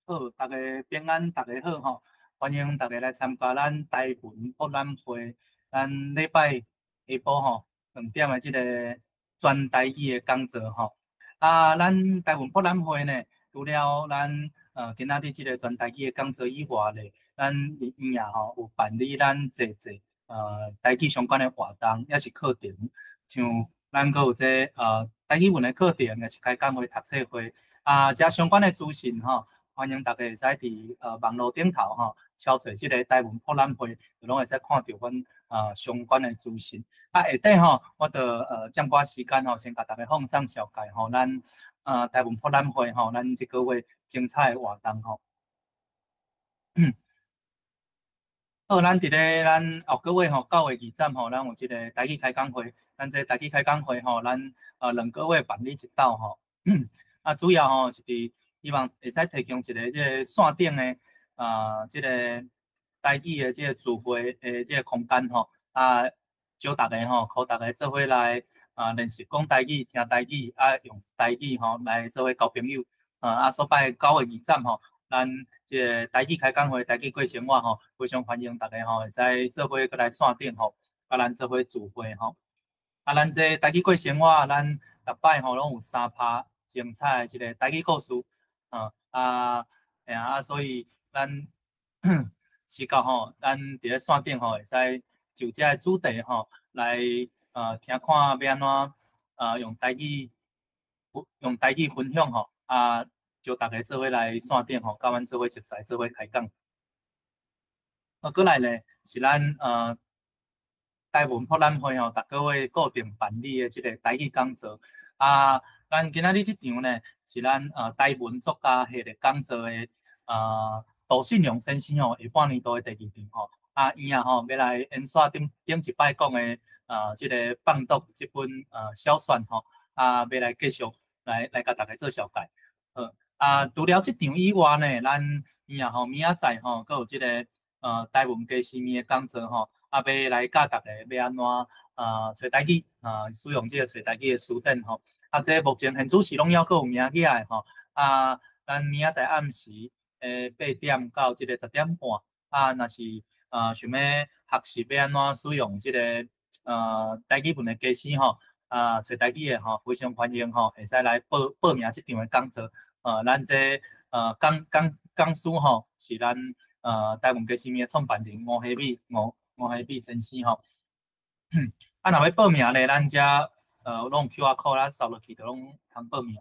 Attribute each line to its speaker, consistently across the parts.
Speaker 1: 好，大家平安，大家好吼，歡迎大家來參加咱台文博覽會，咱禮拜下晡吼2點的這个全台語的講座吼。啊，咱台文博覽會呢，除了咱今仔日這个全台語的講座以外咧，咱院也吼有辦理咱濟濟台語相關的活動，抑是課程，像咱閣有這台語文的課程，抑是開講會、讀冊會，啊，遮相關的資訊吼，歡迎大家會使佇網路頂頭吼，敲揣這个台文博覽會，就攏會使看著阮相關的資訊。啊，下底吼，我就佔寡時間吼，先共大家放送紹介吼，咱台文博覽會吼，咱這個月精彩的活動吼。好，咱佇咧咱後個月吼，9月2十吼，咱有這个台語開講會，咱這台語開講會吼，咱2個月辦理一道吼。啊，主要吼是佇希望會使提供一個這个線頂的這个台語的這个聚會的這个空間吼，啊，招大家吼，予大家做伙來練習講台語、聽台語，啊，用台語吼來做伙交朋友。啊，所擺9月2十吼，咱這个台語開講會、台語過生活吼，非常歡迎大家吼，會使做伙閣來線頂吼，佮咱做伙聚會吼。啊，咱這台語過生活，咱逐擺吼攏有三趴精彩的這个台語故事。啊，嘿啊，所以咱時到吼，咱佇咧線頂吼，會使就這个主題吼來聽看欲按怎用台語分享吼，啊，招大家做伙來線頂吼，佮阮做伙熟似，做伙開講。啊，閣來咧是咱台文博覽會吼，逐個月固定辦理的這个台語講座。啊，咱今仔日這場呢，是咱台文作家系列講座的杜信良先生吼，下半年度的第二場吼。啊，伊啊吼，欲來延續頂頂一擺講的這个放毒這本小說吼，啊，欲來繼續來共大家做紹介。好，啊，除了這場以外呢，咱伊啊吼，明仔載吼，閣有這个台文家私物的講座吼，啊，欲來教大家欲按怎揣台語，使用這个揣台語的辭典吼。啊，這目前現主時攏猶閣有名起來吼。啊，咱明仔載暗時8點到這个10點半，啊，若是想欲學習欲按怎使用這个台語文的家私吼，啊，揣台語的吼，非常歡迎吼，會使來報名這場的講座。咱這講師吼，是咱台文家私物的創辦人吳希美吳希美先生吼。啊，若欲報名咧，咱遮攏有 QR code，咱掃落去就攏通報名。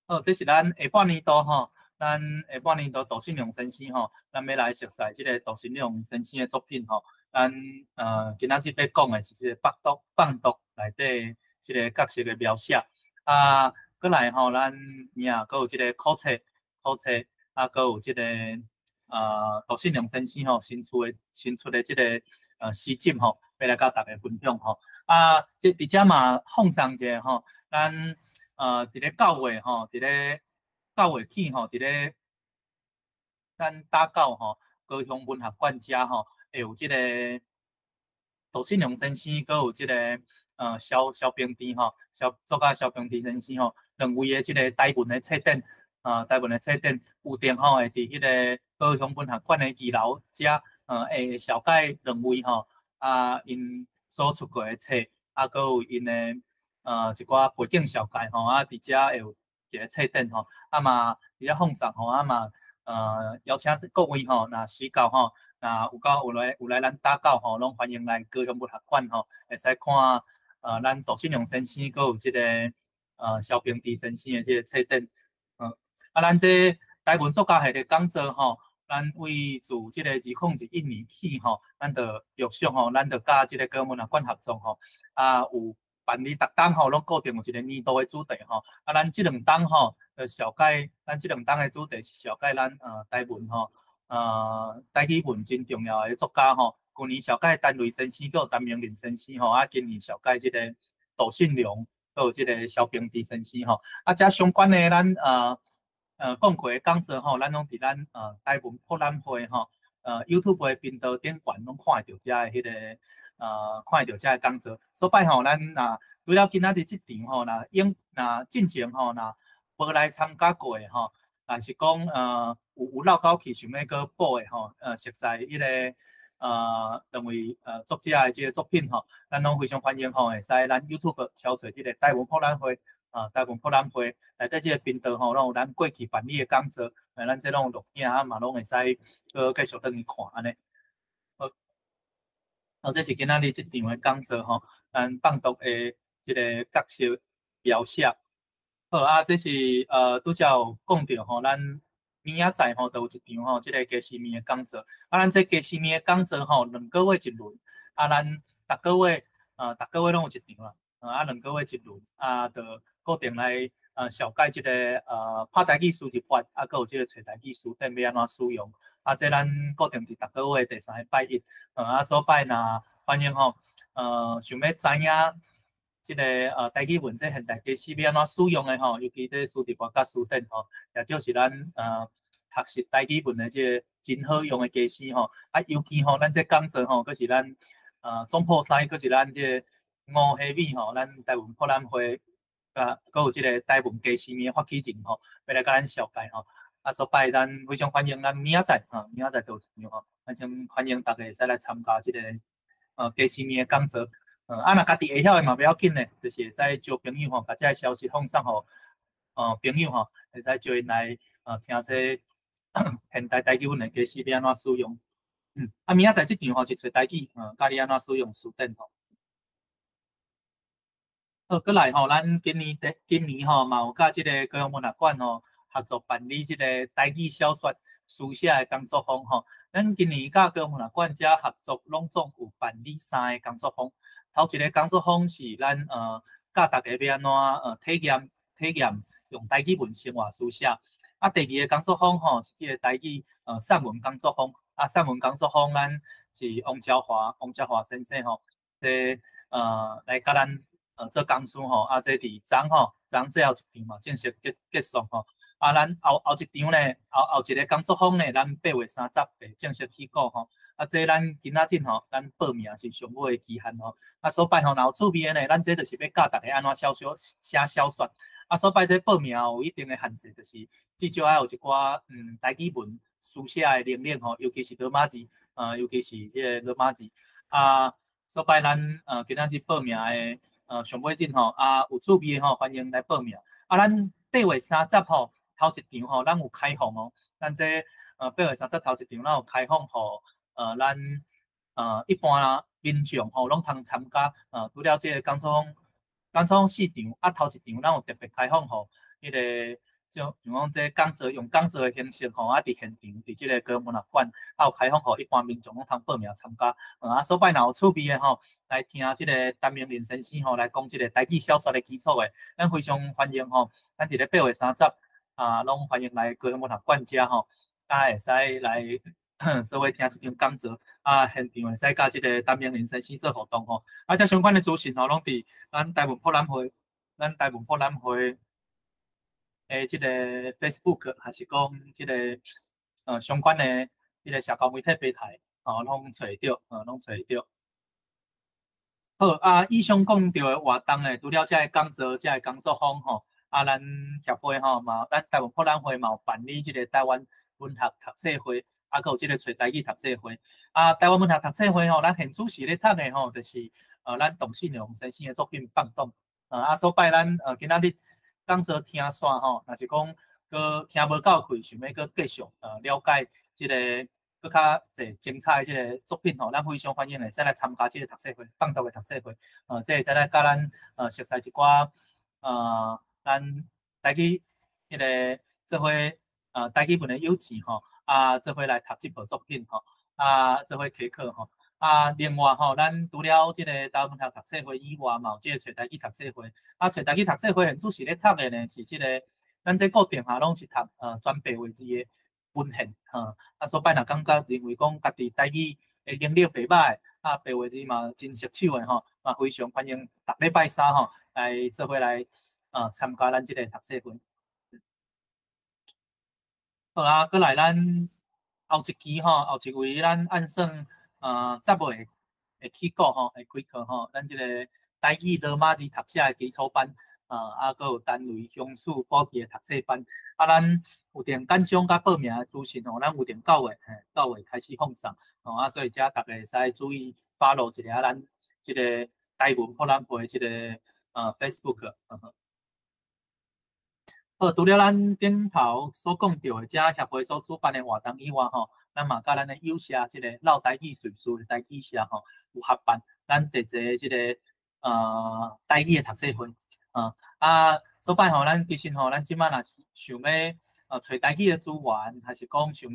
Speaker 1: 好，這是咱下半年度吼，咱下半年度杜信良先生吼，咱欲來熟似這个杜信良先生的作品吼。咱今仔日欲講的是這个放毒內底這个角色的描寫。啊，閣來吼，咱明仔閣有這个考冊，考冊，啊，閣有這个杜信良先生吼新出的這个詩集吼，欲來佮大家分享吼。啊，這佇遮嘛放送一下吼，咱佇咧九月吼，佇咧九月起吼，佇咧咱打狗吼，高雄文學館遮吼，會有這個杜信良先生，閣有這个蕭平治吼，蕭作家蕭平治先生吼，兩位的這个台文的冊展，台文的冊展有定吼，會佇彼个高雄文學館的二樓遮，會紹介兩位吼，啊，𪜶所出過的冊，啊，閣有𪜶的一寡背景紹介吼，啊，佇遮會有一个冊展吼，啊嘛佇遮放送吼，啊嘛邀請各位吼，若時到吼，若有夠有來咱打狗吼，攏歡迎來高雄文學館吼，會使看咱杜信良先生，閣有這个蕭平治先生的這个冊展，啊，咱這台文作家系列講座吼，咱為自這个2021年起吼，咱就陸續吼，咱就佮這个高雄文學館合作吼，啊，有辦理逐冬吼，攏固定有一個年度的主題吼，啊，咱這兩冬吼，就紹介咱這兩冬的主題是紹介咱台文吼，台語文真重要的作家吼。舊年紹介陳雷先生，閣有陳明仁先生吼，啊，今年紹介這个杜信良，閣有這个蕭平治先生吼，啊，遮相關的咱講過的講座吼，咱攏佇咱台文博覽會吼，YouTube 的頻道頂懸攏看會著遮的彼个看會著遮的講座。所擺吼，咱若除了今仔日這場吼，若應若進前吼，若無無來參加過的吼，還是講有落狗去想欲閣補的吼，熟似彼个兩位作者的這个作品吼，咱攏非常歡迎吼，會使咱 YouTube 搜尋這个台文博覽會，啊，台文博覽會內底這个頻道吼，攏有咱過去辦理的講座，咱這攏有錄影啊，嘛攏會使閣繼續轉去看按呢。好，好，這是今仔日這場的講座吼，咱放毒的這个角色描寫。好啊，這是拄才有講著吼，咱明仔載吼，就有一場吼，這个家私麵的講座。啊，咱這家私麵的講座吼，2個月一輪。啊，咱逐個月攏有一場啦。啊，兩個月一輪，啊，就固定來紹介這个拍台語詞入法，啊，閣有這个揣台語詞典欲按怎使用。啊，這咱固定佇逐個月第三个拜一。啊，所擺若歡迎吼，想欲知影這个台語文這現代家私欲按怎使用的吼，尤其這詞入法佮詞典吼，也就是咱學習台語文的這个真好用的家私吼。啊，尤其吼，咱這講座吼，閣是咱總鋪師，閣是咱這个吳希美吼，咱台文博覽會，佮閣有這个台文家私麵的發起人吼，欲來共咱紹介吼。啊，所擺咱非常歡迎咱明仔載吼，明仔載就有一場吼，咱先歡迎大家會使來參加這个家私麵的講座。啊，若家己會曉的嘛不要緊咧，就是會使招朋友吼，共這个消息放送予朋友吼，會使招𪜶來聽這現代台語文的家私欲按怎使用。啊，明仔載這場吼是揣台語，教你按怎使用詞典吼。好，閣來吼，咱今年吼嘛有佮這个高雄文學館吼合作辦理這个台語小說書寫的工作坊吼。咱今年佮高雄文學館遮合作，攏總有辦理三个工作坊。頭一个工作坊是咱教大家欲按怎體驗用台語文生活書寫。啊，第二个工作坊吼是這个台語散文工作坊。啊，散文工作坊咱是王昭華先生吼，這來佮咱做講師吼。啊，這佇昨吼，昨最後一場嘛正式結束吼。啊，咱後後一場呢，後後一个工作坊呢，咱8月30會正式起鼓吼。啊，這咱今仔日吼，咱報名是上尾的期限吼。啊，所擺吼，若有趣味的呢，咱這就是欲教大家按怎寫小說。啊，所擺這報名有一定的限制，就是至少愛有一寡台語文書寫的能力吼，尤其是羅馬字，尤其是這个羅馬字。啊，所擺咱今仔日報名的上尾陣吼，啊，有趣味的吼，歡迎來報名。啊，咱八月三十吼，頭一場吼，咱有開放哦。咱這八月三十頭一場，咱有開放予咱一般民眾吼，攏通參加。除了這个工作坊，工作坊四場，啊，頭一場咱有特別開放予彼个，就像講這講座用講座的形式吼，啊，佇現場佇這个高雄文學館，啊，有開放予一般民眾攏通報名參加。啊，所擺若有趣味的吼，來聽這个陳明麟先生吼來講這个台語小說的基礎的，咱非常歡迎吼。咱佇咧八月三十啊，攏歡迎來高雄文學館遮吼，啊，會使來做伙聽這場講座，啊，現場會使佮這个陳明麟先生做互動吼。啊，這相關的資訊吼，攏佇咱台文博覽會，咱台文博覽會的這个 Facebook，還是講這个相關的這个社交媒體平台，哦，攏揣著，攏揣著。好，啊，以上講著的活動呢，除了這个講座、這个工作坊吼，啊，咱協會吼嘛，咱台文博覽會嘛有辦理這个台灣文學讀冊會，啊，閣有這个揣台語讀冊會。啊，台灣文學讀冊會吼，咱現主時咧讀的吼，就是咱董信良先生的作品《放蕩》。啊，所擺咱今仔日講座聽煞吼，若是講閣聽無夠氣，想欲閣繼續了解這个閣較濟精彩的這个作品吼，咱非常歡迎會使來參加這个讀冊會，放毒的讀冊會。這會使來佮咱熟似一寡咱台語彼个做伙台語文的友情吼，啊，做伙來讀這部作品吼，啊，做伙開課吼。啊，另外吼，咱除了這個台灣文學讀冊會以外，嘛有這个揣台語讀冊會。啊，揣台語讀冊會現主時咧讀的呢，是這個咱這固定下攏是讀全白話字的文獻，吼。啊，所擺若感覺認為講家己台語的能力袂䆀，啊，白話字嘛真熟手的吼，嘛非常歡迎逐禮拜三吼來做伙來參加咱這个讀冊會。好啊，閣來咱後一期吼，後一位咱按算10月會起鼓吼，會開課吼，咱這个台語羅馬字讀寫的基礎班，啊，閣有單位鄉庶補期的讀冊班。啊，咱有定簡章佮報名的資訊吼，咱有定九月，嘿，九月開始放送，吼啊，所以遮逐家會使注意 follow 一下咱這個台文博覽會這個Facebook。好，除了咱頂頭所講著的遮協會所主辦的活動以外吼，咱嘛佮咱的友社這個繞台語敘事的台語社吼有合辦，咱濟濟這個台語的讀冊會，啊，所擺吼，咱其實吼，咱這擺若想欲揣台語的資源，還是講想欲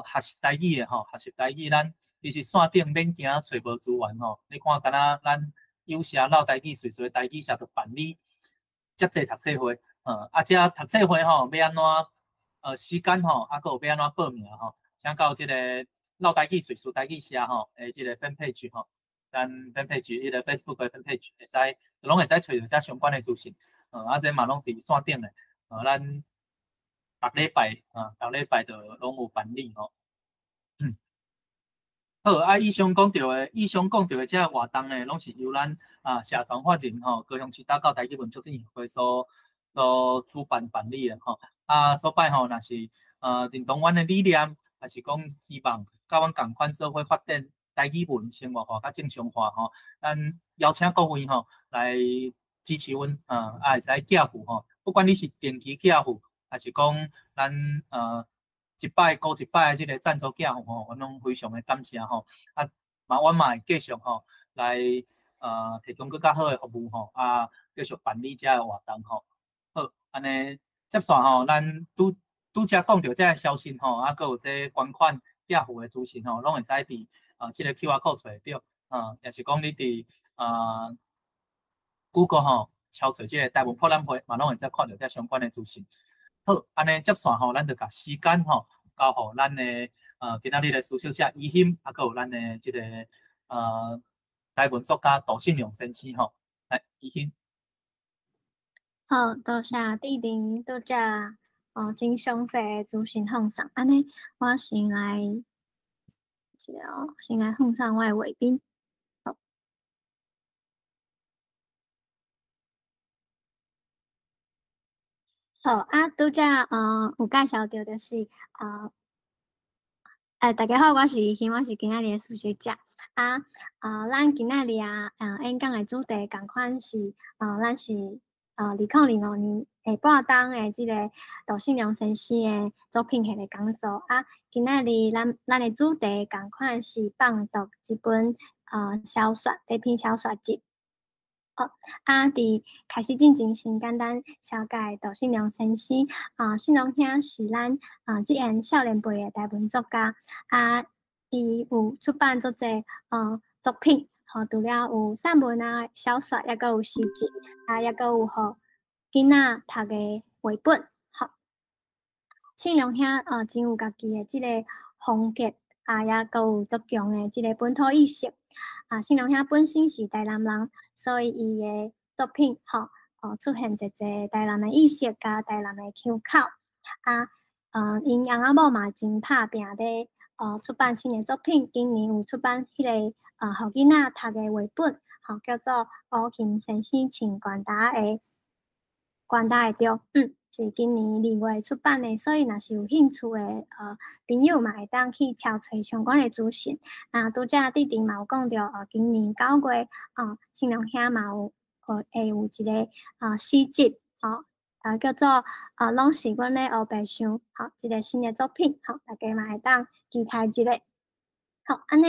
Speaker 1: 學習台語的吼，學習台語，咱其實線頂免驚揣無資源吼，你看敢若咱友社繞台語敘事的台語社就辦理遮濟讀冊會，啊，這讀冊會吼，欲按怎時間吼，啊，閣有欲按怎報名吼，請到這個繞台語敘事台語社吼的這個 fan page 吼，咱 fan page 彼個 Facebook 的 fan page 會使，攏會使揣著遮相關的資訊，啊，這嘛攏佇線頂的，咱逐禮拜，逐禮拜就攏有辦理吼。好，啊，以上講著的這活動呢，攏是由咱社團法人吼，高雄市大教台語文促進協會所主辦辦理的吼。啊，所擺吼，若是認同阮的理念，還是講希望佮阮仝款做伙發展台語文生活化佮正常化吼，咱邀請各位吼來支持阮，啊會使寄付吼，不管你是定期寄付，還是講咱一擺過一擺的這個贊助寄付吼，阮攏非常的感謝吼。啊，嘛，阮嘛會繼續吼來提供閣較好的服務吼，啊，繼續辦理這個活動吼。好，按呢接續吼，咱拄拄才講著這個消息吼，啊，閣有這捐款寄付的資訊吼，攏會使佇這個 QR code 揣會著，也是講你佇Google 吼敲揣這個台文博覽會，嘛攏會使看著這相關的資訊。好，按呢接續吼，咱就共時間吼交予咱的今仔日的書寫者怡欣，啊，閣有咱的這個台文作家杜信良先生吼，來，怡欣。
Speaker 2: 好，多謝弟弟，多謝哦，真詳細的資訊放送。按呢，我先來，一下哦，先來放送我的畫面。好，好啊，拄才有介紹著就是，大家好，我是怡欣，我是今仔日的書寫者。啊，咱今仔日啊，演講的主題仝款是，咱是2025年下半冬的這個杜信良先生的作品系列講座。啊，今仔日咱的主題仝款是放毒這本小說，這篇小說集。好，啊，佇開始進前，先簡單紹介杜信良先生。啊，信良兄是咱這緣少年輩的台文作家。啊，伊有出版足濟作品，吼，除了有散文啊、小說，抑閣有詩集，啊，抑閣有予囡仔讀的繪本。吼，信良兄真有家己的這個風格，啊，抑閣有足強的這個本土意識。啊，信良兄本身是台南人，所以伊的作品吼，出現濟濟台南的意識佮台南的腔口。啊，𪜶翁仔某嘛真拍拚咧，出版新的作品。今年有出版彼個予囡仔讀的繪本，吼，叫做《烏熊先生穿懸搭的懸搭的著》，是今年2月出版的，所以若是有興趣的朋友嘛，會當去查揣相關的資訊。啊，拄才弟弟嘛有講著，今年9月，信良兄嘛有，會有一個詩集，吼，叫做攏是阮咧烏白想，吼，一個新的作品，吼，大家嘛會當期待一下。好，按呢，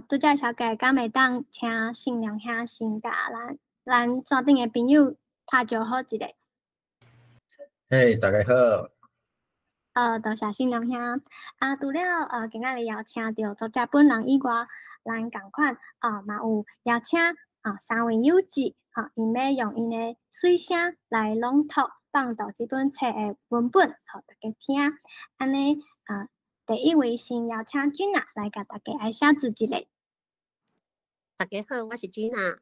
Speaker 2: 拄才小姐敢會當請信良兄先共咱線頂的朋友拍招呼一下。
Speaker 3: 嘿，大家好。
Speaker 2: 多謝信良兄。啊，除了今仔日邀請著作者本人以外，咱仝款嘛有邀請三位友姊，吼，𪜶欲用𪜶的水聲來朗讀放毒這本冊的文本，予大家聽。按呢，第一位先邀請君娜來共大家來寫字一下。
Speaker 4: 大家好，我是君娜。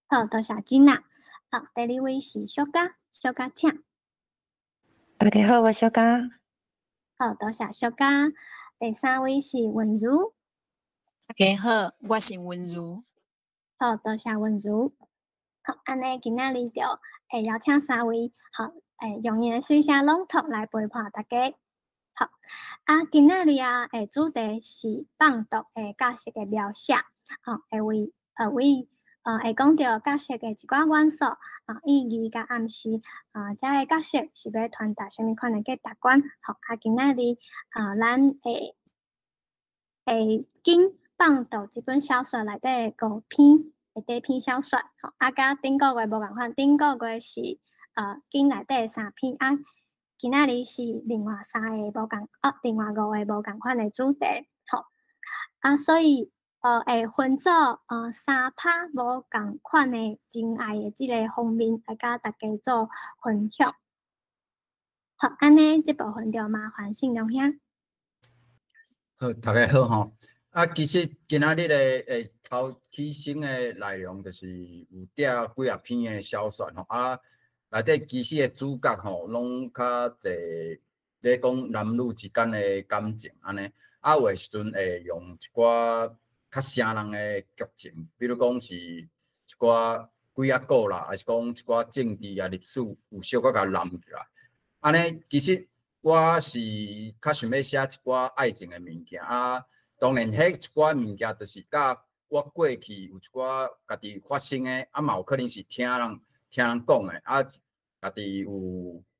Speaker 2: 好，多謝君娜。好，第二位是小佳，小佳請。
Speaker 5: 大家好，我小佳。
Speaker 2: 好，多謝小佳。第三位是文如。
Speaker 6: 大家好，我是文如。
Speaker 2: 好，多謝文如。好，按呢今仔日就會邀請三位，好，會用𪜶的水聲朗讀來陪伴大家。好，啊，今仔日啊，主題是放毒的角色的描寫，吼，會為為會講著角色的一寡元素，啊，意義佮暗示，啊，這个角色是欲傳達啥物款的價值觀。好，啊，今仔日啊，咱會會揀放毒這本小說內底五篇的短篇小說，吼，啊，佮頂個月無仝款，頂個月是揀內底三篇，啊，今仔日是另外三个無仝，啊，另外五个無仝款的主題，吼，啊，所以會分做三拍無仝款的情愛的這个方面來佮大家做分享。好，按呢這部分就麻煩信良兄。
Speaker 3: 好，大家好吼。啊，其實今仔日的頭起先的內容就是有帶幾仔篇的小說吼，啊，內底其實的主角吼，攏較濟咧講男女之間的感情按呢，啊，有的時陣會用一寡較成人的劇情，比如講是一寡鬼仔故啦，抑是講一寡政治啊、歷史有小可共攬起來。按呢，其實我是較想欲寫一寡愛情的物件啊。當然，彼一寡物件就是佮我過去有一寡家己發生的，啊嘛有可能是聽人講的，啊，家己有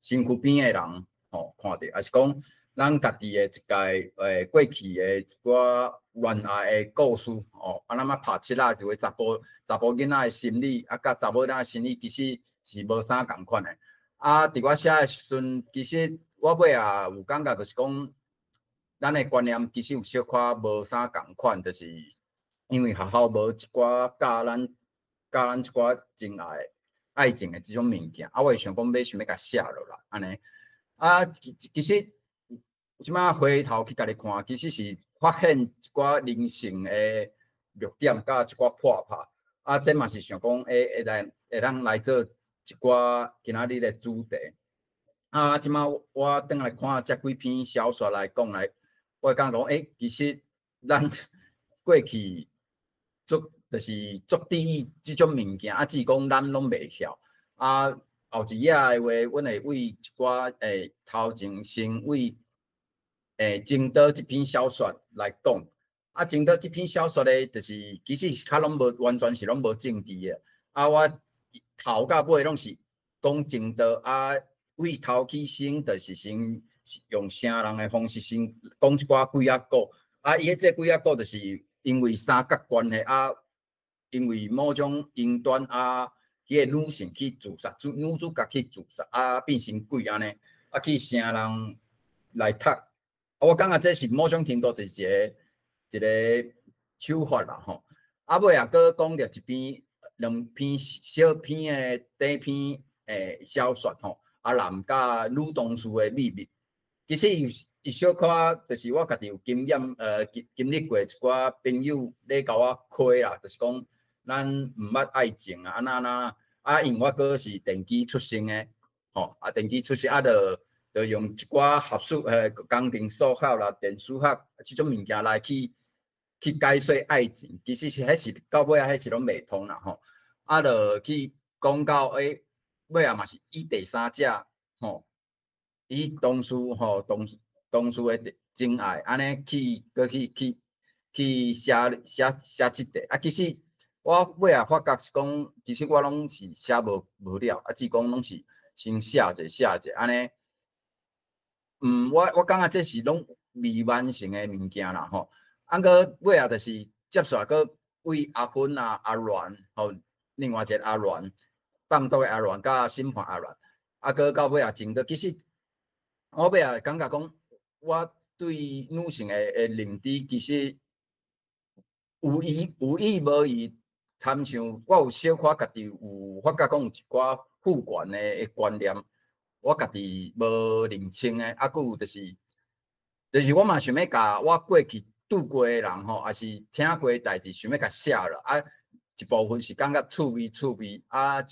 Speaker 3: 身軀邊的人吼看著，抑是講咱家己的一屆過去的一寡戀愛的故事吼，啊，咱捌拍七仔一個查埔囡仔的心理，啊，佮查某囡仔的心理其實是無啥仝款的。啊，佇我寫的時陣，其實我尾仔有感覺，就是講，咱的觀念其實有小可無啥仝款，就是因為學校無一寡教咱一寡情愛愛情的這種物件，啊，我會想講欲想欲共寫落來，按呢。啊，其實這擺回頭去家己看，其實是發現一寡人性的弱點，佮一寡破拍，啊，這嘛是想講會來會當來做一寡今仔日的主題。啊，這擺我轉來看這幾篇小說來講來。我會感覺講，欸，其實咱過去足就是足注意這種物件，啊，只是講咱攏袂曉。啊，後一頁的話，阮會為一寡頭前先為情刀這篇小說來講。啊，情刀這篇小說咧，就是其實較攏無完全是攏無政治的。啊，我頭到尾攏是講情刀啊，為頭起先就是先用成人的方式先講一寡鬼仔故，啊，伊彼這鬼仔故就是因為三角關係啊，因為某種因緣啊，彼个女性去自殺，女主角去自殺啊，變成鬼按呢，啊去成人來讀，啊，我感覺這是某種程度就是一個手法啦吼。啊，尾仔閣講著一篇、兩篇小篇的短篇的小說吼，阿南佮女同事的秘密。其實伊小可就是我家己有經驗，經歷過一寡朋友咧共我開啦，就是講咱毋捌愛情啊，按怎按怎啊，因為我閣是電機出身的，吼，啊電機出身啊，就用一寡學術工程數學啦、電數學這種物件來去解說愛情，其實是彼是到尾仔彼是攏袂通啦吼，啊，就去講到尾仔嘛是以第三者吼。以同事吼，同事的情愛，按呢去閣去寫這塊啊。其實我尾仔發覺是講，其實我攏是寫無了，啊，只講攏是先寫者寫者按呢。嗯，我感覺這是攏未完成的物件啦吼。啊，閣尾仔就是接續閣為阿芬啊、阿鸞吼，另外一個阿鸞，放毒的阿鸞，佮審判阿鸞，啊，閣到尾仔情刀，其實。我尾仔感覺講，我對女性的認知其實有意有意無意，親像我有小可家己有發覺講有一寡父權的觀念，我家己無認清的，啊，閣有就是我嘛想欲共我過去拄過的人吼，抑是聽過的代誌，想欲共寫落啊，一部分是感覺趣味趣味，啊，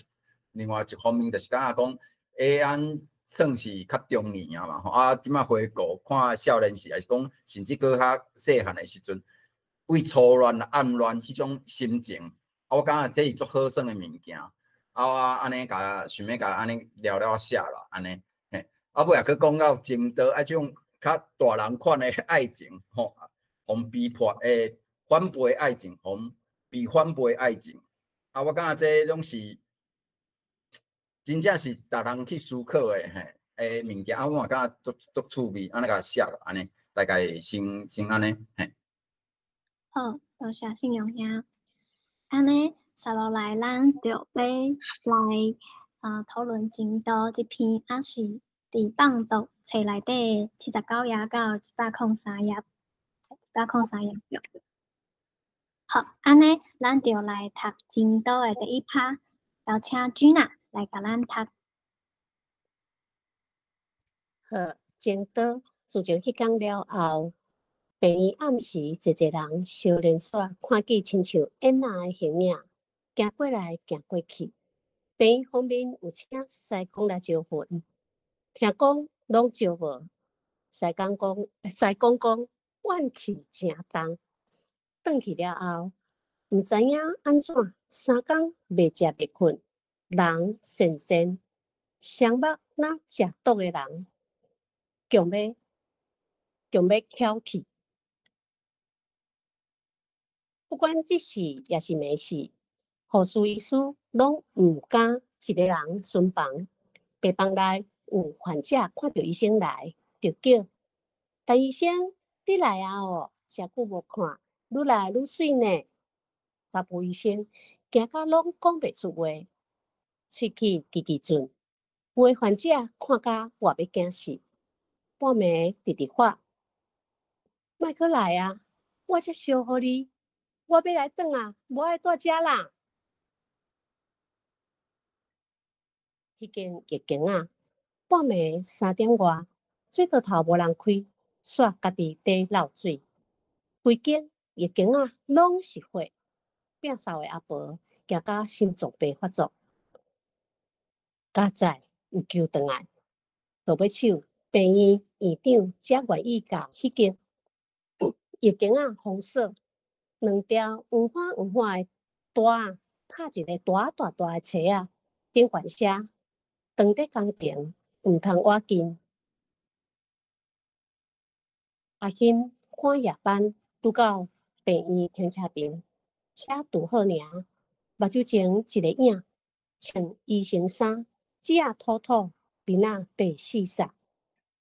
Speaker 3: 另外一方面就是感覺講會按算是較中年啊嘛吼，啊，這擺回顧看少年時，抑是講甚至閣較細漢的時陣，為初戀、暗戀彼種心情，啊，我感覺這是足好耍的物件。啊，我按呢共想欲共按呢了了写啦，按呢，嘿，啊尾仔閣講到情刀啊，這種較大人款的愛情，吼，予人逼迫的反背愛情，予人被反背愛情，啊，我感覺這攏是真正是逐人去思考的，嘿，的物件，啊，我嘛感覺足足趣味，按呢共寫落，按呢，大概先先按呢，嘿。
Speaker 2: 好，多謝信榮兄。按呢，接落來，咱就欲來討論情刀這篇，也是佇放毒冊內底79頁到103頁，103頁。好，按呢，咱就來讀情刀的第一趴，邀請 Gina 來共咱讀。
Speaker 4: 好，情刀自從彼工了後，病院暗時濟濟人相連紲，看見親像燕仔的形影，行過來行過去。病院方面有請師公來招魂，聽講攏招無。師公講，師公講怨氣誠重。轉去了後，毋知影按怎三工袂食袂睏，人神神，雙目若食毒的人，強欲強欲翹起。不管這是抑是暝時，護士醫師攏毋敢一个人巡房。病房內有患者看著醫生來，就叫陳醫生，你來啊哦，誠久無看，愈來愈媠呢。查埔醫生驚甲攏講袂出話，喙齒吱吱轉。有的患者看甲活欲驚死，半暝直直喊，莫閣來啊！我才燒予你。我欲來轉啊，無愛蹛遮啦。彼間月間仔，半暝3點外，水道頭無人開，煞家己佇漏水。規間浴間仔攏是血，摒掃的阿婆驚甲心臟病發作，佳哉有救轉來。落尾手，病院院長才願意共彼間浴間仔封鎖。兩條黃花黃花的帶仔，拍一個大大大的冊仔，頂懸寫，當地工程毋通倚近。阿欣趕夜班，拄到病院停車場，車拄好爾，目睭前一個影，穿醫生衫，舌仔吐吐，面仔白死煞，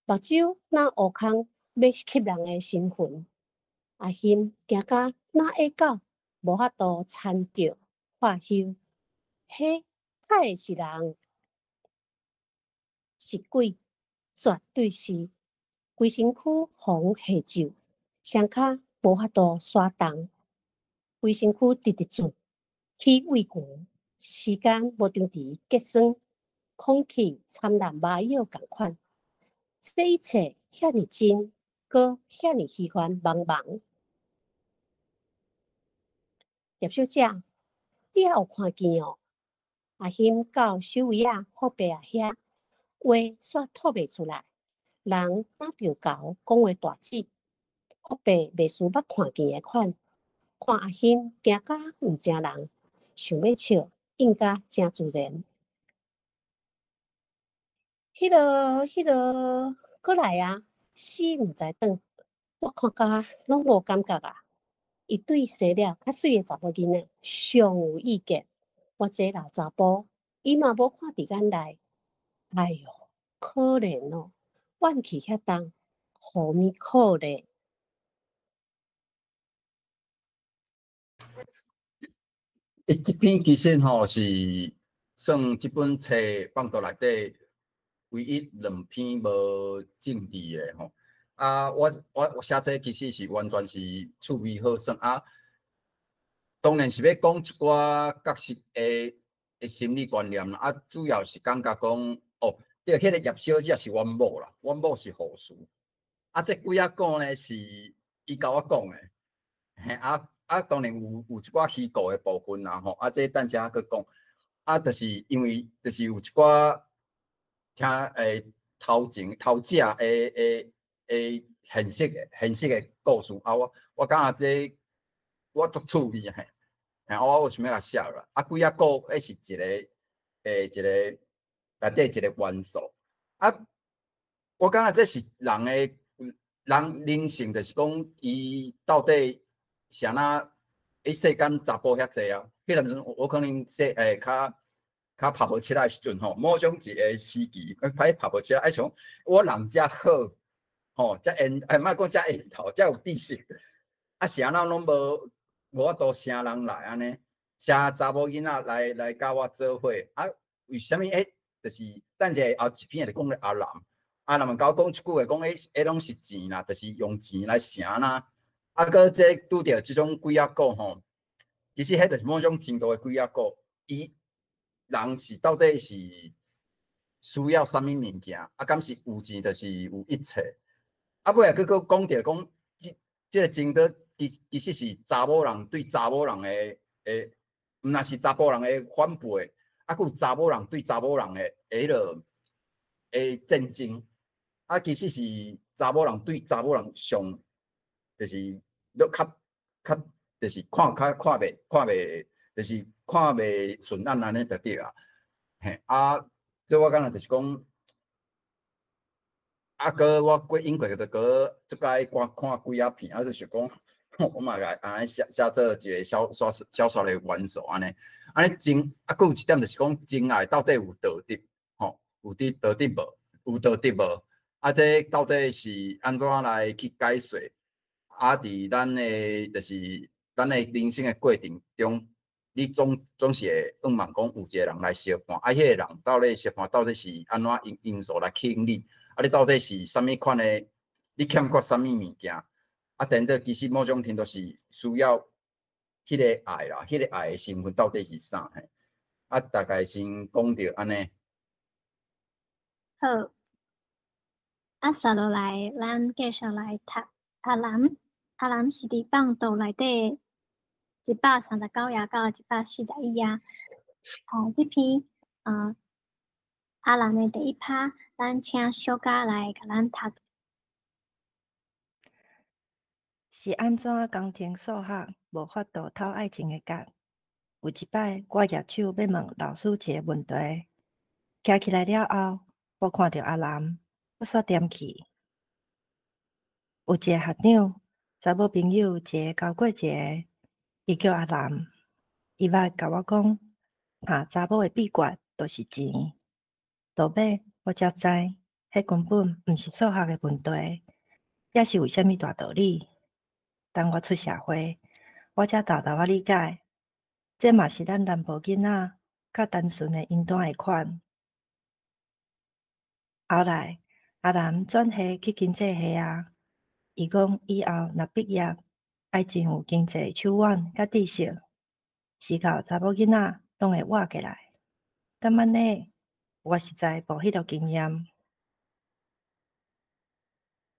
Speaker 4: 目睭若烏空，欲吸人的神魂。阿欣驚甲若野狗，無法度慘叫喝休。彼歹的是人，是鬼，絕對是。規身軀予人下咒，雙跤無法度徙動，規身軀直直轉，起畏牛，時間無張持結霜，空氣摻湳麻藥仝款。這一切遐爾真，閣遐爾虛幻茫茫。葉小姐，你也有看見哦？阿欣到守衛仔福伯仔遐，話煞吐袂出來，人若著猴講話大舌，福伯袂輸捌看見的款，看阿欣驚甲毋成人，想欲笑，應甲誠自然。彼落彼落，閣來啊！死毋知轉，我看甲攏無感覺啊！伊對生了較媠的查某囡仔上有意見。我這老查埔，伊嘛無看佇眼內。哎喲，可憐哦，怨氣遐重，何物可憐？
Speaker 3: 欸，這篇其實吼是算這本冊放到內底唯一兩篇無政治的吼。啊，我我我寫這其實是完全是趣味好耍啊。當然是欲講一寡角色的的心理觀念啦。啊，主要是感覺講，哦，對，彼個葉小姐是阮某啦，阮某是護士。啊，這幾仔講呢是伊共我講的，嘿啊啊，當然有有一寡虛構的部分啦吼。啊，這等下閣講。啊，就是因為就是有一寡聽欸頭前頭者的的。的現實的現實的故事啊，我我感覺這我足趣味嘿，嘿，我有想欲共寫落來。啊，幾仔個彼是一個的一个內底一個元素。啊，我感覺這是人的人人性，就是講伊到底是按怎？伊世間查埔遐濟啊，彼陣時我可能說較較拍無起來的時陣吼，某種一個時期，歹拍無起來，愛想我人遮好，吼，遮緣，欸，莫講遮緣投，遮有知識，啊是按怎攏無無法度成人來按呢？成查某囡仔來來佮我做伙，啊，為啥物？欸，就是等者後一篇就講咧阿南，阿南共我講一句話，講彼彼攏是錢啦，就是用錢來成啦。啊，閣這拄著這種鬼仔故吼，其實彼就是某種程度的鬼仔故。伊人是到底是需要啥物物件？啊，敢是有錢就是有一切？啊，尾仔閣閣講著講，這這個情道其其實是查某人對查某人的的，毋但是查埔人的反背，啊，閣有查某人對查某人的彼落的戰爭。啊，其實是查某人對查某人上，就是都較較，就是看較看袂看袂，就是看袂順眼按呢就對啊。嘿，啊，這我感覺就是講，啊，閣我過英國就閣足佮意看看鬼仔片，啊，就是講，我嘛會按呢寫寫做一個小說小說的元素按呢，按呢情，啊，閣有一點就是講情愛到底有道德，吼，有佇道德無？有道德無？啊，這到底是按怎來去解說？啊，佇咱的，就是咱的人生的過程中，你總總是會向望講有一個人來相伴，啊，彼個人到底相伴到底是按怎因因素來吸引你？啊，你到底是啥物款的？你欠缺啥物物件？啊，顛倒其實某種程度是需要彼個愛啦，彼個愛的成分到底是啥？嘿，啊，大概先講著按呢。
Speaker 2: 好，啊，紲落來，咱繼續來讀阿南。阿南是佇放毒內底139頁到141頁。啊，這篇啊，阿南的第一拍，咱請小佳來共咱讀。
Speaker 5: 是按怎工程數學無法度偷愛情的角？有一擺，我舉手欲問老師一个問題，徛起來了後，我看著阿南，我煞恬去。有一个學長，查某朋友一个交過一个，伊叫阿南，伊捌共我講，拍查某的秘訣就是錢。到尾我才知，彼根本毋是數學的問題，抑是有啥物大道理。等我出社會，我才沓沓仔理解，這嘛是咱南部囡仔較單純的緣單的款。後來，阿南轉系去經濟系啊。伊講以後若畢業，愛真有經濟手腕佮知識，時到查某囡仔攏會倚過來。敢按呢，我實在無彼落經驗。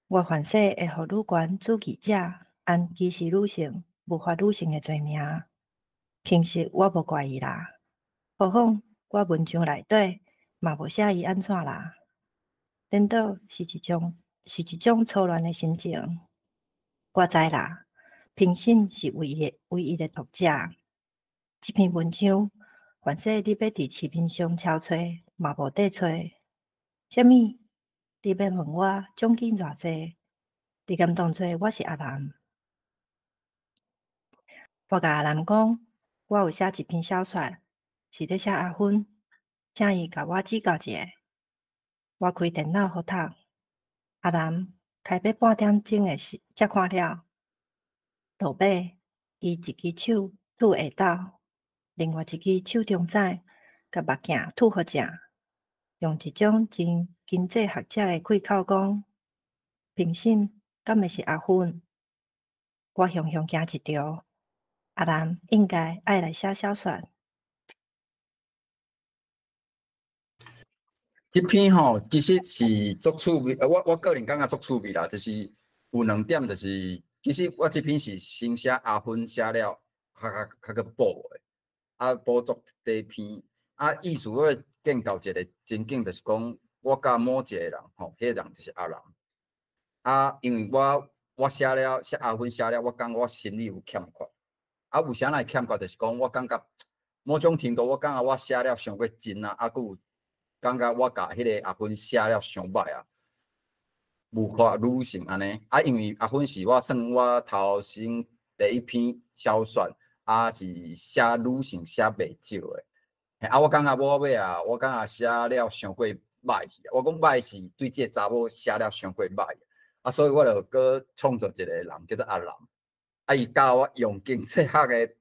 Speaker 5: 我凡勢會予女權主義者按歧視女性、物化女性的罪名，其實我無怪伊啦。何況我文章內底嘛無寫伊按怎啦。顛倒是一種是一種初戀的心情。我知啦，評審是唯一唯一的讀者。這篇文章，凡勢你欲佇市面上抄揣，嘛無得揣。啥物？你欲問我獎金偌濟？你敢當做我是阿南？我共阿南講，我有寫一篇小說，是咧寫阿芬，請伊共我指教一下。我開電腦予讀，阿南開欲半點鐘的時，才看了。落尾，伊一支手拄下斗，另外一支手中指共目鏡拄予正，用一種真經濟學者的開口講：評審敢會是阿芬？我雄雄驚一趒。阿南應該愛來寫小說。
Speaker 3: 這篇吼，其實是足趣味，我我個人感覺足趣味啦。就是有兩點，就是其實我這篇是先寫阿芬寫了，較較較閣補的，啊補足短篇，啊意思我建構一個情景，就是講我佮某一個人吼，彼個人就是阿南。啊，因為我我寫了寫阿芬寫了，我感覺我心裡有欠缺。啊，為啥會欠缺？就是講我感覺某種程度，我感覺我寫了傷過真啊，啊，閣有感覺我共彼个阿芬寫了傷歹啊，物化女性按呢。啊，因為阿芬是我算我頭先第一篇小說，啊是寫女性寫袂少的。啊，我感覺我尾啊，我感覺寫了傷過歹去。我講歹是對這个查某寫了傷過歹，啊，所以我就閣創作一個人叫做阿南。啊，伊教我用經濟學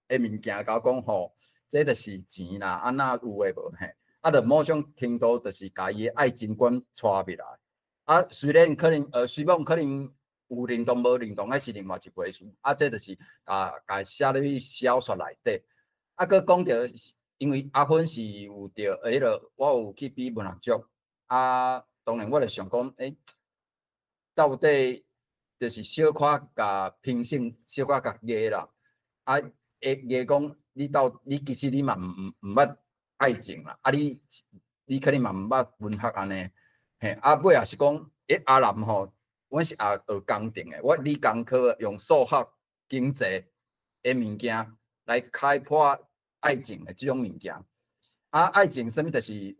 Speaker 3: 的物件，共我講吼，這就是錢啦，按怎有的無嘿。啊，就某種程度就是共伊的愛情觀帶入來。啊，雖然可能雖罔可能有認同無認同，彼是另外一回事。啊，這就是共共寫入去小說內底。啊，閣講著，因為阿芬是有著彼个，我有去比文學獎。啊，當然我就想講，欸，到底就是小可共評審小可共壓啦。啊，會壓講你到你其實你嘛毋捌愛情啦，啊你可能嘛毋捌文學按呢。嘿，啊尾也是講，欸，阿南吼，阮是也學工程的，我理工科用數學、經濟的物件來開破愛情的這種物件。啊，愛情啥物就是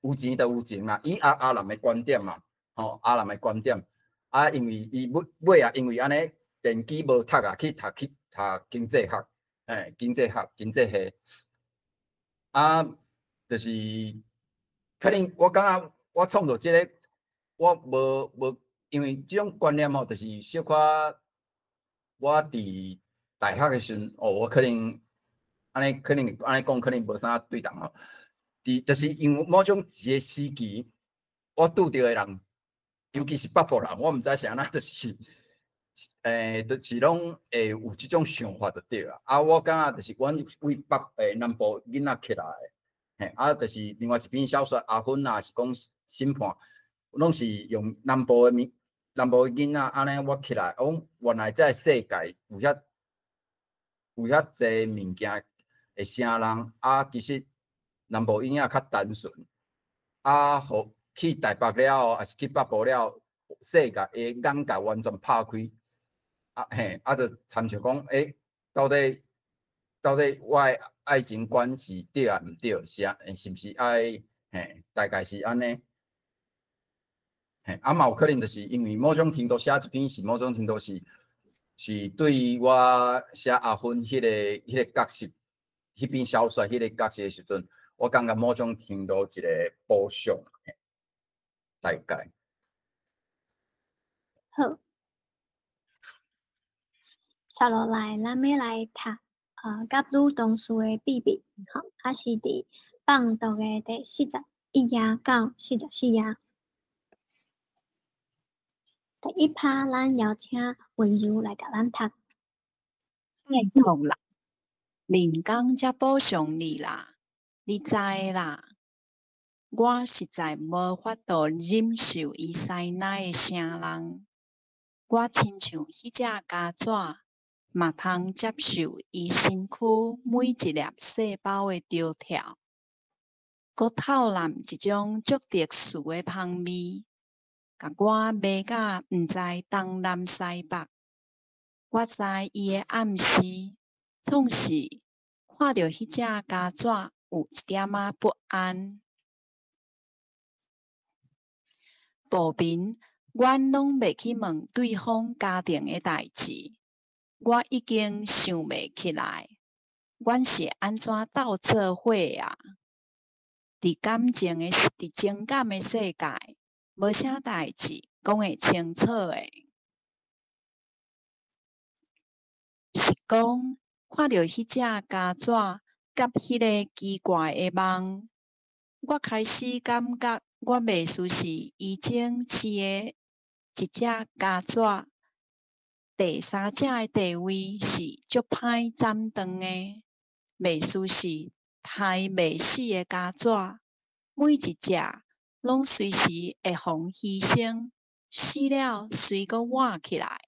Speaker 3: 有錢就有情啦，以阿南的觀點嘛，吼，阿南的觀點。啊，因為伊尾尾啊，因為按呢電機無讀啊，去讀經濟學，嘿，經濟學、經濟系。啊，就是可能我感覺我創作這个，我無，因為這種觀念吼，就是小可我佇大學的時陣，哦，我可能按呢，可能按呢講，可能無啥對同吼。佇就是因為某種一個時期，我拄著的人，尤其是北部人，我毋知是按怎，就是，就是攏會有這種想法就對啊。啊，我感覺就是阮為北南部囡仔起來的，嘿，啊，就是另外一篇小說《阿芬》啊，是講審判，攏是用南部的囡仔按呢我起來，我講原來這个世界有遐濟物件會啥人啊，其實南部囡仔較單純，啊，予去台北了後，抑是去北部了，世界的眼界完全拍開，啊嘿，啊就親像講，欸，到底我的愛情觀是對抑毋對？是啊，是毋是愛嘿？大概是按呢。嘿，啊嘛有可能就是因為某種程度寫這篇是某種程度是對我寫阿芬彼个角色，彼篇小說彼个角色的時陣，我感覺某種程度一個補償，大概。
Speaker 2: 好，接落來，咱欲來讀佮女同事的秘密，吼，啊是佇放毒的第41頁到44頁。第一趴，咱邀請文如來共咱讀。
Speaker 6: 拜託啦，人工才補償你啦，你知啦。我實在無法度忍受伊師奶的聲浪。我親像彼隻蚵仔，嘛通接受伊身軀每一粒細胞的跳跳，閣透濫一種足特殊的芳味，共我迷甲毋知東南西北。我知伊的暗示，總是看著彼隻蚵仔有一點仔不安。步頻，阮攏袂去問對方家庭的代誌，我已經想袂起來，阮是按怎鬥做伙啊？佇情感的世界，無啥代誌講會清楚的。是講看著彼隻蚵仔佮彼个奇怪的夢，我開始感覺我袂輸是以前飼的一隻蚵仔，第三者的地位是足歹斬斷的，袂輸是刣袂死的蚵仔，每一隻攏隨時會予犧牲，死了隨閣活起來。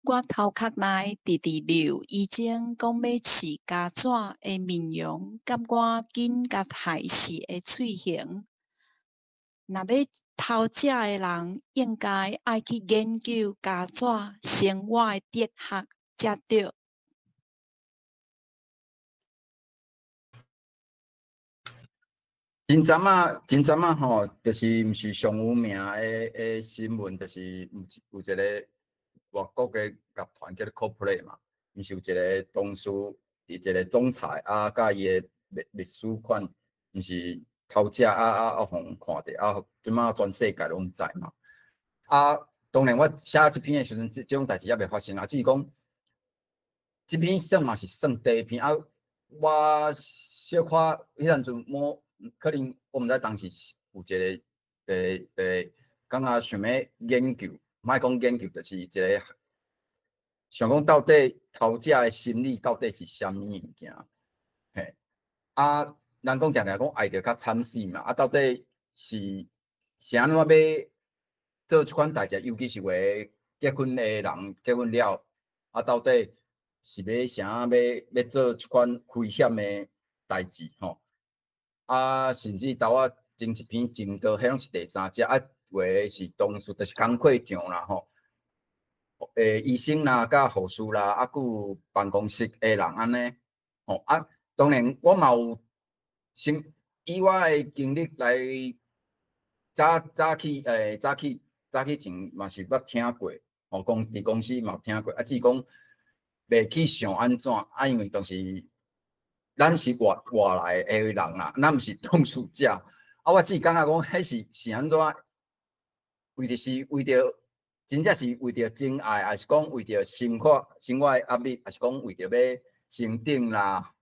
Speaker 6: 我頭殼內直直溜以前講欲飼蚵仔的面容，佮我緊共害死的喙形。若欲偷食的人，應該愛去研究蚵仔生活的哲學才對。
Speaker 3: 真阵仔，真阵仔吼，就是毋是上有名的新闻，就是有一个外国的乐团叫做 Coldplay 嘛，毋是有一个董事，一个总裁啊，佮伊的秘书款，毋是偷食啊，予人看著啊，这马全世界拢知嘛。啊，当然我写这篇的时阵，这种代志犹未发生啊，只是讲这篇算嘛是算第一篇啊。我小可彼阵阵无可能，我毋知当时有一个感觉想欲研究，莫讲研究，就是一个想讲到底偷食的心理到底是啥物物件？嘿，啊，人讲定定讲爱著较惨死嘛，啊，到底是按怎欲做这款代志？尤其是话结婚的人结婚了，啊，到底是欲啥欲做这款危险的代志吼？啊，甚至豆仔前一篇情歌，彼拢是第三者，啊，有的是同事，就是工课场啦吼。医生啦，佮护士啦，啊，阁有办公室的人按呢，吼啊，当然我嘛有先以我的经历来早早起早起早起前嘛是捌听过，吼，讲伫公司嘛有听过，啊，只是讲袂去想按怎，啊，因为当时咱是外来的人啦，咱毋是当事者，啊，我只是感觉讲，彼是按怎，为著真正是为著真爱，抑是讲为著生活的压力，抑是讲为著欲成长啦，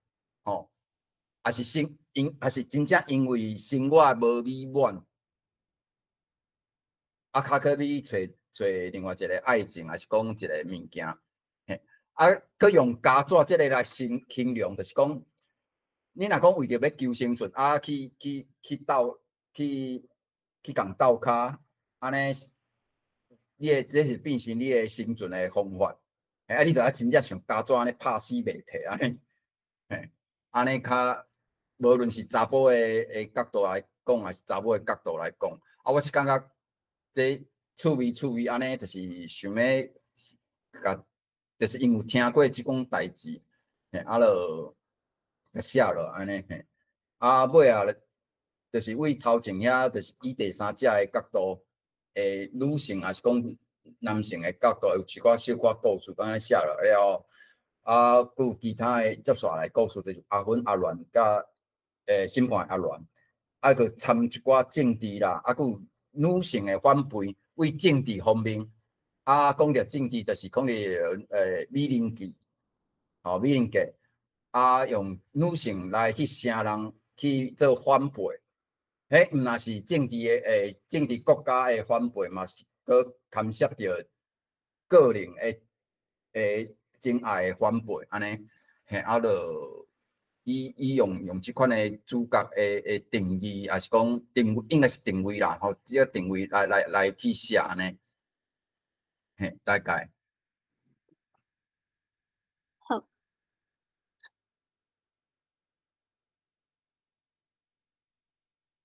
Speaker 3: 吼，抑是真正因为生活无美满，啊，较去欲揣揣另外一个爱情，抑是讲一个物件，嘿，啊，阁用胶纸这个来形容，就是讲，你若讲为著欲求生存，啊，去斗去去共斗跤，按呢，你的这是变成你的生存的方法，嘿，啊，你著爱真正像胶纸按呢拍死袂退按呢，嘿，按呢较无论是查埔的角度来讲，抑是查某的角度来讲，啊，我是感觉这趣味趣味按呢，就是想欲共，就是因有听过这种代志，嘿，啊，就写落按呢，嘿，啊，尾仔就是为头前遐，就是以第三者的角度的女性，抑是讲男性的角度，有一寡小可故事，按呢写落了后，啊，阁有其他的接煞来故事，就是阿芬、阿鸾佮审判阿鸾，啊，阁掺一寡政治啦，啊，阁有女性的反叛，为政治方面，啊，讲著政治，就是讲著美人计，吼，美人计，啊，用女性来去声人去做反叛，彼毋若是政治的政治国家的反叛，嘛是阁牵涉著个人的情爱的反叛，按呢，嘿，啊，就伊用这款的主角的定义，抑是讲定位，应该是定位啦，吼，这个定位来去写按呢，嘿，大概。
Speaker 2: 好。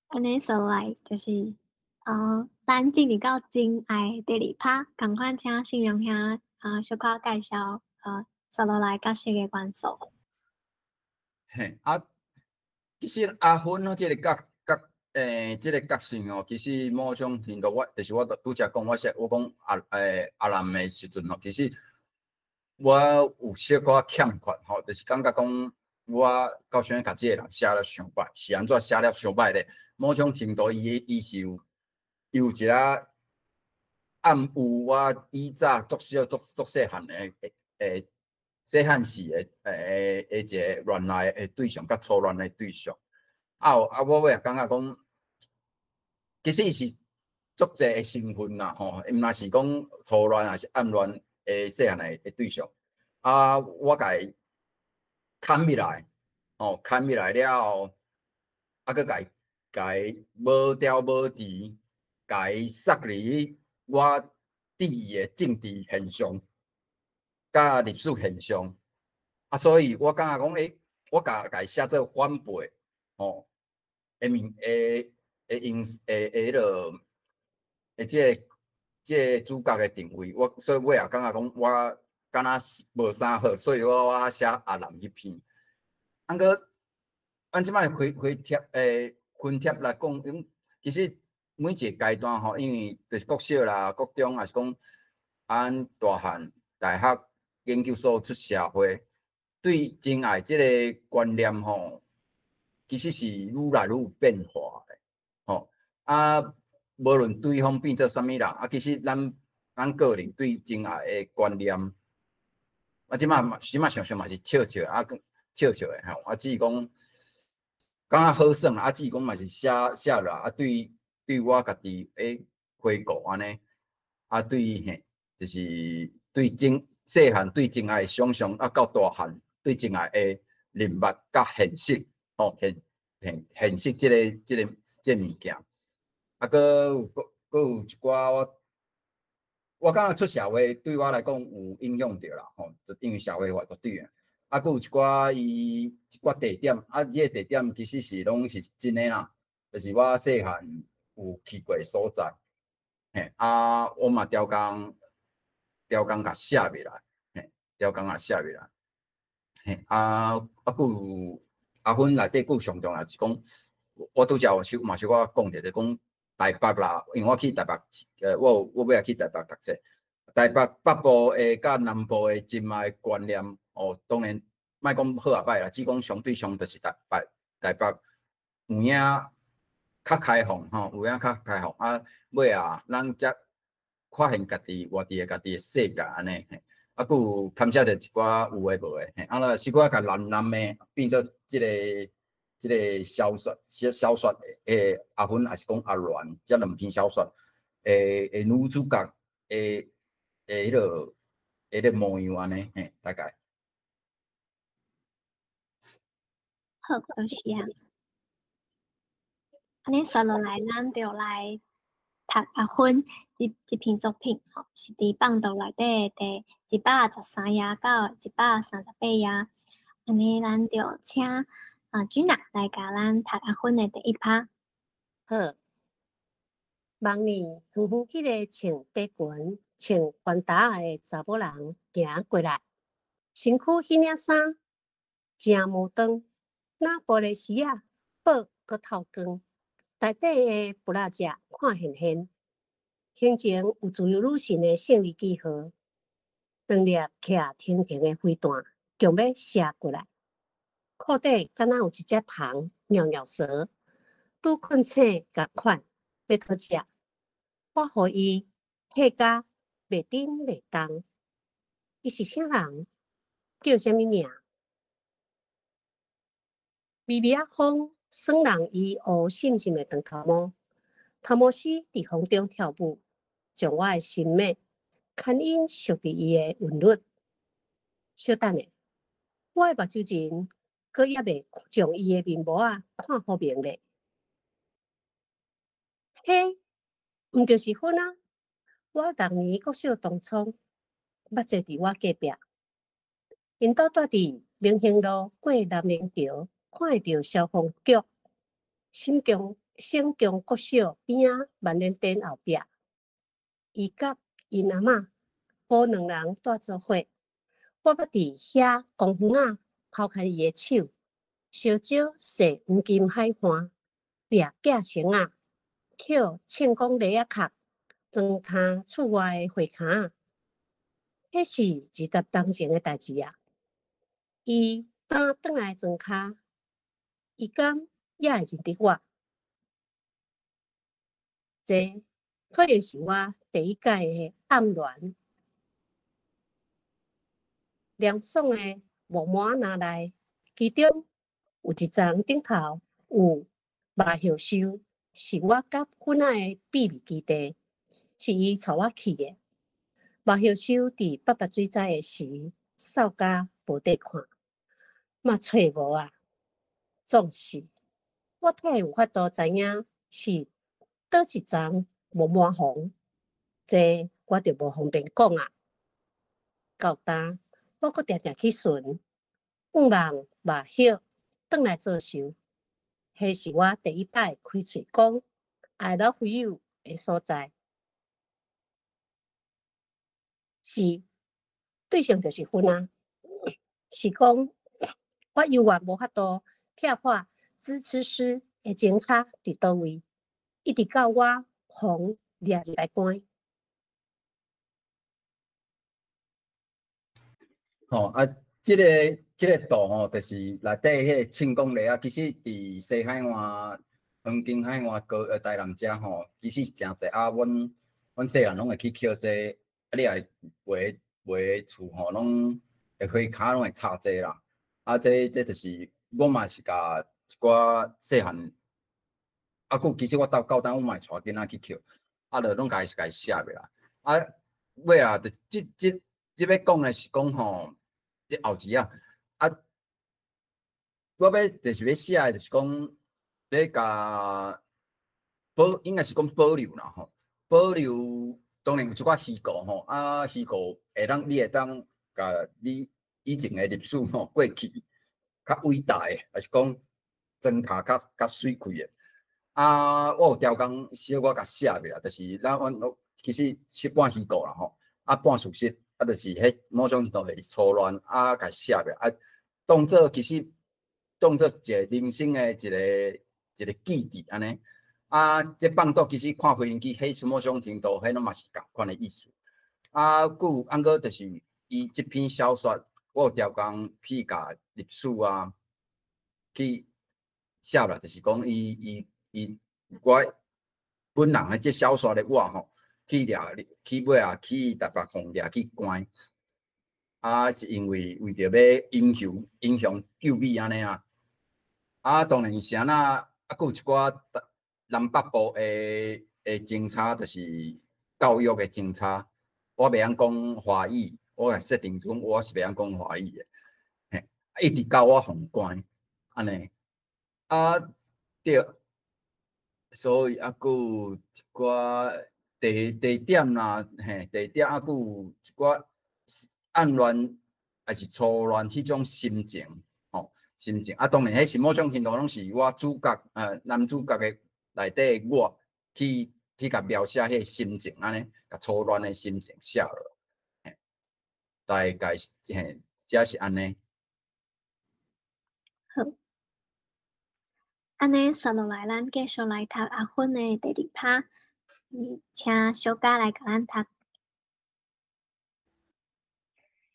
Speaker 2: 按呢说来，就是咱进入到情爱第二趴，仝款请信良兄啊，小可介绍接落来角色的元素。
Speaker 3: 嘿，啊，其实阿芬吼，这个角角这个角色吼，其实某种程度我，就是我拄才讲，我说我讲阿南的时阵吼，其实我有小可欠缺吼，就是感觉讲我到想欲共这个人写了伤歹，是按怎写了伤歹咧？某种程度，伊是有一个暗喻我以早足少足足细汉的细汉时的一个恋爱的对象，佮初恋的对象。啊啊，我尾也感觉讲，其实伊是足济的成分啦，吼，毋若是讲初恋，抑是暗恋的细汉的对象。啊，我共伊牵起来，吼，牵起来了后，啊，阁共伊无调无治，共伊塞入去我致意的政治现象，佮历史现象。啊，所以我感觉讲，我共伊写做反叛，吼，的面，的的因，的的彼落，的这个主角的定位，我所以我也感觉讲，我敢若是无啥好，所以我写阿南彼篇。啊，毋过，阮这摆回回贴，分贴来讲，因其实每一个阶段吼，因为就是国小啦、国中，抑是讲按大汉、大学、研究所出社会，对情爱这个观念吼，其实是愈来愈有变化的，吼啊，无论对方变做啥物人，啊，其实咱个人对情爱的观念，啊，这摆想想嘛是笑笑啊，笑笑的吼，啊，只是讲感觉好耍，啊，只是讲嘛是写写落啊，对我家己的回顾按呢，啊，对嘿，就是对情细汉对情爱的想象，啊，到大汉对情爱的认捌佮现实，吼，现实这个物件，啊，阁有一寡我感觉出社会对我来讲有影响著啦，吼，就因为社会化绝对的。啊，阁有一寡伊一寡地点，啊，这个地点其实是拢是真的啦，就是我细汉有去过的所在，嘿，啊，我嘛刁工共写落来，嘿，刁工共写落来，嘿，啊啊，阁有阿芬内底阁有上重要是讲，我拄才有小嘛小可讲著，就讲台北啦，因为我去台北，我尾仔去台北读册，台北北部的佮南部的情爱观念，哦，当然莫讲好抑歹啦，只讲相对上就是台北有影较开放吼，有影较开放啊，尾仔咱才发现家己活伫个家己的世界按呢，嘿，啊，阁有牵涉著一寡有的无的，嘿，啊，若小可共男男的变做这个小说的阿芬，抑是讲阿鸾，这两篇小说的女主角的彼个模样按呢，嘿，大概。
Speaker 2: 好，多谢。按呢煞落来，咱就来读阿芬这篇作品，吼，是伫放毒内底第113页到138页。按呢，咱就请啊君娜来共咱读阿芬的第一趴。
Speaker 4: 好，梦里远远彼个穿短裙、穿悬搭仔的查某人行过来，身躯彼领衫正摩登，若玻璃丝仔宝阁透光，内底的布拉遮看现现，胸前有自由女神的胜利记号，两粒徛挺挺的飞弹，强欲射过来。裤底敢若有一只虫，尿尿趖，拄困醒仝款，欲讨食。我予伊吓甲袂振袂动。伊是啥人？叫啥物名？微微仔风，耍人伊乌深深的长头毛，头毛丝伫风中跳舞，将我的心脉牵引属伫伊的韵律。小等下，我的目睭仁阁犹未将伊的面膜仔看好明咧。彼毋就是芬啊？我六年国小同窗，捌坐伫我隔壁。𪜶兜蹛伫明兴路过南宁桥，看会著消防局、省强国小边仔万年殿后壁。伊佮𪜶阿嬷母两人蹛做伙，我捌伫遐公园仔偷牵伊的手，相招踅黄金海岸，掠寄绳仔，捡唱讲犁仔壳，装摊厝外的花埕仔。彼是20冬前的代志啊！伊担转来庄跤，伊敢犹会认得我？这可能是我第一摆的暗恋。凉爽的木麻篮内，其中有一丛顶头有麻叶树，是我佮芬仔的秘密基地，是伊带我去的。麻叶树伫八八水灾的时，瘦甲无得看，嘛揣无啊。总是，我太有法度知影是佗一丛木麻黄，这我就无方便讲啊。到今，我阁定定去巡，向望麻叶转来做寿。彼是我第一摆开喙讲 I love you 的所在。是，对象就是芬啊。是讲，我犹原无法度拆破支持师的前叉佇佗位？一直到我予掠入來關。
Speaker 3: 吼啊，這個圖吼，就是內底彼個慶功禮啊。其實佇西海岸、長滨海岸、高台南遮吼，其實誠濟啊。阮細漢攏會去抾這個，啊，你若賣賣厝吼，攏會花跤攏會插這個啦。啊，這就是我嘛是共一寡細漢，啊，閣其實我到高中我嘛會帶囡仔去抾，啊，就攏共伊共伊寫落來。啊，尾仔就這欲講的是講吼，這後一仔啊，我欲就是欲寫的，就是講欲共保，應該是講保留啦吼，保留當然有一寡虛構吼，啊虛構會當你會當共你以前的歷史吼過去較偉大的，抑是講裝塔較較媠氣的。啊，我有刁工小可共寫落來，就是咱阮攏其實是半虛構啦吼，啊半事實，啊就是彼某種程度是錯亂，啊共寫落來，啊當做其實當做一個人生的一個一個記憶按呢。啊，這放毒其實看飛行機，彼某種程度，彼攏嘛是仝款的意思。啊，閣有按過就是伊這篇小說，我有刁工去共歷史啊去寫落，就是講伊伊伊我本人的這小說的我吼，去掠去尾仔去台北予掠去關，啊是因為為著欲英雄英雄救美按呢啊。啊，當然是按怎啊，閣有一寡南北部的的政策，就是教育的政策，我袂曉講華語，我設定陣我是袂曉講華語的，嘿，一直到我予關，按呢，啊對，所以啊，閣有一寡地地點啦，嘿，地點啊，閣有一寡暗戀抑是初戀彼種心情，吼，心情啊，當然彼是某種程度攏是我主角，男主角的內底我去去共描寫彼個心情，按呢，共初戀的心情寫落，嘿，大概是嘿，這是按呢。
Speaker 2: 好，按呢，紲落來，咱繼續來讀阿芬的第二趴，請小佳來共咱讀。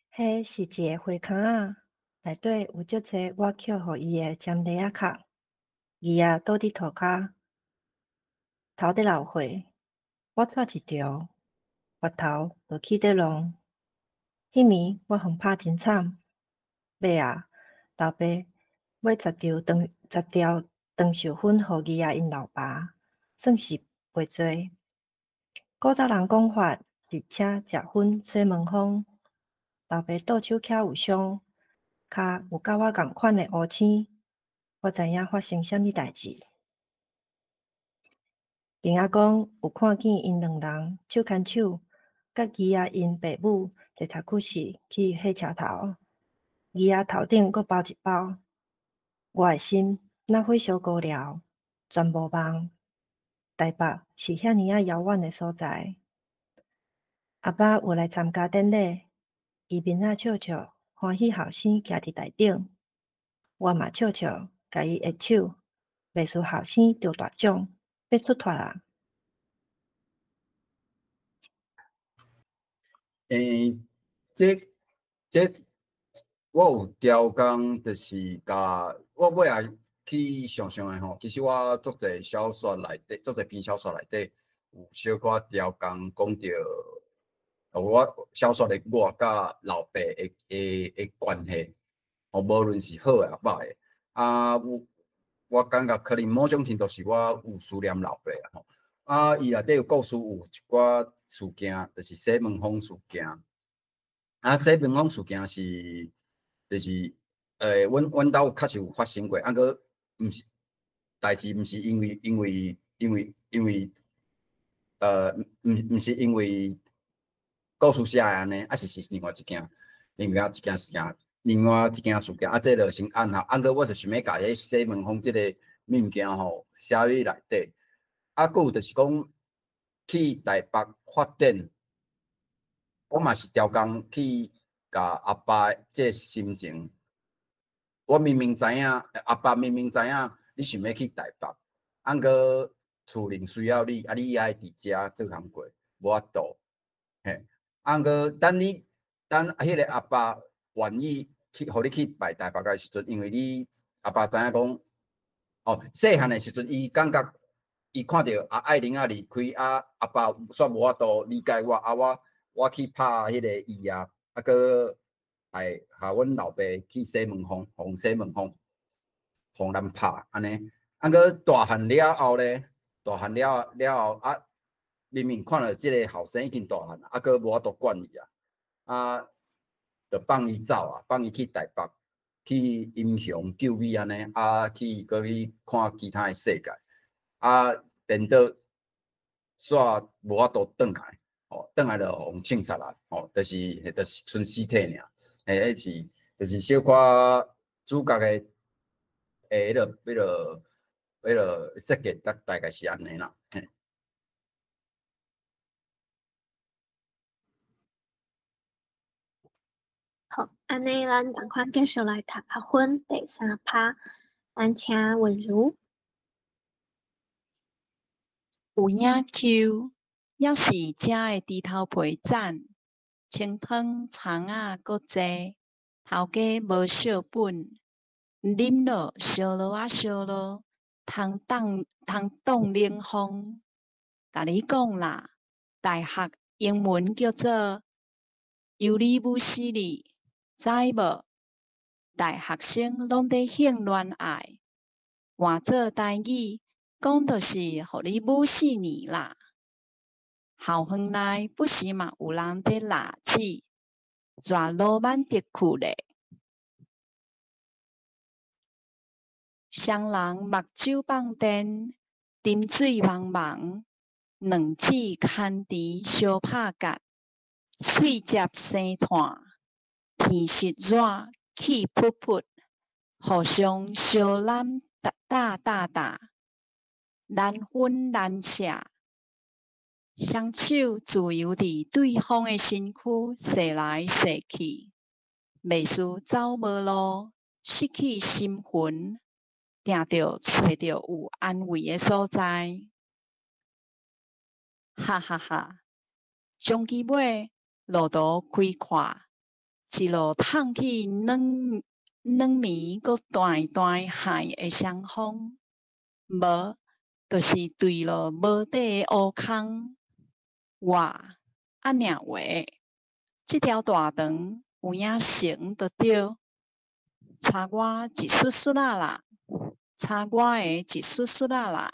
Speaker 5: 彼是一个花崁仔，內底有足濟我抾予伊的尖螺仔殼，字仔倒佇塗跤，頭咧流血。我掣一條，舌頭就起咧浪。彼暝我予拍真慘，尾仔老爸買10條長10條長壽粉予兒仔𪜶老爸，算是賠罪。古早人講法是請食粉洗門風。老爸倒手徛有傷，跤有佮我仝款的烏青，我知影發生啥物代誌。朋仔講有看見𪜶兩人手牽手，佮兒仔𪜶爸母坐塔克士去火車頭，兒仔頭頂閣包一包。我的心若火燒糊了，全無望。台北是遐爾仔遙遠的所在。阿爸有來參加典禮。伊面仔笑笑，歡喜後生徛佇台頂，我嘛笑笑，共伊握手。袂輸後生得大獎，欲出脫啊！
Speaker 3: 欸，這這我有刁工，就是共我尾仔去想想的吼。其實我足濟小說內底，足濟篇小說內底有小可刁工講著。我小說的我佮老爸的的的關係，吼，無論是好的抑歹的，啊，我我感覺可能某種程度是我有思念老爸啦吼。啊，伊內底有故事有一寡事件，就是洗門風事件。啊，洗門風事件是，就是，阮阮兜確實有發生過，啊，閣毋是，代誌毋是因為因為因為因為，毋毋是因為。故事寫的按呢，啊是是另外一件，另外一件事件，另外一件事件，啊，這就先按下，按閣我就想欲共彼洗門風這个物件吼寫佇內底，啊，閣有就是講去台北發展，我嘛是刁工去共阿爸這个心情，我明明知影，阿爸明明知影，你想欲去台北，啊毋過厝人需要你，啊你愛佇遮做工課，無法度，嘿。啊毋過等你等彼个阿爸願意去，予你去拜台北的時陣，因為你阿爸知影講，哦，細漢的時陣，伊感覺伊看著阿愛玲仔離開，啊阿爸煞無法度理解我，啊我去拍彼个伊啊，啊閣來予阮老爸去洗門風，予洗門風，予人拍按呢。啊閣大漢了後咧，大漢了了後啊，明明看著這个後生已經大漢，啊閣無法度管伊啊，啊，就放伊走啊，放伊去台北，去英雄救美按呢，啊去閣去看其他的世界，啊變做煞無法度轉來，吼，轉來就予人槍殺啦，吼，就是賰屍體爾，嘿，彼是就是小可主角的彼个設計大概是按呢啦，嘿。
Speaker 2: 好，按呢咱仝款繼續來讀學分第三趴，咱請文如。
Speaker 6: 有影搝，猶是遮的豬頭皮讚，清湯蔥仔閣濟，頭家無惜本，啉落燒烙仔燒烙，通擋冷風。共你講啦，大學英文叫做 University，知無？大學生攏佇興戀愛，換做台語講就是予你舞死年啦。校園內不時嘛有人佇抐舌，蛇羅曼蒂克咧。雙人目睭放電，沉水茫茫，兩舌牽甜相拍結，喙接生炭，天色熱，氣噗噗，互相相攬打打打，難分難捨，雙手自由佇對方的身軀踅來踅去，袂輸走無路，失去心魂，定著揣著有安慰的所在。哈哈哈！終其尾路途開闊，一路淌去軟軟綿閣彈彈海的雙風，無就是墜落無底的烏空。哇！按呢話，這條大腸有影成就對，差我一絲絲仔啦，差我的一絲絲仔啦。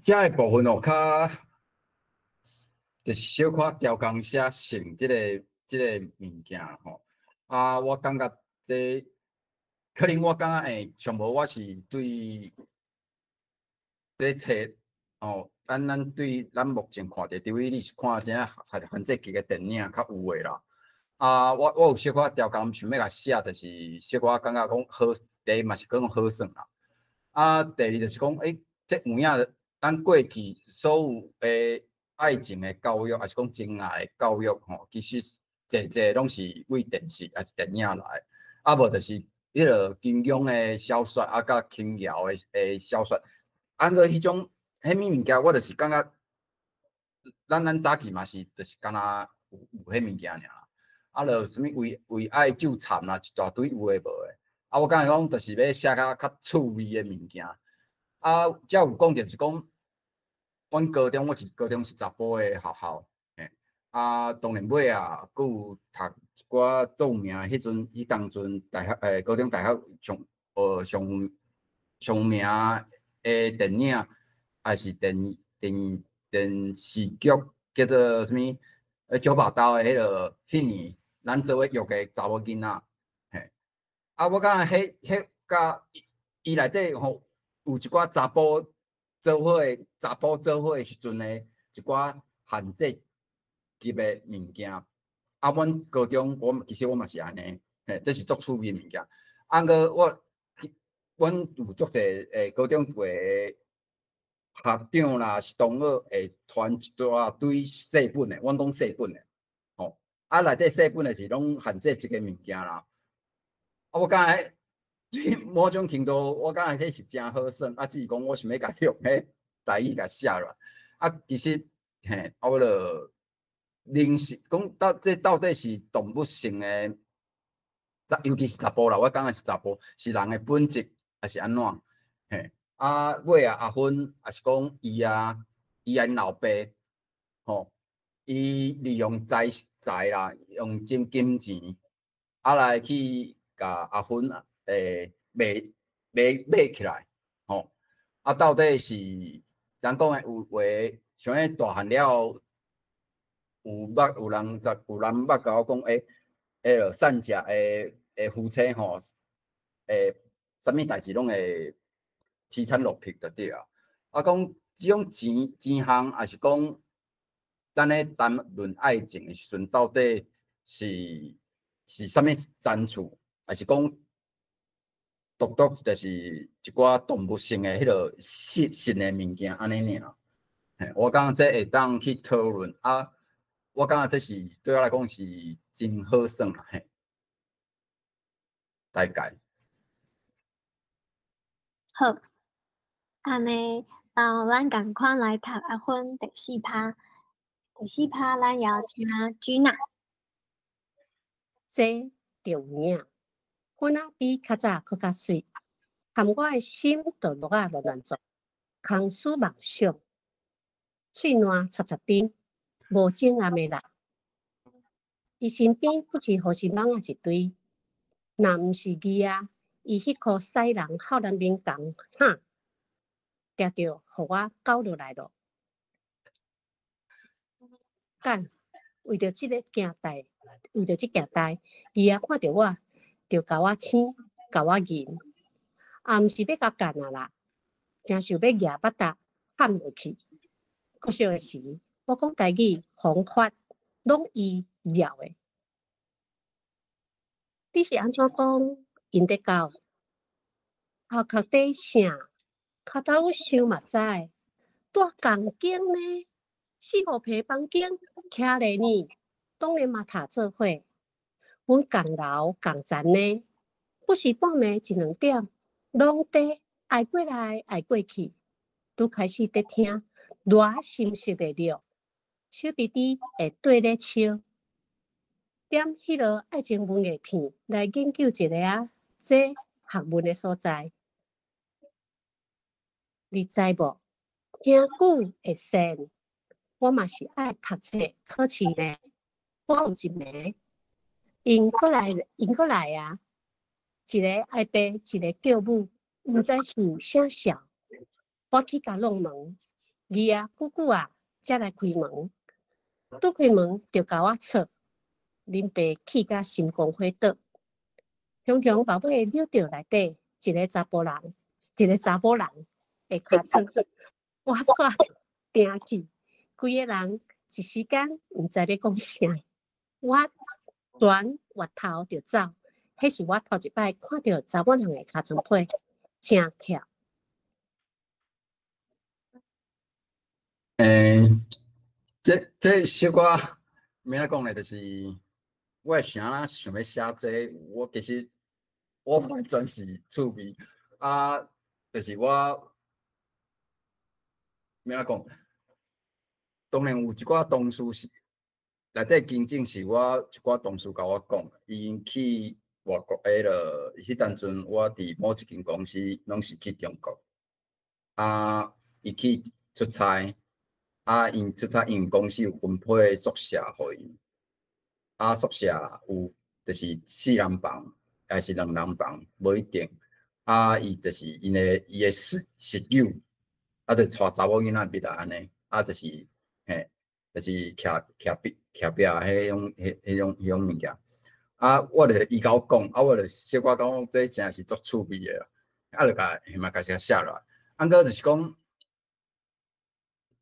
Speaker 3: 這个部分哦，較就是小可刁工寫性這个物件吼。啊，我感覺這可能我感覺上無我是對咧冊哦，咱對咱目前看著，除非你是看這限制級的電影較有的啦。啊，我有小可刁工想欲共寫，就是小可感覺講好，第一嘛是講好耍啦。啊，第二就是講，這有影，咱過去所有的愛情的教育，抑是講情愛的教育吼，其實濟濟攏是為電視抑是電影來，啊無就是彼个金庸的小說，啊佮瓊瑤的小說，啊，毋過彼種彼物物件，我就是感覺，咱早期嘛是，就是敢若有彼物件爾啦，啊，就啥物為愛糾纏啦，一大堆有的無的，啊，我感覺講就是欲寫較趣味的物件。啊，遮有講著是講，阮高中我是高中是查埔的學校，嘿，啊，當然尾啊，閣有讀一寡著名，彼陣彼當陣大學高中大學上有名的電影，抑是電視劇，叫做啥物？九把刀的彼个彼年，咱做伙約的查某囡仔，嘿，啊，我感覺彼佮伊內底吼。有一寡查埔做伙的，查埔做伙的時陣的一寡限制級的物件。啊，阮高中我其實我嘛是按呢，嘿，這是足趣味的物件。啊，毋過我，阮有足濟高中的學長啦，是同學會傳一大堆細本的，阮講細本的，吼，啊，內底細本的是攏限制一個物件啦。啊，我感覺某種程度，我感覺彼是誠好耍，啊，只是講我想欲共用彼台語共寫落來。啊，其實嘿，啊，我就認識講到這到底是動物性的，尤其是查埔啦，我感覺是查埔是人的本質，抑是按怎？嘿，啊，尾啊，阿芬，抑是講伊啊，伊𪜶老爸，吼，伊利用財財啦，用金金錢，啊來去共阿芬買買買起來，吼，啊，到底是人講的有話，像彼大漢了後，有捌有人有人捌共我講，欸，彼落散食的的夫妻吼，欸，啥物代誌攏會凄慘落魄就對啊。啊，講這種錢錢項，抑是講咱咧談論愛情的時陣，到底是是啥物層次，抑是講獨獨就是一寡動物性的彼落性性的物件按呢爾。嘿，我感覺這會當去討論啊，我感覺這是對我來講是真好耍啦，嘿，大概。
Speaker 2: 好，按呢，咱仝款來讀阿芬第四趴，第四趴咱邀請君娜。
Speaker 4: 這著有影，粉仔比較早閣較媠，含我的心就落啊亂亂撞，空思妄想，喙瀾插插釘，無種暗的力。伊身邊不是胡絲蠓仔一堆，若毋是伊啊，伊彼箍屎人哭咱面共哈，定著予我攪落來咯。干，為著這个件代，為著這件代，伊啊看著我，就共我青，共我銀，也毋是欲共幹啊啦，誠想欲攑腹罩冚落去。國小的時，我講台語方法攏伊教的。你是按怎講？𪜶咧教頭殼底啥？跤頭想嘛知，蹛仝間呢？四五坪房間徛咧呢，當然嘛讀做伙。阮仝老仝層呢，不時半暝一兩點，攏佇挨過來挨過去，拄開始佇聽熱心實的尿，小弟弟會綴咧笑。點彼落愛情文藝片來研究一下啊，這學問的所在，你知無？聽久會善，我嘛是愛讀冊考試呢。我有一暝，𪜶閣來，𪜶閣來啊！一个哀爸，一个叫母，毋知是啥痟。我去共弄門，伊啊久久啊才來開門。拄開門就共我吵，恁爸氣甲心肝火倒，雄雄目尾扭著內底一个查埔人，一个查某人的尻川，我煞定去，規个人一時間毋知欲講啥，我轉越頭就走，彼是我頭一擺看著查某人的尻川皮，誠巧。
Speaker 3: 欸，這這小可欲按怎講咧，就是我會啥啦想欲寫這個，我其實我完全是趣味啊，就是我欲按怎講，當然有一寡同事是內底經證是我一寡同事共我講，𪜶去外國彼落，彼當陣我佇某一間公司攏是去中國，啊，伊去出差，啊，𪜶出差，𪜶公司有分配宿舍予𪜶，啊，宿舍有就是四人房，抑是兩人房，無一定。啊，伊就是𪜶的伊的室室友，啊，就帶查某囡仔入來按呢，啊，就是嘿，就是徛徛壁徛壁彼種彼彼種彼種物件。啊，我就伊共我講，啊，我就小可感覺這誠是足趣味的啦，啊，就共嘛共寫落來。啊，毋過就是講，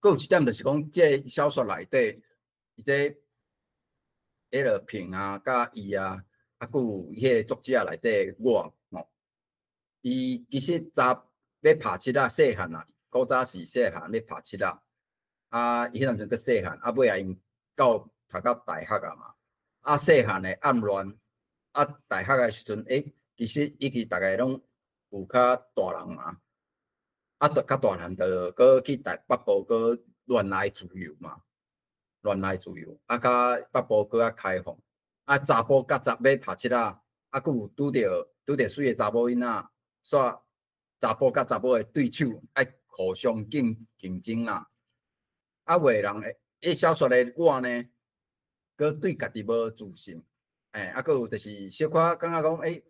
Speaker 3: 閣有一點就是講，這个小說內底，伊這彼落平啊，佮伊啊，啊，閣有彼个作者內底我吼，伊其實早欲拍七仔細漢啦，古早是細漢欲拍七仔，啊，伊彼當陣閣細漢，啊，尾仔𪜶到讀到大學啊嘛，啊，細漢的暗戀，啊，大學的時陣，欸，其實伊去逐个攏有較大人嘛，啊，較大漢就閣去台北部閣戀愛自由嘛，戀愛自由，啊，較北部閣較開放，啊，查埔佮查欲拍七仔，啊，閣有拄著媠的查某囡仔，煞查埔佮查某的對手愛互相競爭啦。啊，有的人會，伊小說的我呢，閣對家己無自信，欸，啊，閣有就是小可感覺講，欸，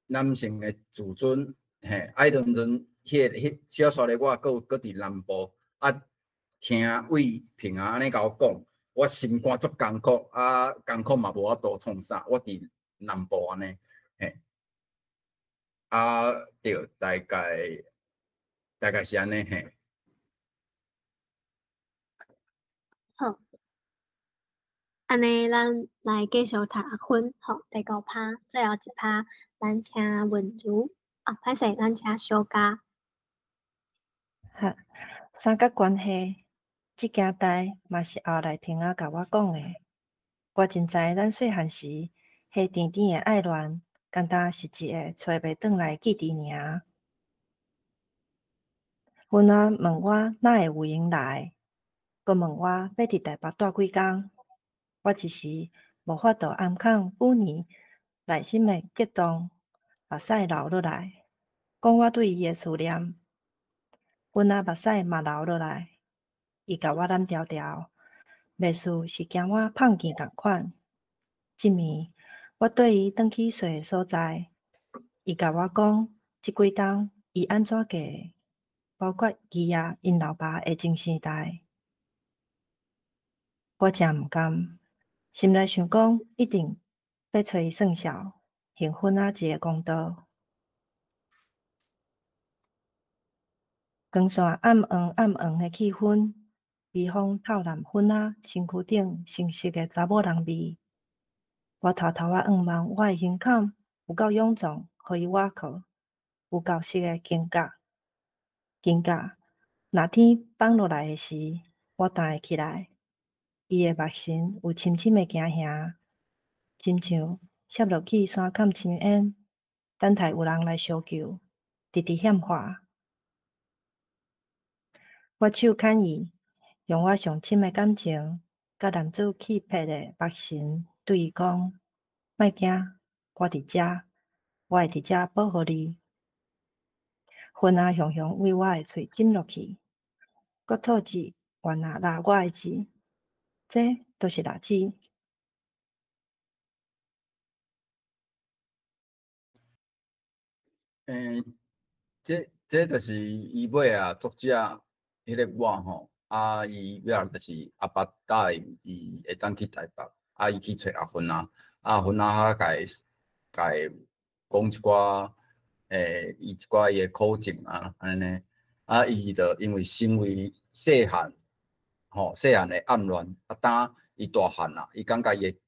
Speaker 3: 男性的自尊，嘿，啊，彼當陣，彼個彼小說的我閣有閣佇南部，啊，聽魏平啊按呢共我講，我心肝足艱苦，啊，艱苦嘛無法度創啥，我佇南部按呢，嘿，啊，對，大概是按呢，嘿。
Speaker 2: 好，按呢，咱來繼續讀阿芬，吼，第五趴，最後一趴，咱請文如，啊，歹勢，咱請小嘉。
Speaker 5: 哈，三角關係，這件代嘛是後來平仔共我講的。我真知咱細漢時，彼甜甜的愛戀，敢若是一个揣袂轉來的記憶爾。芬仔問我哪會有閒來，閣問我欲佇台北蹛幾工。我一時無法度掩藏久年內心的激動，目屎流落來，講我對伊的思念。芬仔目屎嘛流落來，伊共我攬牢牢，袂輸是驚我膨見仝款。這暝我綴伊轉去睡的所在，伊共我講這幾冬伊按怎過的，包括伊仔𪜶老爸的精神代。我誠毋甘，心內想講一定欲揣伊算數，還芬仔一个公道。光線暗黃暗黃的氣氛，微風透湳芬仔身軀頂熟悉的查某人味。我偷偷仔向望我的胸坎有夠臃腫，予伊倚靠，有夠實的肩胛。肩胛，若天放落來的時，我彈會起來。伊的目神有深深的驚嚇，親像摔落去山坎深淵，等待有人來相救，直直喊話。我手牽伊，用我上深的感情，佮男子氣魄的目神對伊講：莫驚，我佇遮，我會佇遮保護你。芬仔雄雄為我的喙唚落去，閣吐舌原來拉我的舌，這都是辣子。
Speaker 3: 欸，這就是伊尾啊，作者彼个我吼，啊，伊尾仔就是阿爸答應伊會當去台北，啊，伊去揣阿芬啊，阿芬啊，共伊講一寡，欸，伊一寡伊的苦情啊，按呢，啊，伊就因為身為細漢，吼，細漢的暗戀，啊，當伊大漢啊，伊感覺伊會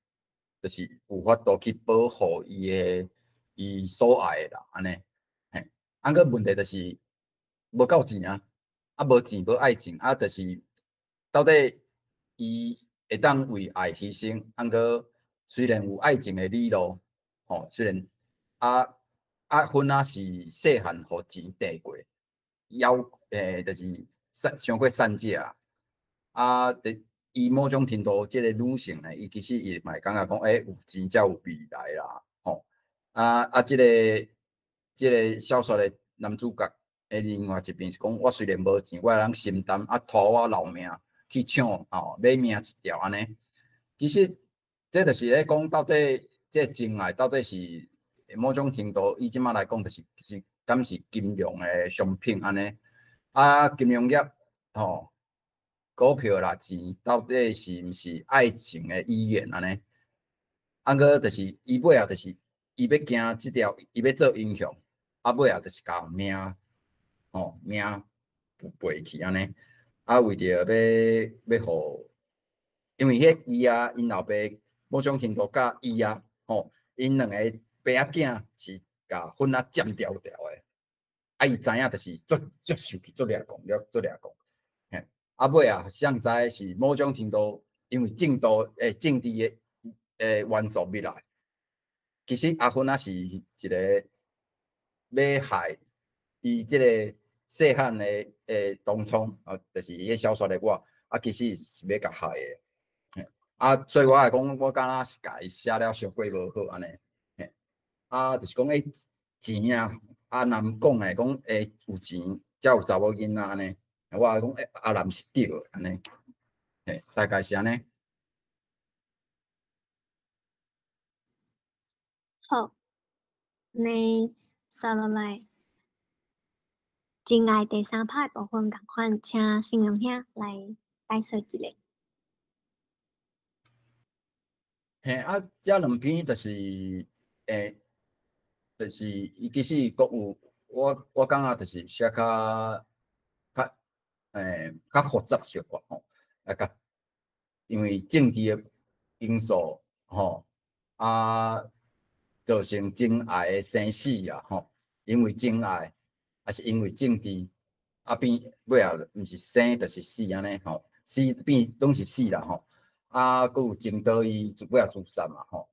Speaker 3: 就是有法度去保護伊的伊所愛的人，按呢，嘿，啊，閣問題就是無夠錢啊。啊，無錢無愛情，啊，就是到底伊會當為愛犧牲，啊，毋過雖然有愛情的理路，吼，雖然啊啊，芬仔是細漢予錢綴過，枵就是散傷過散食啊，伊某種程度，這個女性呢，伊其實伊嘛會感覺講，欸，有錢才有未來啦，吼，啊啊，這個小說的男主角。欸，另外一邊是講，我雖然無錢，我會當承擔，啊，拖我老命去搶，吼，買命一條按呢。其實，這就是咧講到底，這情愛到底是某種程度，以這馬來講，就是敢是金融的商品按呢。啊，金融業，吼，股票啦，錢到底是毋是愛情的語言按呢？啊，閣就是伊尾仔就是伊欲行這條，伊欲做英雄，啊，尾仔就是共命。吼，命背去按呢，啊，為著欲予，因為彼伊啊，𪜶老爸某種程度佮伊啊，吼，𪜶兩个爸仔囝是共芬仔佔牢牢的，啊，伊知影就是足足受氣，足掠狂，足掠狂，嘿，啊，尾仔誰知是某種程度，因為政治的元素入來，其實阿芬仔是一個欲害伊這個細漢的同窗，啊，就是伊彼小說的我，啊，其實是欲共害的。啊，所以我會講，我敢若是共伊寫了傷過無好按呢。嘿，啊，就是講欸錢啊，阿南講的講欸有錢才有查某囡仔按呢，我會講欸阿南是對的按呢，嘿，大概是按呢。
Speaker 2: 好，呢，煞落來，情愛第三拍的部分仝款，請信榮兄來解說一下。
Speaker 3: 嘿，啊，這兩篇就是，欸，就是伊其實閣有，我感覺就是寫較較，欸，較複雜小可吼，啊，佮因為政治的因素吼，啊，造成情愛的生死啊吼，因為情愛，抑是因為政治，啊變尾仔毋是生就是死按呢吼，死變攏是死啦吼。啊，閣有情刀伊尾仔自殺嘛吼，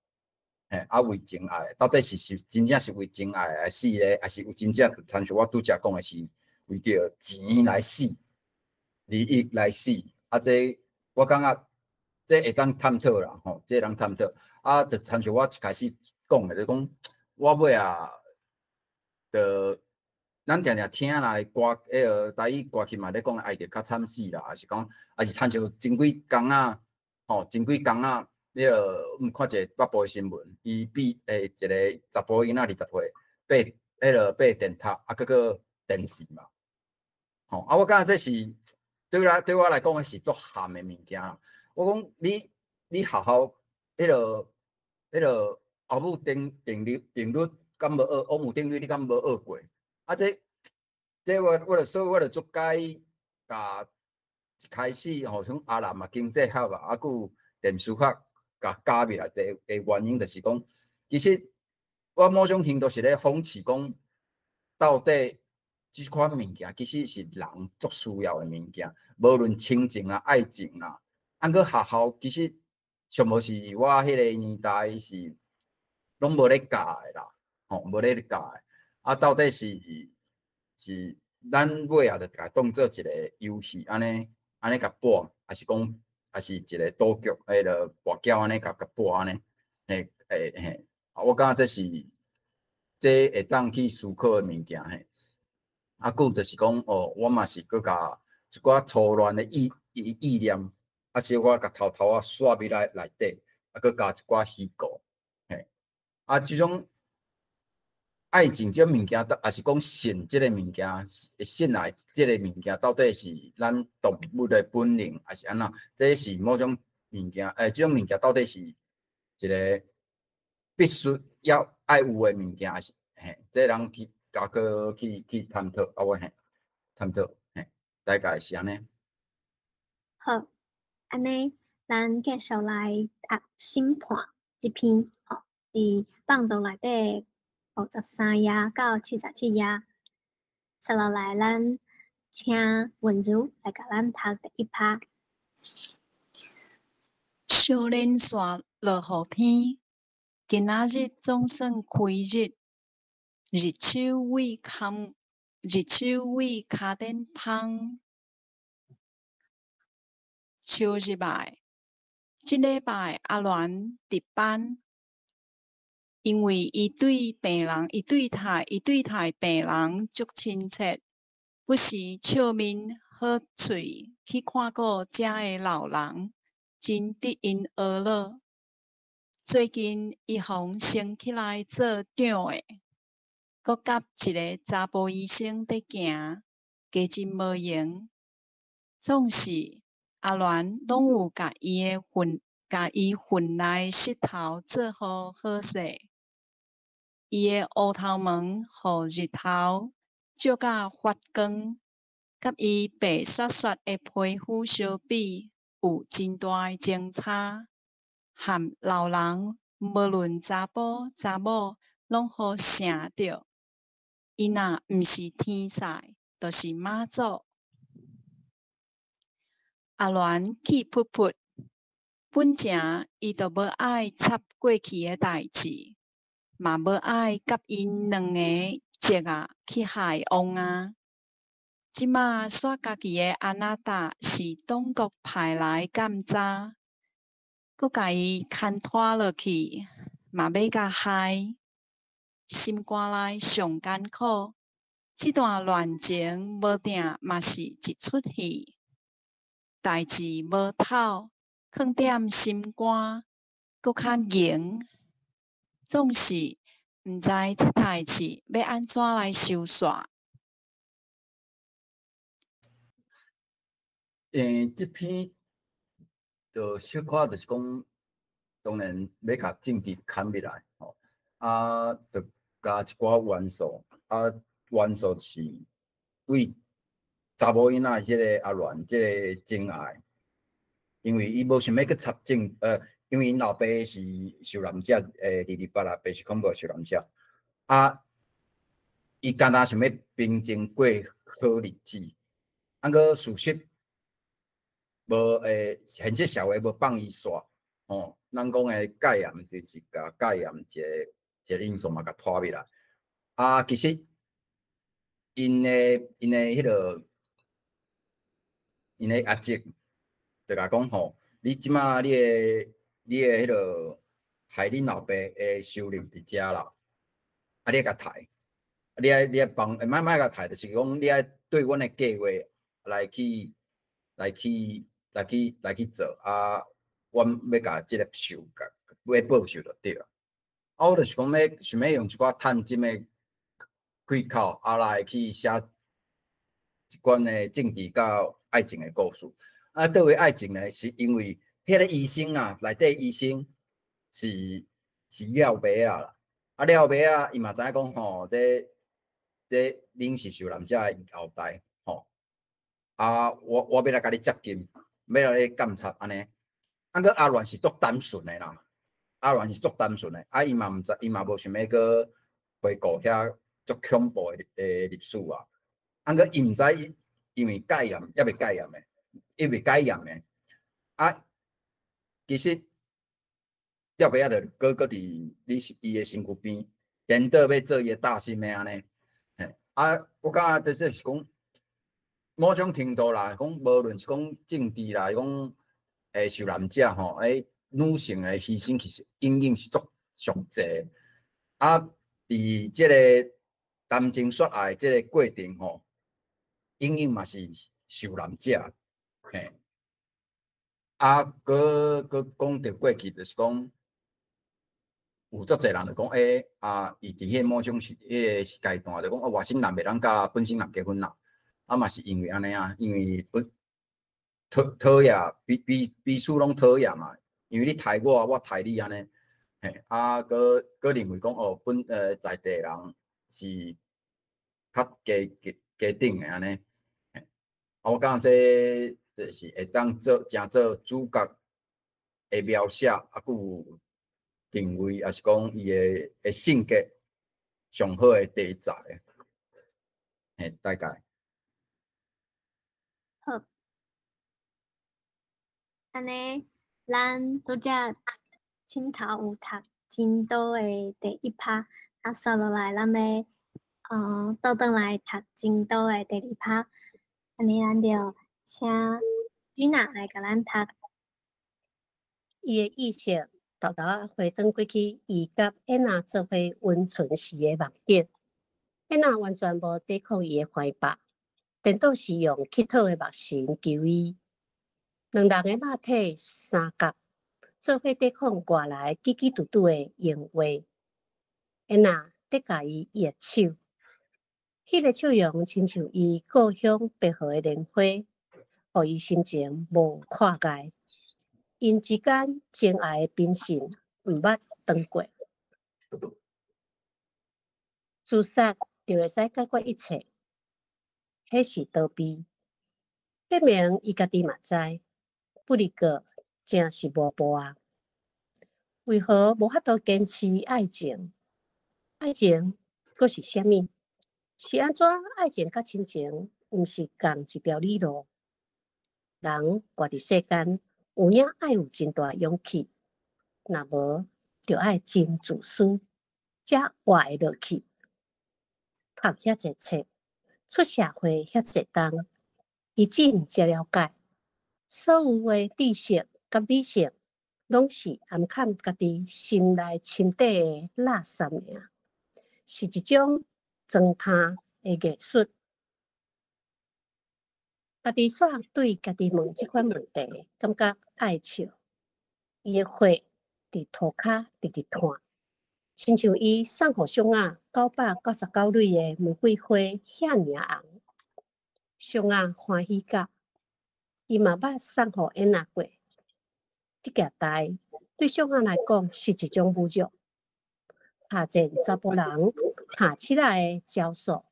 Speaker 3: 嘿，啊為情愛，到底是真正是為情愛來死咧，抑是有真正親像我拄才講的是為著錢來死，利益來死，啊這我感覺這會當探討啦吼，這會當探討。啊，就親像我一開始講的，就講我尾仔，就咱定定聽來歌，彼个台語歌曲嘛咧講愛著較慘死啦，抑是講，抑是親像前幾工仔，吼，前幾工仔，彼个毋看一个北部的新聞，伊比欸一个查埔囡仔20歲，爬彼个爬電塔，啊，閣閣電死嘛，吼，啊，我感覺這是對我來講，是足譀的物件。我講你學校彼个彼个歐姆定定律定律敢無學？歐姆定律你敢無學過？啊這這我我就所以我就足佮意共一開始吼，像阿南嘛經濟學啊，啊閣有電視學共加入內底的原因，就是講，其實我某種程度是咧諷刺講，到底這款物件其實是人足需要的物件，無論親情啊、愛情啊，啊閣學校其實上無是我彼个年代是攏無咧教的啦，吼，無咧教的。啊，到底是是咱尾仔就共當做一個遊戲按呢按呢共播，抑是講，抑是一個賭局，彼个跋筊按呢共共播按呢？嘿，欸嘿，我感覺這是這會當去思考的物件嘿。啊，閣有就是講哦，我嘛是閣共一寡錯亂的意念，啊，小可共偷偷仔煞入來內底，啊，閣加一寡虛構，嘿，啊，這種愛情這種物件，抑是講性這个物件，性愛這个物件，到底是咱動物的本能，抑是按怎？這是某種物件，欸，這種物件到底是一個必須要愛有的物件，抑是嘿，這人去加閣去探討，啊，我嘿探討，嘿，大概是按呢。
Speaker 2: 好，按呢，咱繼續來讀審判這篇，吼，佇放毒內底53頁到77頁。接落來，咱請文如來共咱讀第一拍。
Speaker 6: 小連續落雨天，今仔日總算開日，日手為坎，日手為跤頂芳抽入來。這禮拜阿鸞值班，因為伊對病人，伊對待病人足親切，不時笑面好喙去看顧遮的老人，真得𪜶呵咾。最近伊予升起來做長的，閣佮一个查埔醫生佇行，加真無閒。總是阿鸞攏有共伊的份，共伊份內穡頭做予好勢。伊的烏頭毛予日頭照甲發光，佮伊白雪雪的皮膚相比，有真大的相差。和老人無論查埔查某，攏予疼著。伊若毋是天使，就是媽祖。阿鸞氣噗噗，本前伊就無愛插過去的代誌，嘛無愛佮𪜶兩個叔仔去害王啊！這馬煞家己的阿納達是黨國派來監查，閣共伊牽拖落去，嘛欲共害，心肝內上艱苦。這段戀情無定嘛是一齣戲，代誌無透，囥踮心肝，閣較凝，總是毋知這代誌欲按怎來收煞。
Speaker 3: 這篇就小可就是講，當然欲共政治牽入來吼，啊，就加一寡元素，啊，元素是對查某囡仔這个阿鸞這个情愛，因為伊無想欲去插政，因為𪜶老爸是受難者，228啊，白色恐怖受難者，啊，伊敢若想欲平靜過好日子，啊，毋過事實無現實社會無放伊煞，吼，咱講的戒嚴就是共戒嚴一个一个因素嘛，共拖入來，啊，其實𪜶的彼个𪜶的阿叔就共講吼，你這馬你的彼个害恁老爸的收入佇遮啦，啊，你愛共刣，你愛幫，莫莫共刣，就是講你愛對阮的計劃來去做，啊，阮欲共這个仇共欲報仇就對啊。啊，我就是講欲想欲用一寡探偵的開口，啊來去寫這款的政治佮愛情的故事。啊，佗位愛情呢，是因為彼个醫生啊，內底醫生是廖爸仔啦。啊，廖爸仔伊嘛知影講吼，這恁是受難者的後代吼。啊，我欲來共你接近，欲來你監察按呢。啊，閣阿鸞是足單純的啦，阿鸞是足單純的，啊，伊嘛毋知，伊嘛無想欲閣回顧遐足恐怖的歷史啊。啊，閣伊毋知，因為戒嚴猶未戒嚴的，猶未解嚴的。啊，其實廖爸仔就閣閣佇你伊的身軀邊，顛倒欲做伊的大心的按呢。嘿，啊，我感覺這是講某種程度啦，講無論是講政治啦，講受難者吼，女性的犧牲其實永遠是足上濟。啊，佇這个談情說愛這个過程吼，永遠嘛是受難者。嘿，啊，閣閣講著過去，就是講有足濟人就講，啊，伊佇彼個某種時，彼个階段就講，啊，外省人袂當佮本省人結婚啦，啊嘛是因為按呢啊，因為本討討厭彼彼彼此攏討厭嘛，因為你刣我，我刣你按呢，嘿，啊，閣閣認為講，哦，本在地人是較低低低等的按呢，嘿，啊，我感覺這就是會當做誠做主角的描寫，啊，閣有定位，抑是講伊的性格上好的題材，嘿，大概。
Speaker 2: 好，按呢，咱拄才凊頭有讀真多的第一拍，啊，煞落來咱欲倒轉來讀真多的第二拍，按呢，咱就請君娜來共咱讀。
Speaker 4: 伊的意識沓沓仔回轉過去，伊佮安娜做伙溫存時的夢境。安娜完全無抵抗伊的懷抱，顛倒是用乞討的目神求伊。兩人的肉體相夾，做伙抵抗外來擠擠嘟嘟的誘惑。安娜得共伊握手，彼个笑容親像伊故鄉白河的蓮花，予伊心情無闊礙。𪜶之間情愛的邊線毋捌斷過。自殺就會使解決一切，彼是逃避。明明伊家己嘛知，不過正是無步啊。為何無法度堅持愛情？愛情閣是啥物？是按怎愛情佮親情毋是仝一條理路？人活佇世間，有影愛有真大勇氣，若無就愛真自私。才活會落去。讀遐濟冊，出社會遐濟冬，伊真才了解，所有的知識佮理性，攏是暗崁家己心內深底的垃圾爾，是一種裝忝的藝術。家己煞對家己問這款問題，感覺愛笑。伊的血佇塗跤直直湠，親像伊送予淑雅999蕊的玫瑰花遐爾紅。淑雅歡喜甲，伊嘛捌送予安娜過。這件代對淑雅來講是一種侮辱。下賤查埔人下起來的招數，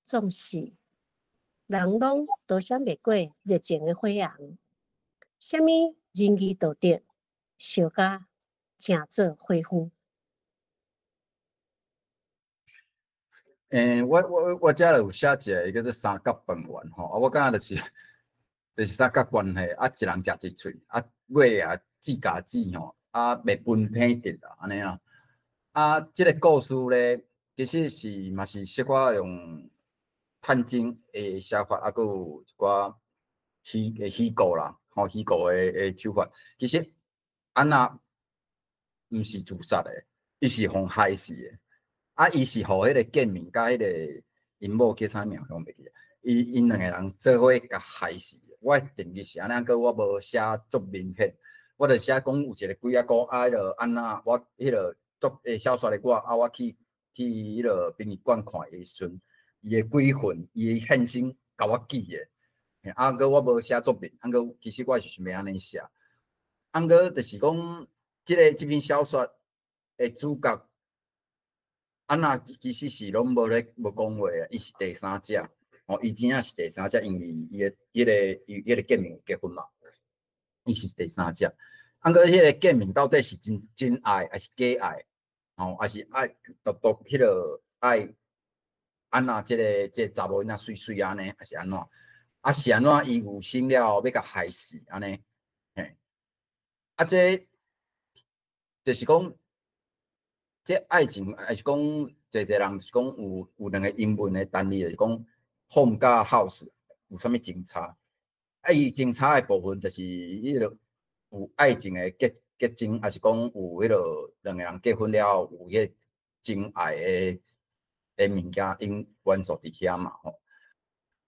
Speaker 4: 總是人攏都閃袂過熱情的火紅。啥物仁義道德，燒甲成做灰灰。
Speaker 3: 我遮就有寫一个叫做三角飯圓吼，啊，我感覺就是三角關係，啊，一人食一喙，啊，尾啊舌咬舌吼，啊，袂分品質啦，按呢啦。啊，這个故事咧，其實是嘛是小可用探偵的寫法，啊，閣有一寡虛構啦，吼，虛構的手法。其實安娜毋是自殺的，伊是予害死的。啊，伊是予彼个建明佮彼个𪜶某叫啥名，我袂記。伊𪜶兩个人做伙共害死。我的定義是按呢，閣我無寫足明顯，我就寫講有一個鬼仔故，啊，彼个安娜，我彼个作小說的我，啊，我去彼个殯儀館看伊的時陣，伊的鬼魂，伊的現身，共我記的。啊，閣我無寫作明，啊，閣其實我是想欲按呢寫。啊，閣就是講，這篇小說的主角。安娜其實是攏無咧無講話啊，伊是第三者，吼，伊真正是第三者，因為伊的彼个伊彼个建明有結婚嘛，伊是第三者。啊，閣彼個建明到底是真真愛，還是假愛？吼，還是愛獨獨彼個愛安娜這个這个查某囡仔媠媠按呢，還是按怎？啊，是按怎？伊有心了後欲共害死按呢？嘿，啊，這就是講。這愛情還是講，濟濟人是講有兩个英文的單字，就是講 home 佮 house 有啥物情差？啊，伊情差的部分就是彼个有愛情的結晶，還是講有彼个兩个人結婚了後有彼个真愛的物件，因元素佇遐嘛吼。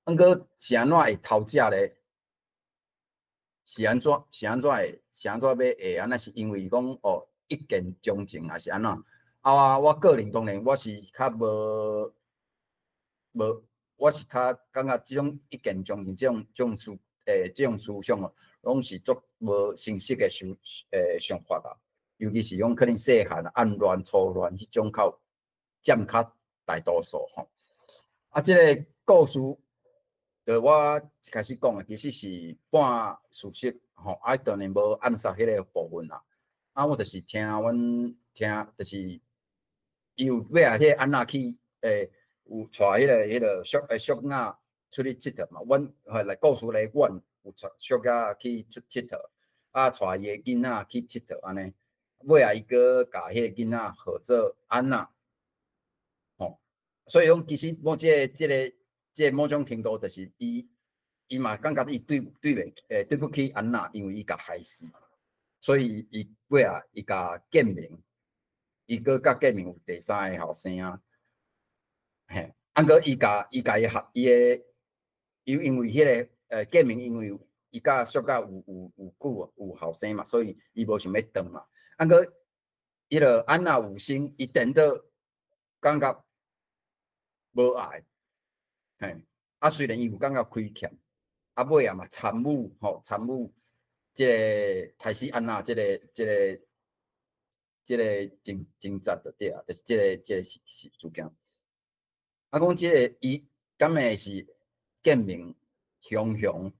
Speaker 3: 毋過是按怎會偷食咧？是按怎？是按怎會？是按怎欲會按呢？是因為講哦一見鍾情，還是按怎？啊，我個人當然我是較無無，我是較感覺這種一見鍾情這種思想哦，攏是足無成熟的想法啦。尤其是講可能細漢暗戀、初戀彼種較佔較大多數吼。啊，這个故事，就我一開始講的，其實是半事實吼，啊，當然無暗殺彼个部分啦。啊，我就是聽阮聽，就是。伊有尾仔彼个安娜去，有帶彼个淑雅出去𨑨迌嘛。阮來故事咧，阮有帶淑雅去出𨑨迌，啊，帶伊的囡仔去𨑨迌按呢。尾仔伊閣共彼個囡仔號做安娜，吼。所以講，其實某這個某種程度，就是伊嘛感覺伊對不起安娜，因為伊共害死，所以伊尾仔伊共建明。伊閣佮建明有第三个後生啊，嘿，啊，閣伊共伊合伊的，伊因為彼个建明因為伊佮淑雅有久有後生嘛，所以伊無想欲轉嘛。啊，閣彼个安娜有心，伊顛倒感覺無愛，嘿，啊，雖然伊有感覺虧欠，啊，尾仔嘛參與吼參與這个殺死安娜這个情節就對啊，就是這个事件。啊，講這个伊敢會是建明雄雄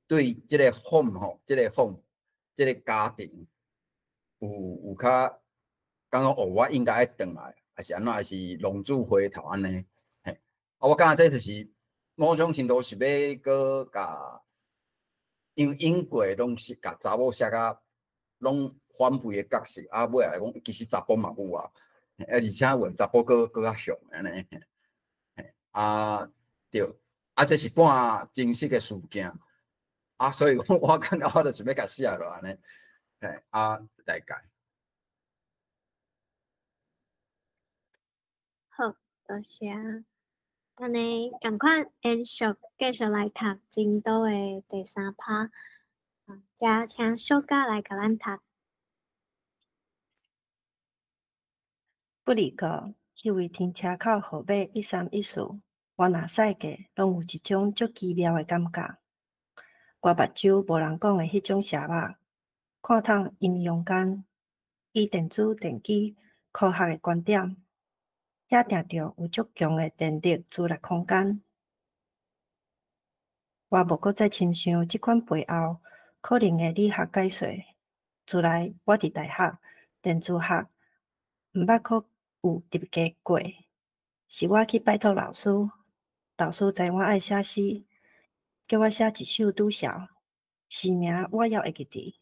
Speaker 3: 對這个 home 吼，這个 home 這个家庭有較感覺哦，我應該愛轉來，還是按怎，還是浪子回頭按呢？嘿，啊，我感覺這就是某種程度是欲閣共，因為英國攏是共查某寫甲攏反背的角色，啊，尾來講其實查埔嘛有啊，啊，而且話查埔閣閣較雄按呢，啊對，啊這是半真實的事件，啊，所以講我感覺我就是欲共寫落按呢，嘿，啊，大概。
Speaker 2: 好，多謝。按呢，仝款延續繼續來讀真島的第三拍，遮請小嘉來共咱讀。
Speaker 5: 不離國，彼位停車口號碼1314，我若駛過，攏有一種足奇妙的感覺。我目睭無人講的彼種邪目，看透陰陽間，以電子電機科學的觀點。遐定著有足強的電力磁力空間。我無閣再深想這款背後可能的理學解說。自來我佇大學電磁學毋捌閣有入格過，是我去拜託老師，老師知我愛寫詩，叫我寫一首拄潲，詩名我猶會記得，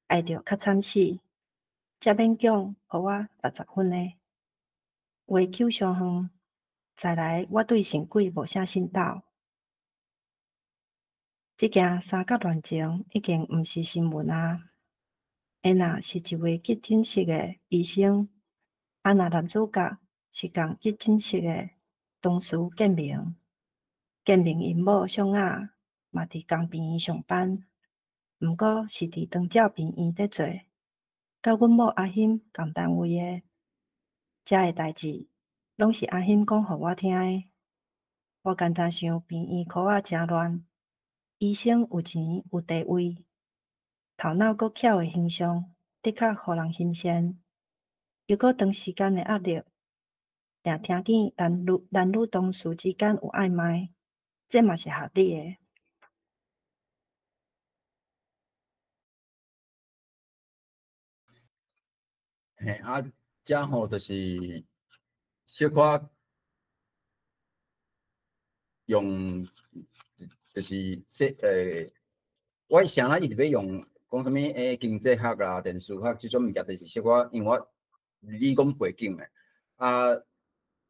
Speaker 5: 愛著較慘死，才勉強予我60分的。話搝傷遠，再來我對神鬼無啥信斗。這件三角戀情已經毋是新聞啊。安娜是一位急診室的醫生，啊若男主角是仝急診室的同事建明，建明𪜶某尚雅嘛佇仝病院上班，毋過是佇長照病院佇做，佮阮某阿欣仝單位的。遮的代誌攏是阿欣講予我聽的。我敢若想病院箍仔誠亂，醫生有錢有地位，頭腦閣巧的形象，的確予人歆羨。又閣長時間的壓力，定聽見男女男女同事之間有曖昧，這嘛是合理的。
Speaker 3: 嘿啊，遮吼就是小可用，就是這我啥人一直欲用講啥物經濟學啦、電視學這種物件，就是小可因為我理工背景的，啊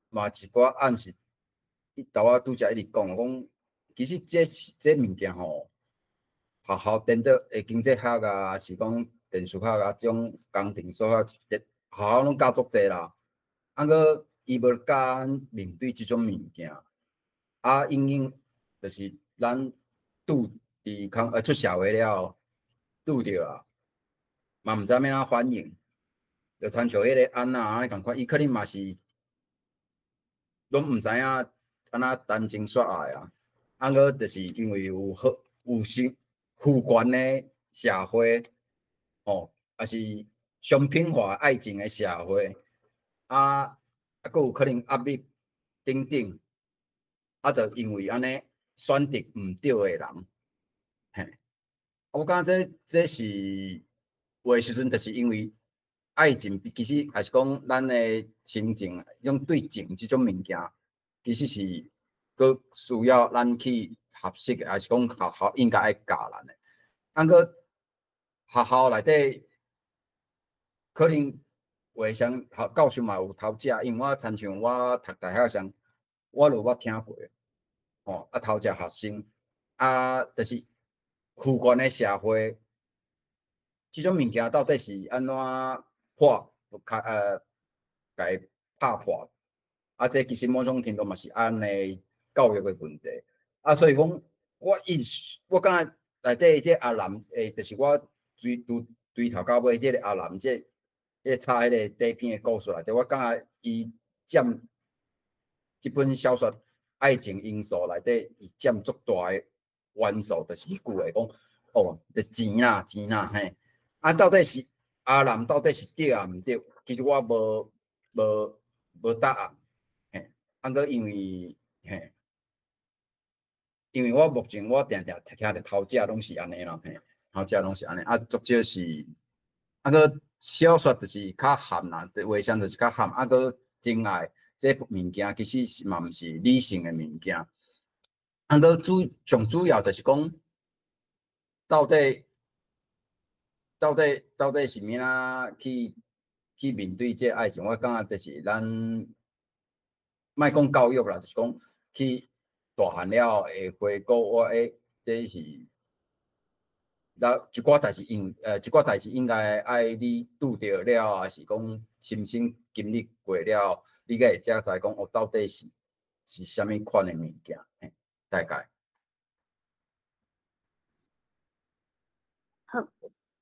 Speaker 3: 嘛一寡暗示，伊頭仔拄才一直講，講其實這這物件吼，學校顛倒經濟學啊，抑是講電視學啊，這種工程數學，學校攏教足濟啦。啊，閣伊無教咱面對這種物件，啊，因應就是咱拄佇空出社會了後，拄著啊，嘛毋知欲按怎反應，就親像彼個安娜按呢仝款，伊可能嘛是攏毋知影按怎談情說愛啊。啊，閣就是因為有好有是父權的社會，吼，抑是商品化愛情的社會，啊，啊，閣有可能壓力等等，啊，就因為按呢選擇毋對的人，嘿，我感覺這這是有的時陣，就是因為愛情，其實抑是講咱的親情，種對情這種物件，其實是閣需要咱去學習的，抑是講學校應該愛教咱的。啊，閣學校內底可能有的啥學教授嘛有偷食，因為我親像我讀大學時，我就捌聽過，吼，啊偷食學生，啊，就是父權的社會，這種物件到底是按怎破，較共伊拍破？啊，這其實某種程度嘛是按呢教育的問題。啊，所以講，我一我感覺內底這阿南，就是我追拄對頭到尾這个阿南，這彼個插彼个底片的故事內底，我感覺伊佔這本小說愛情因素內底，伊佔足大的元素，就是彼句話講，哦，就錢啦，錢啦，嘿，啊，到底是阿南到底是對抑毋對？其實我無無無答案，嘿，啊，閣因為嘿，因為我目前我定定聽著頭家攏是按呢啦，嘿，頭家攏是按呢，啊，足少是，啊，閣小說就是較含啦，話上就是較含，啊，閣真愛這物件其實是嘛毋是理性的物件，啊，閣主上主要就是講，到底到底是物仔去面对這愛情？我感覺就是咱莫講教育啦，就是講去大漢了會回顧我欸，這是那一寡代誌應一寡代誌應該愛你拄著了，還是講親身經歷過了，你才會才知講哦，到底是啥物款的物件，嘿，大概。
Speaker 2: 好，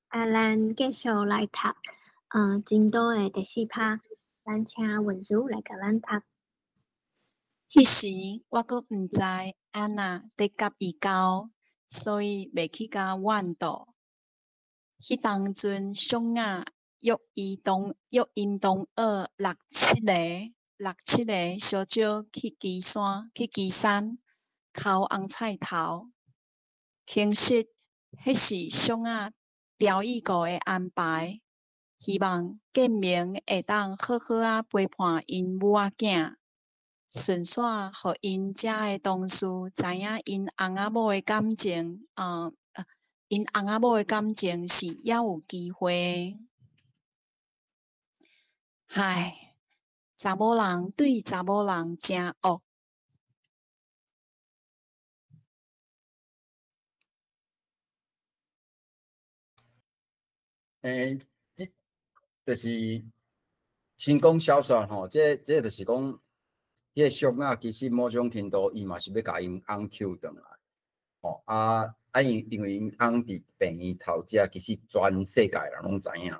Speaker 2: 啊，咱繼續來讀，真多的第四拍，咱請文如來共咱讀。
Speaker 6: 彼時我閣毋知安娜佇佮伊交，所以袂去共怨妒。彼當陣，俗仔約伊同約𪜶同學六七个，六七个相招去旗山，去旗山剾紅菜頭。其實，彼是俗仔調意過的安排，希望建明會當好好仔陪伴𪜶母仔囝，順紲予𪜶遮的同事知影𪜶翁仔某的感情，𪜶翁仔某的感情是猶有機會。唉，查某人對查某人誠惡。
Speaker 3: 欸，這就是清講小說吼，這就是講，彼個俗仔其實某種程度，伊嘛是欲共𪜶翁救轉來，吼啊啊！因為𪜶翁佇病院頭遮，其實全世界人攏知影，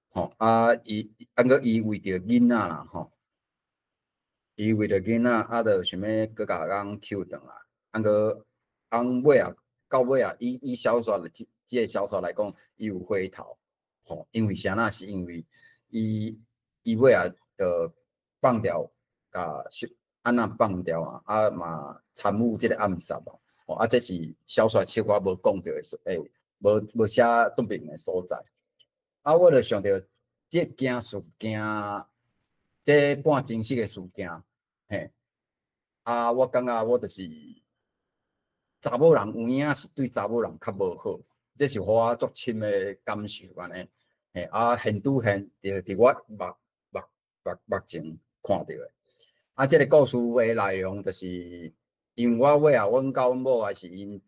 Speaker 3: 吼啊！伊啊，閣伊為著囡仔啦，吼，伊為著囡仔啊，就想欲閣共翁救轉來，啊，閣翁尾仔到尾仔，以小說的這個小說來講，伊有回頭，吼，因為啥呢？是因為伊尾仔就放掉，共按怎放掉啊？啊嘛參與這個暗殺啊！吼啊，這是小說小可無講著的，欸，無寫特別的所在。啊，我就想著這件事件，這半真實的事件，嘿。啊，我感覺我就是查某人有影是對查某人較無好，這是予我足深的感受按呢。嘿，啊，現拄現佇我目前看著的。啊，這個故事的內容就是，因為我尾仔，阮佮阮某也是𪜶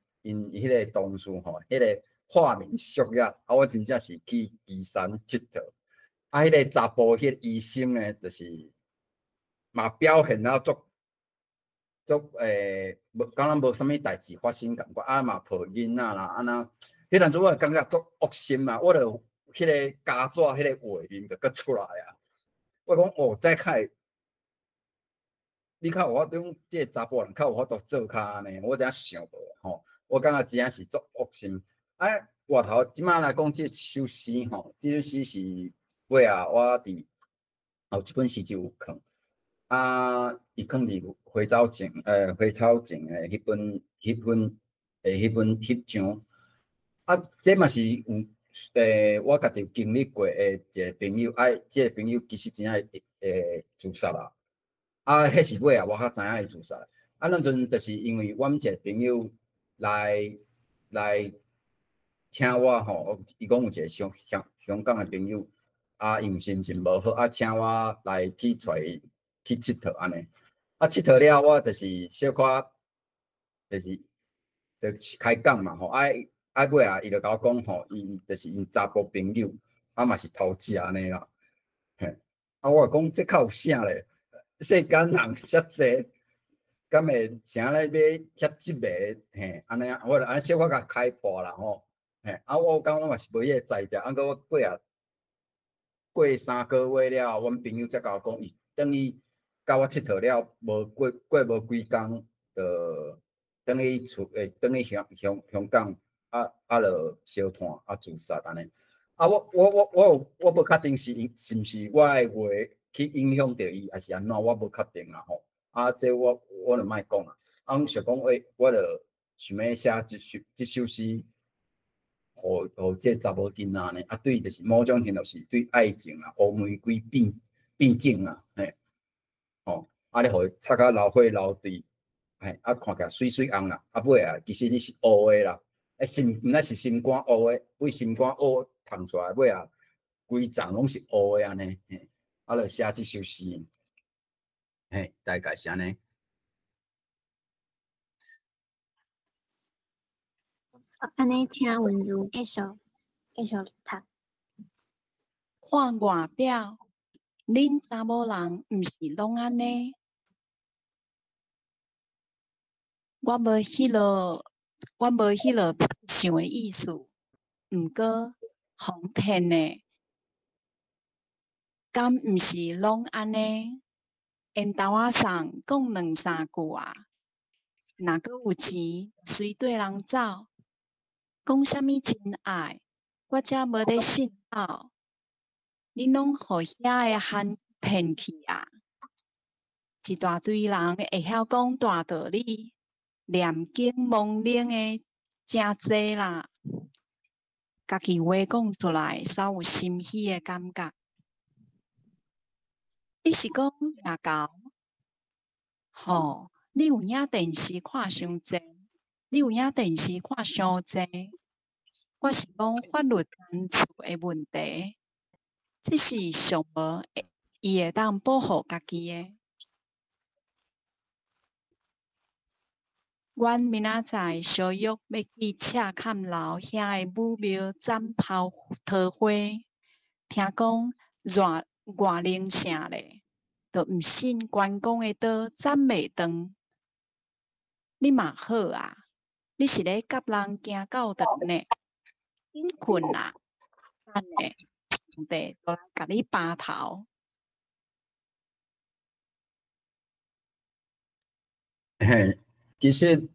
Speaker 3: 彼個同事吼，彼個化名俗仔，啊，我真正是去旗山𨑨迌。啊，彼個查埔彼個醫生呢，就是嘛表現啊足欸，無敢若無啥物代誌發生仝款，啊嘛抱囡仔啦，按怎？彼當陣我感覺足惡心啊！我就彼個膠紙彼個畫面就閣出來啊！我講哦，這較會，你較有法度，這個查埔人較有法度做較按呢，我真想無吼。我感覺真正是足惡心。啊，外頭這擺來講這首詩吼，這首詩是尾仔我佇哦，這本詩集有囥。啊，伊囥佇花草情，花草情的彼本彼章。啊，這嘛是有，我家己有經歷過的一個朋友，啊，這個朋友其實真正會自殺啦。啊，彼是尾仔我較知影伊自殺。啊，當陣就是因為阮一個朋友來請我吼，伊講有一個香港的朋友，啊，因為心情無好，啊，請我來去揣伊去𨑨迌按呢。啊，𨑨迌了，我就是小可，就是開講嘛吼，啊啊尾仔伊就共我講吼，伊就是𪜶查埔朋友，啊嘛是偷食按呢啦，嘿，啊我講這較有啥咧？世間人遮濟，敢會啥咧買遐執个？嘿，按呢，我就按呢小可共開破啦吼，嘿，啊我感覺我嘛是無彼個才調，啊毋過我過啊過3個月了，阮朋友才共我講，伊轉去佮我𨑨迌了，無過無幾工，就轉去厝，欸，轉去香港，啊，就燒炭，啊自殺按呢。啊，我無確定是毋是我的話去影響著伊，還是按怎，我無確定啦吼。啊，這我就莫講啦。啊，阮想講，欸，我就想欲寫這首詩，予這查某囡仔呢。啊，對，就是某種程度是對愛情啊，烏玫瑰變種啊，嘿，吼，啊，你予伊插甲流血流滴，嘿，啊，看起來媠媠紅啦，啊，尾啊，其實你是烏的啦，心毋知是心肝烏的，為心肝烏淌出來，尾仔規叢攏是烏的按呢，嘿，啊，就寫這首詩，嘿，大概是按呢。
Speaker 2: 按呢，請文如繼續繼續讀。
Speaker 6: 看外表，恁查某人毋是攏按呢？我無彼落，我無彼落想的意思，毋過，予騙的，敢毋是攏按呢？緣投仔送講兩三句啊，若閣有錢，隨綴人走。講啥物真愛，我才無咧信口。恁攏予遐个番騙去啊！一大堆人會曉講大道理，念經蒙靈的誠濟啦。家己話講出來，煞有心虛的感覺。你是講掠猴？吼，你有影電視看傷濟，你有影電視看傷濟。我是講法律層次的問題，這是上無伊會當保護家己的。阮明仔載相約欲去赤崁樓遐个武廟斬桃桃花，聽講偌偌靈聖咧，就毋信關公的刀斬袂斷。你嘛好啊，你是咧佮人行到佗呢？緊睏啦，等下上帝就來共你拔頭。
Speaker 3: 嘿，其實，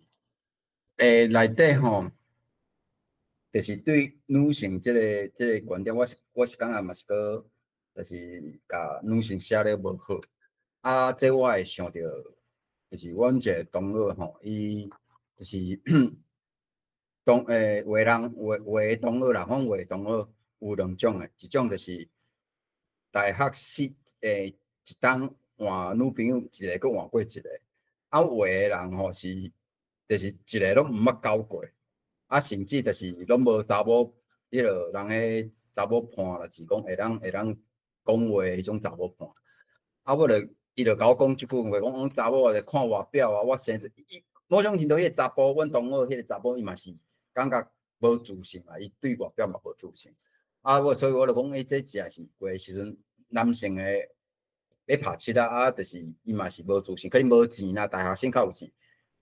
Speaker 3: 內底吼，就是對女性這個觀點，我是感覺嘛是閣，就是共女性寫得無好。啊，這我會想著，就是阮一個同學吼，伊就是同話人話話同學啦，講話同學有兩種的，一種就是大學四一冬換女朋友一個，閣換過一個。啊，有的人吼是，就是一個攏毋捌交過，啊，甚至就是攏無查某，彼落人彼查某伴，就是講會當講話彼種查某伴。啊，我就伊就共我講這句話，講查某就看外表啊，我生伊某種程度，彼個查埔，阮同學彼個查某伊嘛是感覺無自信啊，伊對外表嘛無自信。啊，我所以我就講，這真是過的時陣男性的。咧拍七仔啊，就是伊嘛是無自信，可能無錢啦，大學生較有錢。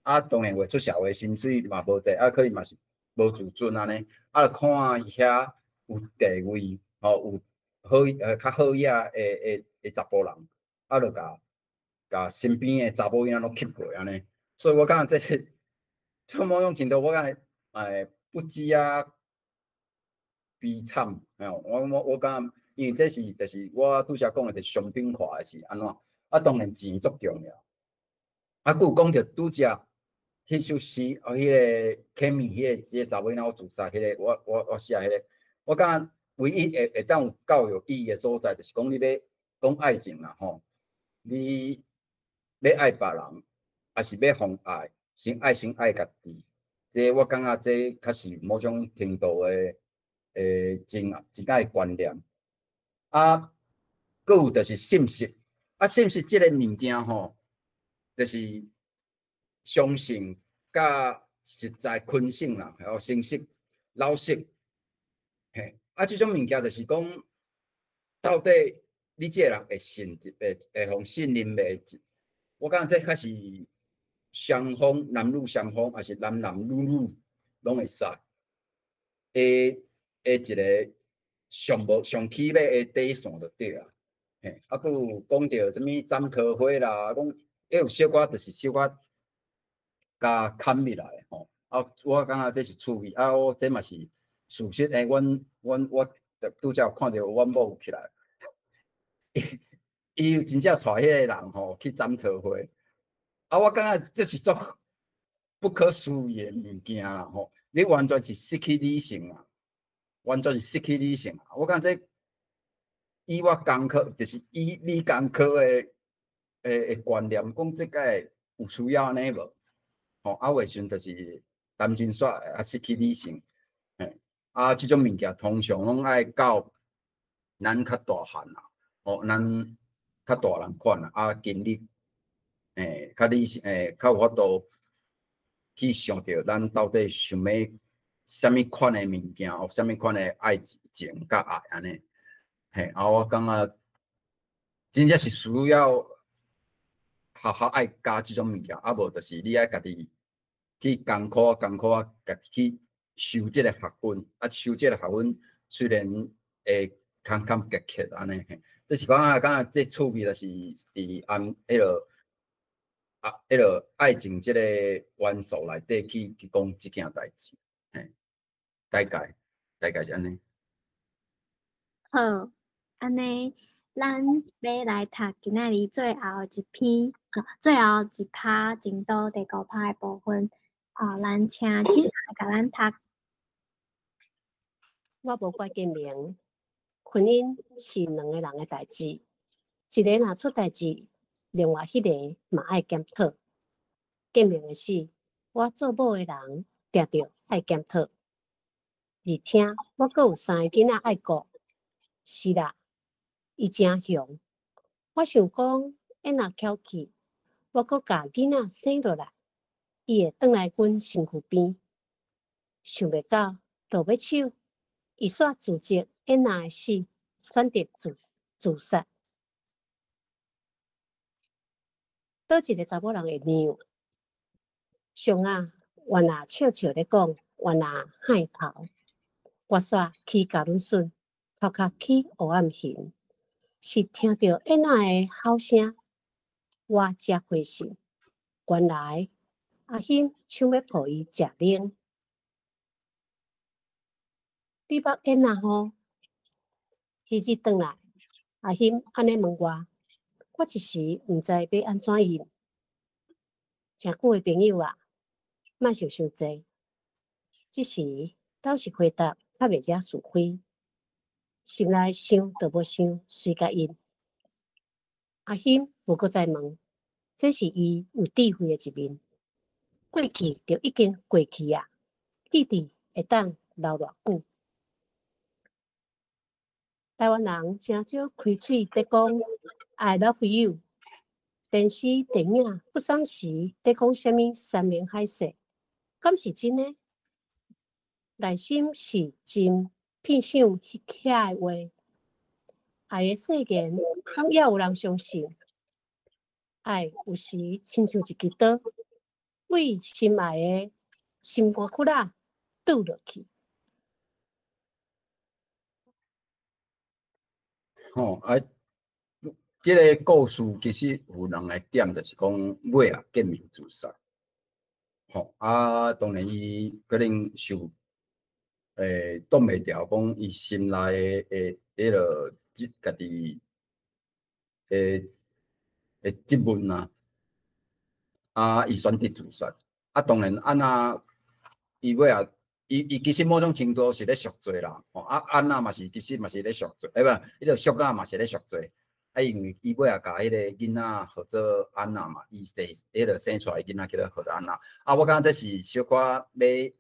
Speaker 3: 啊，當然話出社會薪水嘛無濟，啊，可能嘛是無自尊按呢。啊，就看遐有地位，吼，有好較好額的查埔人，啊，就共共身邊的查某囡仔攏吸過按呢。所以我感覺這是從某種程度，我感覺不知啊悲慘，我感覺。因為這是就是我拄才講的，就是商品化的是按怎？啊，當然錢足重要。啊，閣有講著拄才彼首詩，哦，彼個 Kami，彼個查某囡仔我自殺，彼個我寫彼個，我感覺唯一會當有教育意義的所在，就是講你欲講愛情啦吼，你欲愛別人，抑是欲予愛，先愛先愛家己。這我感覺這較是某種程度的真真愛觀念。啊，閣有就是信實，啊，信實這個物件吼，就是相信佮實在懇信啦，還有誠實、老實，嘿，啊，這種物件就是講，到底你這個人會信，會會予信任袂？我感覺這較是雙方男女雙方，抑是男男女女攏會使，會會一個。上無上起碼的底線就對啊，嘿，啊，閣有講著啥物斬桃花啦，講會有小可就是小可共砍入來吼，啊，我感覺這是趣味，啊，我這嘛是事實的，阮阮我拄才有看著阮某起來，伊有真正帶彼個人吼去斬桃花，啊，我感覺這是足不可思議的物件啦吼，你完全是失去理性啊！完全是失去理性。我感覺以我工科，就是以理工科的觀念，講這個有需要按呢無？吼，啊，有的時陣就是逐感情煞啊失去理性，嘿，啊，這種物件通常攏愛到咱較大漢啦，吼，咱較大人款啦，啊，經歷，較理性，較有法度去想著咱到底想欲啥物款的物件，或啥物款的愛情佮愛按呢，嘿，啊，我感覺真正是需要學校愛教這種物件，啊無就是你愛家己去艱苦艱苦啊，家己去修這个學分，啊，修這个學分雖然會坎坎坷坷按呢，嘿，這是講啊，感覺這趣味就是佇按彼落啊，彼落愛情這个元素內底去講這件代誌，嘿，大概是按呢。
Speaker 2: 好，按呢，咱欲來讀今仔日最後一篇，最後一拍前導第五拍的部分，啊，咱請請來共咱讀。
Speaker 4: 我無怪建明，婚姻是兩个人的代誌，一个若出代誌，另外彼个嘛愛檢討。建明的死，我做某的人定著愛檢討。而且我閣有三个囡仔愛顧，是啦，伊誠雄。我想講，伊若翹起，我閣共囡仔生落來，伊會轉來阮身軀邊。想袂到落尾手，伊煞自責囡仔的死，選擇自殺。佗一个查某人會讓？上仔原來笑笑咧講，原來害頭。我煞起咬阮筍，頭殼起烏暗形，是聽著囡仔的吼聲，我才回神。原來阿欣想欲抱伊食奶。你捌囡仔吼？彼日轉來，阿欣按呢問我，我一時毋知欲按怎應。誠久的朋友啊，莫想傷濟。這時老實回答較袂遮是非，心內想都無想，隨共應。阿欣無閣再問，這是伊有智慧的一面。過去就已經過去啊，記佇會當留偌久？台灣人誠少開喙佇講 I love you，電視、電影不三時佇講啥物山盟海誓，敢是真的？內心是真偏想遐的話，愛的誓言，敢猶有人相信？愛有時親像一支刀，對心愛的心肝窟仔剁落去。
Speaker 3: 吼啊，這个故事其實有兩个點，就是講尾仔建明自殺。吼啊，當然伊可能受擋袂牢，講伊心內的彼落家己的質問啊，啊，伊選擇自殺。啊，當然按那伊尾仔，伊其實某種程度是咧贖罪啦。吼啊，按那嘛是其實嘛是咧贖罪，欸無，彼個俗仔嘛是咧贖罪。啊，因為伊尾仔共彼個囡仔號做按那嘛，伊生彼個生出來囡仔叫做號做按那。啊，我感覺這是小可欲，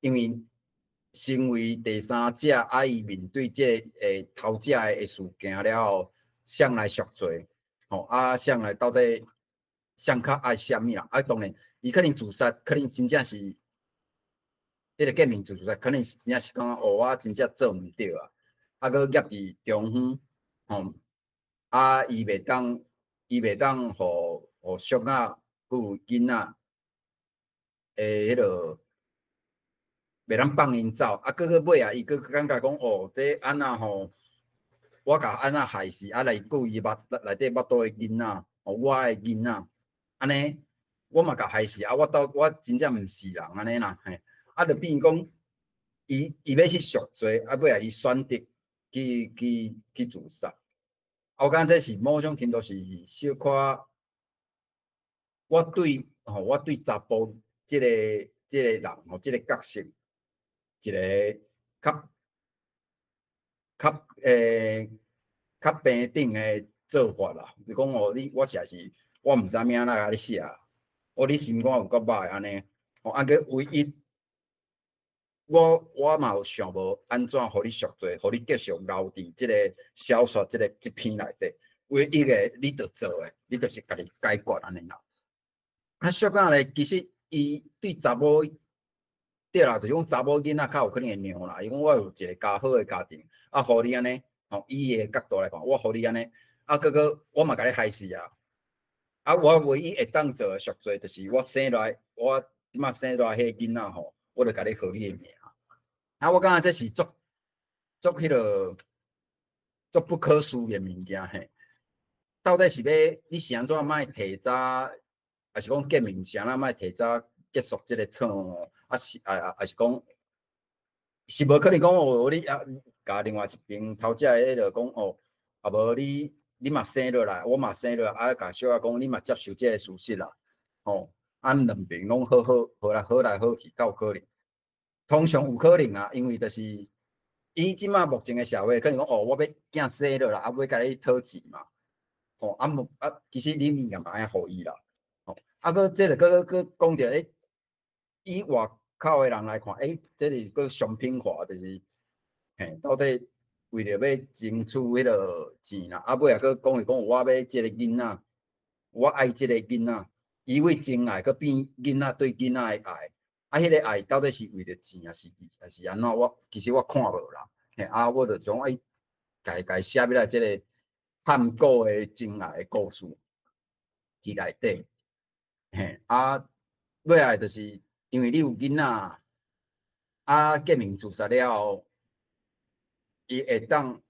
Speaker 3: 因為身為第三者，啊，伊面對這个頭者的事件了後，誰來贖罪？吼啊，誰來到底誰較愛啥物啦？啊，當然，伊可能自殺，可能真正是彼個建明自殺，可能是真正是感覺哦，我真正做毋對啊，啊，閣夾佇中間，吼，啊，伊袂當予俗仔閣有囡仔的彼落，袂當放𪜶走，啊，閣尾仔，伊閣感覺講哦，這按那吼，我共按那害死，啊來顧伊腹內底腹肚的囡仔，哦，我的囡仔，按呢，我嘛共害死，啊，我真正毋是人按呢啦，嘿，啊，就變講，伊欲去贖罪，啊，尾仔伊選擇去自殺，啊，我感覺這是某種程度是小可，我對查埔這個人吼，這個角色，一个較平等的做法啦。就講哦，你我實在是我毋知影哪共你寫，哦，你心肝有夠歹按呢，吼，啊閣唯一，我嘛有想無按怎予你贖罪，予你繼續留佇這个小說這个這篇內底。唯一个你著做的，你就是家己解決按呢啦。啊，小可咧，其實伊對查某，對啦，就是講查某囡仔較有可能會讓啦。伊講我有一个較好的家庭，啊，予你按呢，吼，以伊的角度來看，我予你按呢，啊，閣閣我嘛共你害死啊。啊，我唯一會當做的贖罪，就是我生來，我這馬生來彼個囡仔吼，我就共你號你的名。啊，我感覺這是足足彼个足不可思議的物件嘿。到底是欲你是按怎莫提早，抑是講革命是按怎莫提早結束這个錯誤？啊是啊啊，抑是講是無可能講哦，你啊，共另外一邊頭家的彼个講哦，啊無你你嘛生落來，我嘛生落來，啊共小可講你嘛接受這个事實啦，吼，啊兩邊攏好好好來好來好去，敢有可能？通常有可能啊，因為就是以這馬目前的社會，可能講哦，我欲囝生落來，啊欲共你討錢嘛，吼，啊無啊，其實你物件嘛愛予伊啦，吼，啊閣這个閣閣講著欸，以外口的人來看，欸，這是閣商品化，就是嘿，到底為著欲爭取彼个錢啦，啊尾仔閣講伊講我欲這个囡仔，我愛這个囡仔，伊為情愛閣變囡仔對囡仔的愛，啊，彼个愛到底是為著錢，抑是抑是按怎？我其實我看無啦，嘿，啊，我就想愛共共寫入來這个探古的情愛的故事佇內底，嘿，啊，尾仔就是因為你有囡仔，啊，革命自殺了後，伊會當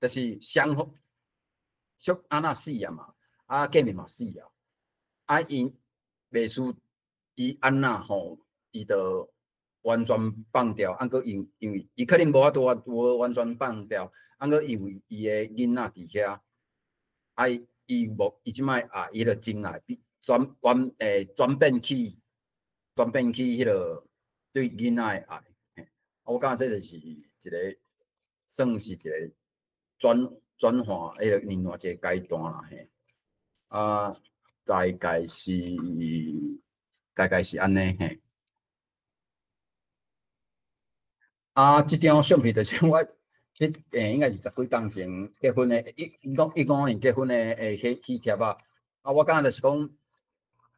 Speaker 3: 就是雙方小安那死啊嘛，啊，革命嘛死啊，啊，𪜶袂輸伊按怎吼，伊就完全放掉，啊，閣因因為伊可能無法度無完全放掉，啊，閣因為伊的囡仔佇遐，啊，伊無伊這擺愛伊个情愛變轉轉欸轉變去轉變去彼个對囡仔的愛，嘿，我感覺這就是一个算是一个轉轉換彼个另外一个階段啦，嘿，啊，大概是按呢，嘿。啊，這張相片就是我彼欸，應該是十幾冬前結婚的，15年結婚的欸彼喜帖啊。啊，我感覺就是講，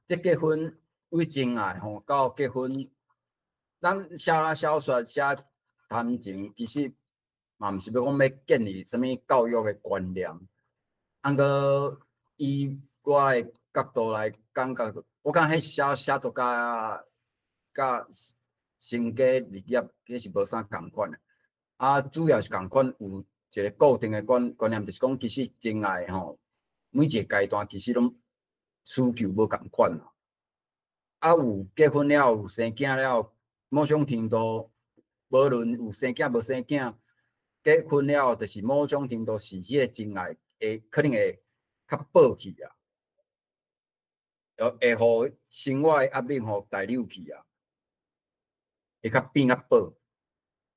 Speaker 3: 這結婚為情愛吼，到結婚，咱寫小說寫談情，其實嘛毋是欲講欲建立啥物教育的觀念。啊，毋過以我的角度來感覺，我感覺彼寫寫作佮佮成家立業，彼是無啥仝款的。啊，主要是仝款有一个固定的觀觀念，就是講其實情愛吼，每一个階段其實攏需求無仝款啦。啊，有結婚了，有生囝了，某種程度，無論有生囝無生囝，結婚了就是某種程度是彼个情愛會可能會較薄去啊，會予生活的壓力予帶入去啊。會較變較薄，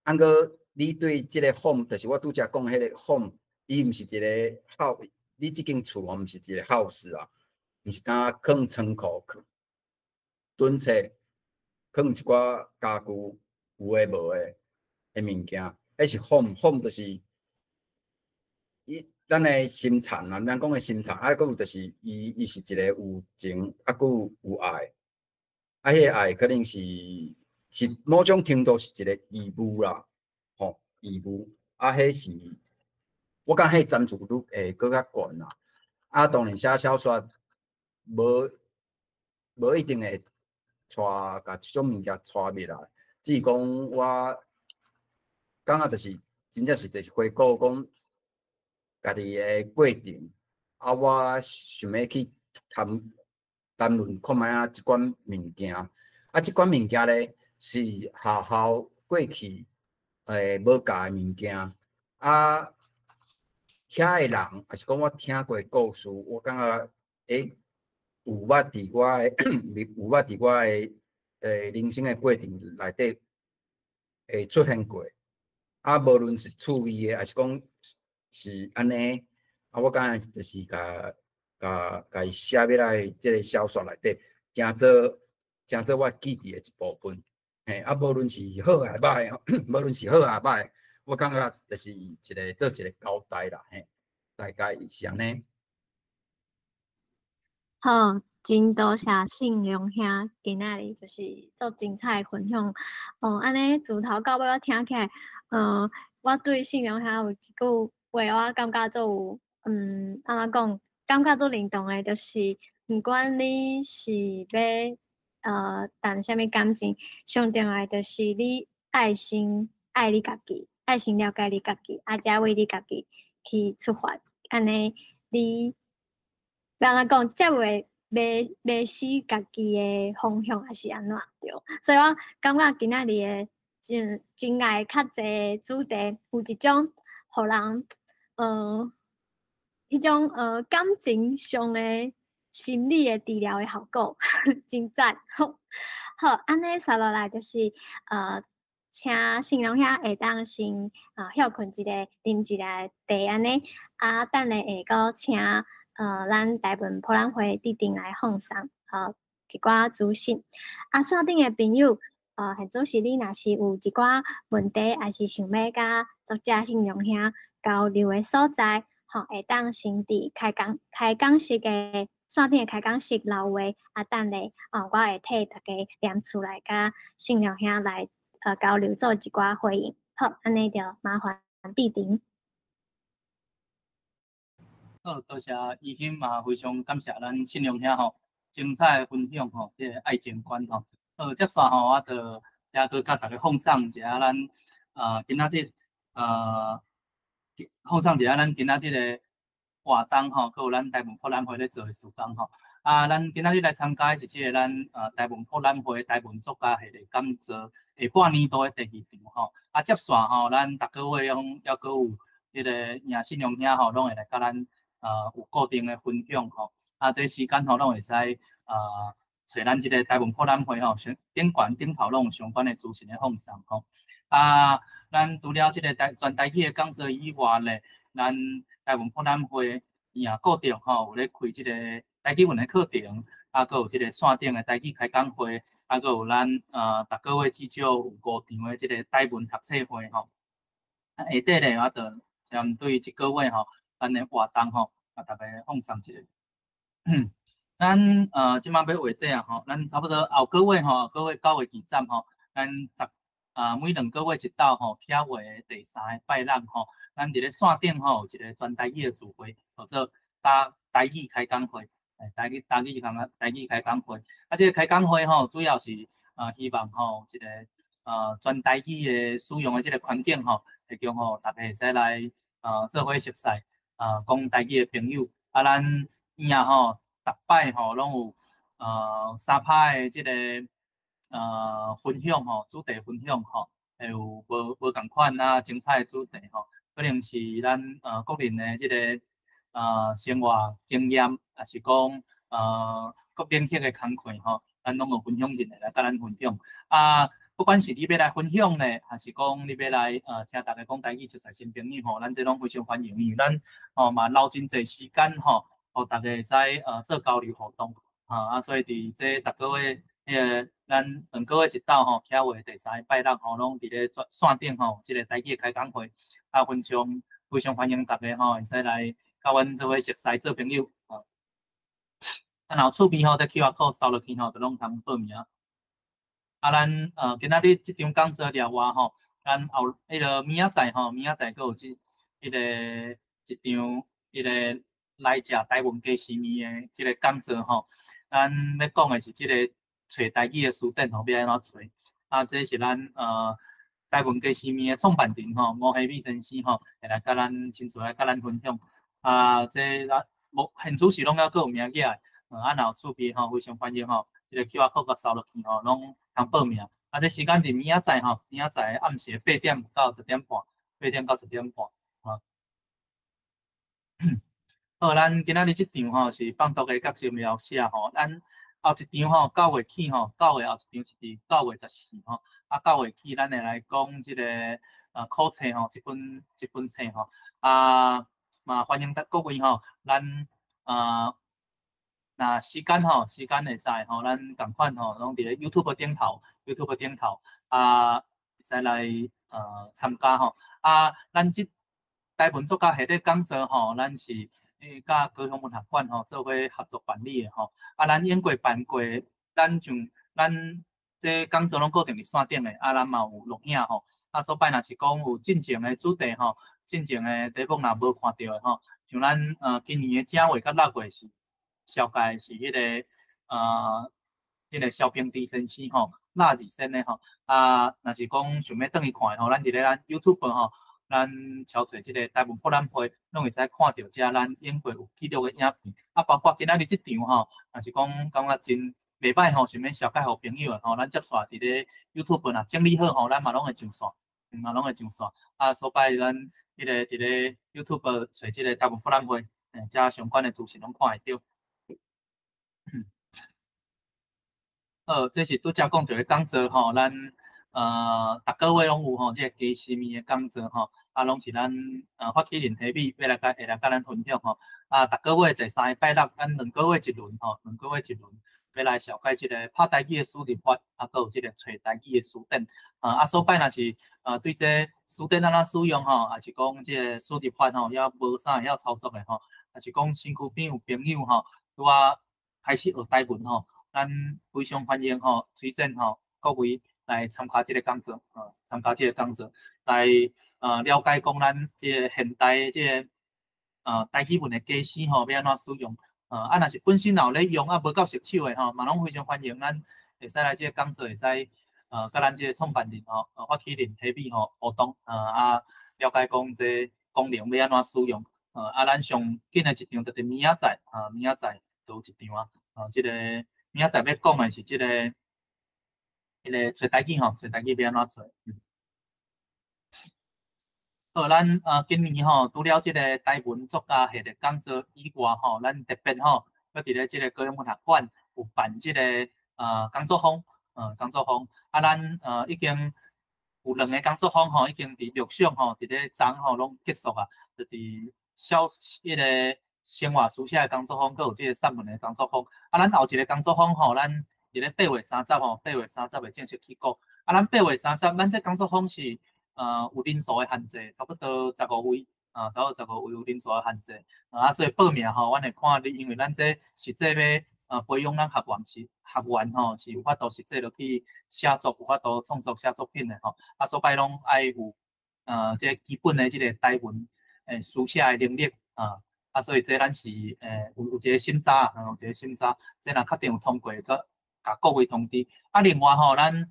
Speaker 3: 啊，毋過你對這个 home，就是我拄才講彼个 home，伊毋是一个 house，你這間厝毋是一个 house 啊，毋是敢囥倉庫、囤冊、囥一寡家具有的無的的物件，彼是 home，home 就是伊咱的心田啊，咱講的心田，啊，閣有就是伊伊是一個有情，啊，閣有愛，啊，彼个愛可能是。是某種程度是一个義務啦，吼，義務啊，彼是我感覺彼層次愈會閣較懸啦。啊，當然寫小說無無一定會帶共這種物件帶入來，只是講我感覺就是真正是就是回顧講家己的過程，啊，我想欲去談談論看覓仔這款物件，啊，這款物件咧。是學校過去無教的物件，啊，遐的人，抑是講我聽過的故事，我感覺欸有捌佇我的有捌佇我的人生的過程內底會出現過，啊，無論是趣味的，抑是講是按呢，啊，我感覺就是共共共伊寫入來這个小說內底，成做。成做我記憶的一部分。嘿，啊，無論是好抑歹，無論是好抑歹，我感覺就是一個做一個交代啦，嘿，大概是按呢。
Speaker 2: 好，真多謝信良兄今仔日就是做精彩的分享。哦，按呢自頭到尾我聽起來，我對信良兄有一句話，我感覺足有，按怎講，感覺足認同的，就是毋管你是欲談啥物感情，上重要的就是你愛先愛你家己，愛先了解你家己，啊，才為你家己去出發，按呢你欲按怎講，才袂迷失家己的方向，抑是按怎對。所以我感覺今仔日的真真愛較濟主題，有一種予人彼種感情上的心理的治療的效果，真讚。好，好，按呢紲落來就是請信良兄會當先歇睏一下，啉一下茶按呢，啊，等下會閣請咱台文博覽會佇頂來放送一寡資訊。啊，線頂的朋友，或者是你若是有一寡問題，抑是想欲佮作者信良兄交流的所在，吼，會當先佇開講室的線頂的開講室留話，啊，等下哦，我會替大家念出來，佮信良兄來交流做一寡回應。好，按呢就麻煩佇頂。
Speaker 1: 好，多謝怡欣嘛，非常感謝咱信良兄吼，精彩的分享吼，這個愛情觀吼。好，接紲吼，我就也閣佮大家放送一下咱今仔日放送一下咱今仔日的活動吼，閣有咱台文博覽會咧做的事工吼。啊，咱今仔日來參加的是這個咱台文博覽會台文作家系列講座下半年度的第二場吼。啊，接紲吼，咱逐個月攏猶閣有彼個葉信良兄吼，攏會來佮咱有固定的分享吼。啊，這時間吼攏會使揣咱這個台文博覽會吼，上頂懸頂頭攏有相關的資訊的放送吼。啊，咱除了這個台全台語的講座以外咧，咱台文博覽會伊也固定吼有咧開這個台語文的課程，啊，閣有這個線頂的台語開講會，啊，閣有咱逐個月至少有五場的這個台文讀冊會吼。啊，下底咧我就針對這個月吼，咱的活動吼，共大家放送一下。咱這馬欲月底啊吼，咱差不多後個月吼，個月9月20吼，咱逐每2個月一晝吼，啟月的第三个拜六吼，咱佇咧線頂吼有一個全台語的聚會，叫做台台語開講會，台語開講會。啊，這個開講會吼，主要是希望吼一個全台語的使用的這個環境吼，提供予大家會使來做伙熟似講台語的朋友。啊，咱院仔吼，逐擺吼攏有三拍的這個分享吼，主題分享吼，會有無仝款啊精彩的主題吼，可能是咱個人的這個生活經驗，抑是講各領域的工課吼，咱攏有分享人會來佮咱分享。啊，不管是你欲來分享咧，抑是講你欲來聽大家講台語，熟似新朋友吼，咱這攏非常歡迎，因為咱吼嘛留真濟時間吼，予大家會使做交流互動，啊，所以佇這逐個月彼個咱兩個月一晝吼，啟月第三個拜六吼，攏佇咧線頂吼，這個台語開講會，啊，非常非常歡迎大家吼，會使來佮阮做伙熟似做朋友，啊。啊，若有趣味吼，這 QR code 掃落去吼，就攏通報名。啊，咱今仔日這場講座了外吼，咱後彼個明仔載吼，明仔載閣有這彼個一場彼個來食台灣雞絲麵的這個講座吼，咱欲講的是這個揣台語的詞典吼，欲按怎揣？啊，這是咱台灣雞絲麵的創辦人吼，吳希美先生吼，會來佮咱親自來佮咱分享。啊，這咱無現主時攏猶閣有名額的，啊，若有趣味吼，非常歡迎吼，這個 QR code 共掃落去吼，攏通報名。啊，這時間佇明仔載吼，明仔載暗時8點到10點半，8點到10點半，啊。好，咱今仔日這場吼是放毒的覺醒描寫吼，咱後一場吼九月起吼，九月後一場是佇9月14吼，啊九月起咱會來講這個考冊吼，這本冊吼，啊嘛歡迎各位吼，咱若時間吼，時間會使吼，咱仝款吼，攏佇咧 YouTube 頂頭，YouTube 頂頭啊，會使來參加吼。啊，咱這台文作家系列講座吼，咱是佮高雄文學館吼做伙合作辦理的吼。啊，咱經過辦過，咱像咱這講座攏固定佇線頂的，啊，咱嘛有錄影吼。啊，所擺若是講有進前的主題吼，進前的題目若無看著的吼，像咱今年的正月佮六月是紹介是彼個蕭平之先生吼，納爾先的吼。啊，若是講想欲轉去看的吼，咱佇咧咱 YouTube 吼，咱敲揣這個台文博覽會，攏會使看著遮咱經過有記錄的影片。啊，包括今仔日這場吼，若是講感覺真袂歹吼，想欲紹介予朋友的吼，咱接續佇咧 YouTube 若整理好吼，咱嘛攏會上線，嘛攏會上線。啊，所擺咱彼個佇咧 YouTube 揣這個台文博覽會，遮相關的資訊攏看會著。好，這是拄才講著的講座吼，咱逐個月攏有吼，這個雞絲麵的講座吼，啊，攏是咱發起人彼米欲來共會來佮咱分享吼。啊，逐個月坐三個拜六，咱兩個月一輪吼，兩個月一輪，欲來紹介這個拍台語的輸入法，啊，閣有這個揣台語的辭典。啊，所擺若是對這辭典按怎使用吼，抑是講這個輸入法吼，猶無啥會曉操作的吼，抑是講身軀邊有朋友吼，拄仔開始學台文吼，咱非常歡迎吼，推薦吼各位來參加這個講座，參加這個講座，來了解講咱這個現代這個台語文的假聲吼，欲按怎使用？啊，若是本身若有咧用啊，無夠熟手的吼，嘛攏非常歡迎咱會使來這個講座，會使佮咱這個創辦人吼，發起人彼米吼互動，啊，了解講這功能欲按怎使用？啊，咱上緊的一場就佇明仔載，啊，明仔載就有一場啊，啊，這個明仔載欲講的是這個，彼個揣台語吼，揣台語欲按怎揣？好，咱今年吼，除了這個台文作家系列講座以外吼，咱特別吼，閣佇咧這個高雄文學館有辦這個工作坊，工作坊。啊，咱已經有兩个工作坊吼，已經佇陸續吼，佇咧昨吼攏結束啊，就佇小彼個生活書寫的工作坊，閣有這個散文的工作坊。啊，咱後一個工作坊吼，咱佇咧八月三十吼，八月三十會正式起鼓。啊，咱八月三十，咱這工作坊是有人數的限制，差不多十五位，啊，差不多十五位有人數的限制。啊，所以報名吼，阮會看你，因為咱這實際欲培養咱學員是學員吼，是有法度實際落去寫作，有法度創作寫作品的吼。啊，所擺攏愛有這個基本的這個台文書寫的能力啊。啊，所以這咱是有一個審查，有一個審查，這若確定有通過，閣共各位通知。啊，另外吼，咱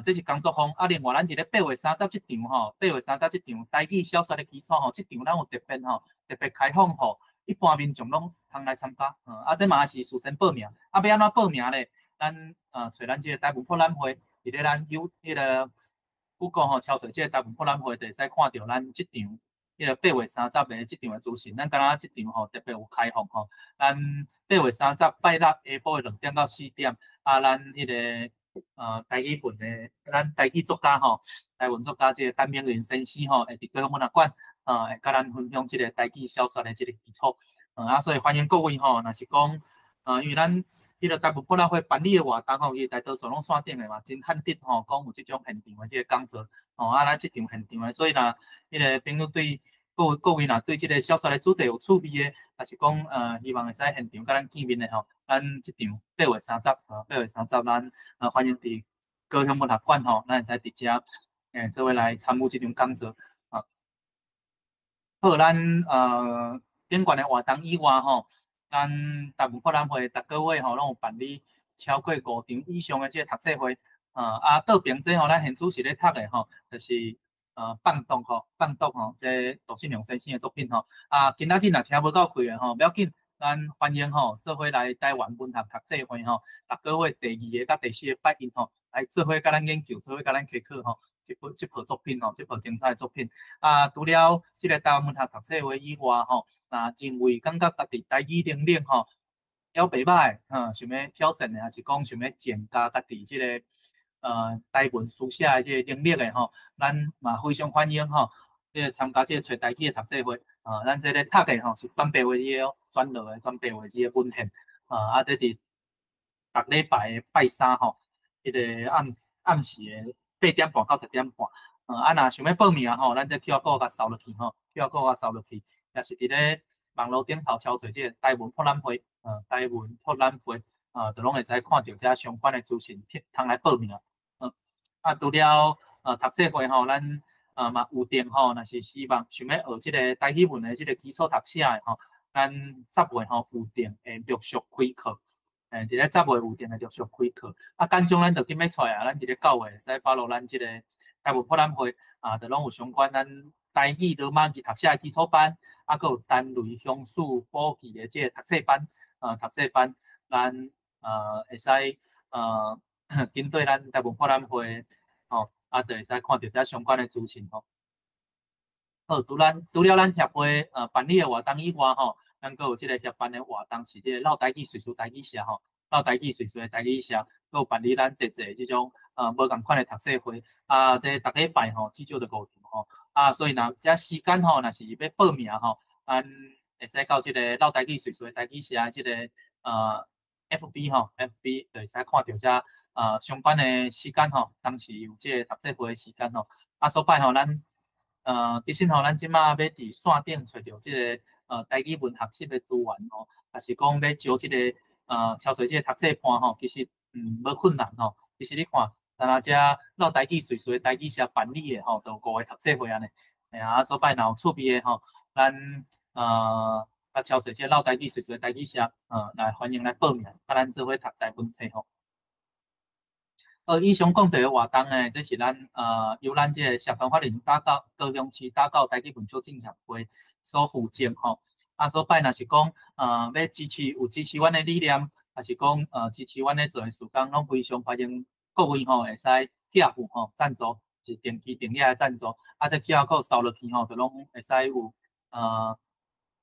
Speaker 1: 這是工作坊。啊，另外咱佇咧八月三十這場吼，八月三十這場台語小說的基礎吼，這場咱有特別吼，特別開放予一般民眾攏通來參加。啊，這嘛是事先報名。啊，欲按怎報名咧？咱揣咱這個台文博覽會，佇咧咱有彼個 Google 吼，敲揣這個台文博覽會，就會使看著咱這場。彼個八月三十的這場的資訊，咱敢若這場吼特別有開放吼，咱八月三十拜六下晡的2點到4點，啊，咱彼個台語文的，咱台語作家吼，台文作家這個陳明仁先生吼，會佇高雄文學館，會佮咱分享這個台語小說的這個基礎，啊，所以歡迎各位吼，若是講，因為咱彼個台文博覽會辦理的活動吼，伊大多數攏線頂的嘛，真罕得吼，講有這種現場的這個講座，吼，啊，咱這場現場的，所以若彼個朋友對各位若對這個小說的主題有趣味的，抑是講希望會使現場佮咱見面的吼，咱這場八月三十，八月三十，咱歡迎佇高雄文學館吼，咱會使佇遮做伙來參與這場講座啊。好，咱頂懸的活動以外吼，咱台文博覽會逐個月吼攏有辦理超過五場以上的這個讀冊會，啊，倒爿這吼，咱現主時咧讀的吼，就是放毒吼，放毒吼，這杜信良先生的作品吼。啊，今仔日若聽無夠氣的吼，無要緊，咱歡迎吼，做伙來台灣文學讀冊會吼，逐個月第二个佮第四个拜一吼，來做伙佮咱研究，做伙佮咱開課吼，這部作品吼，這部精彩的作品。啊，除了這個台灣文學讀冊會以外吼，若認為感覺家己台語能力吼，猶袂䆀，想欲挑戰的，抑是講想欲增加家己這個台文書寫的這個能力的吼，咱嘛非常歡迎吼，這個參加這個揣台語的讀冊會。咱這個讀的吼是轉白話字的哦，轉落的轉白話字的文獻。啊，這佇逐禮拜的拜三吼，彼個暗暗時的8點半到10點半。啊，若想欲報名吼，咱這 QR code 共掃落去吼，QR code 共掃落去，也是佇咧網路頂頭敲找這個台文博覽會，台文博覽會，就攏會使看著這相關的資訊，通來報名。啊，除了讀冊會吼，咱嘛有定吼，若是希望想欲學這个台語文的這个基礎讀寫的吼，咱10月吼有定會陸續開課。佇咧十月有定會陸續開課。啊，簡章咱就緊欲出來啊，咱佇咧9月會使 follow 咱這个台文博覽會啊，就攏有相關咱台語羅馬字讀寫的基礎班，啊，閣有單類鄉事簿記的這个讀冊班，讀冊班，咱會使針對咱台文博覽會吼，啊，就會使看著遮相關的資訊吼。好，除了咱協會辦理的活動以外吼，咱閣有這个協辦的活動是這个繞台語敘事台語社吼，繞台語敘事的台語社，閣有辦理咱濟濟這種無仝款的讀冊會，啊，這逐禮拜吼至少著五場吼，啊，所以若這時間吼，若是欲報名吼，咱會使到這个繞台語敘事的台語社這个FB 吼，FB 就會使看著遮相關的時間吼，當時有這个讀冊會的時間吼，啊，所擺吼咱其實吼，咱這馬欲佇線頂揣著這个台語文學習的資源吼，抑是講欲招這个敲找這个讀冊伴吼，其實無困難吼。其實你看，咱若遮繞台語敘事的台語社辦理的吼，就有五个讀冊會按呢。嘿啊，所擺若有趣味的吼，咱啊敲找這個繞台語敘事的台語社，來歡迎來報名，佮咱做伙讀台文冊吼。以上講著的活動呢，這是咱由咱這个社團法人打造高雄市打狗台語文促進協會所負責吼。啊，所擺若是講欲支持有支持阮的理念，抑是講支持阮咧做的事工，攏非常歡迎各位吼會使寄付吼贊助，是定期定額的贊助。啊，這 QR code 掃落去吼，就攏會使有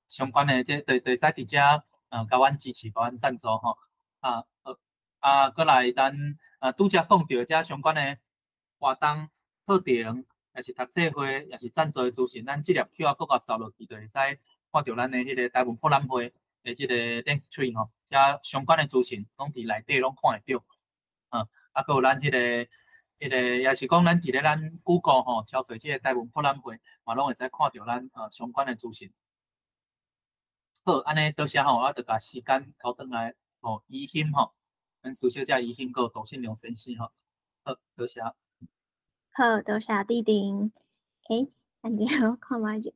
Speaker 1: 相關的這就會使佇遮共阮支持，共阮贊助吼。啊，啊，閣來咱拄才講著遮相關的活動課程，抑是讀冊會，抑是贊助的資訊，咱這粒 QR code 共掃落去，就會使看著咱的彼个台文博覽會的這个 link tree 吼，遮相關的資訊攏佇內底攏看會著。啊，閣有咱彼个，抑是講咱佇咧咱 Google 吼，敲找這个台文博覽會，嘛攏會使看著咱相關的資訊。好，按呢多謝吼，我就共時間交轉來予怡欣吼，咱蘇小姐怡欣閣有杜信良先生吼。好，多謝。
Speaker 2: 好，多謝弟弟。欸，等下我看覓者。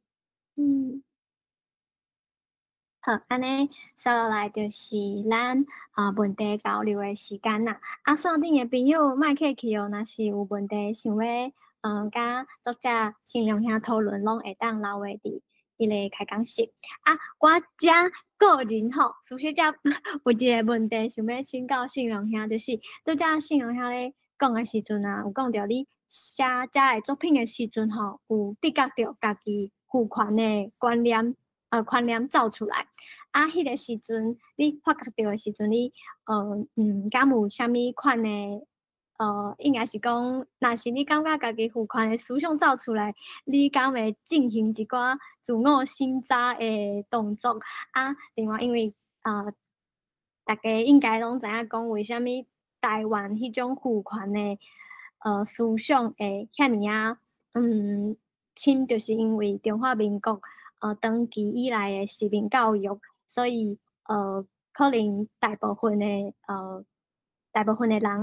Speaker 2: 好，按呢，接落來就是咱問題交流的時間啦。啊，線頂的朋友莫客氣哦，若是有問題想欲佮作者信良兄討論，攏會當留話佇彼個開講室。啊，我遮個人吼，蘇小姐有一個問題想欲請教信良兄，就是拄才信良兄咧講的時陣啊，有講著你寫遮个作品的時陣吼，有直覺著家己父權的觀念。觀念走出來，啊，彼个時陣你發覺著的時陣，你敢有啥物款的？應該是講，若是你感覺家己父權的思想走出來，你敢會進行一寡自我審查的動作？啊，另外因為大家應該攏知影講，為啥物台灣彼種父權的思想會遐爾仔深，就是因為中華民國長期以來的殖民教育，所以可能大部分的人，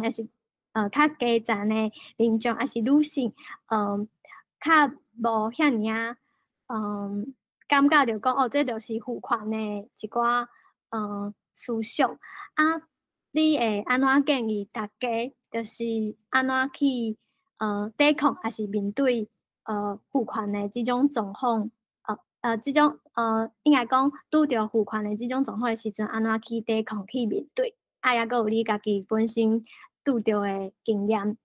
Speaker 2: 抑是較基層的民眾，抑是女性，較無遐爾仔，感覺著講哦，這就是父權的一寡思想。啊，你會按怎建議大家，就是按怎去抵抗，抑是面對父權的這種狀況？這種應該講拄著父權的這種狀況的時陣，按怎去抵抗、去面對？啊，抑閣有你家己本身拄著的經驗。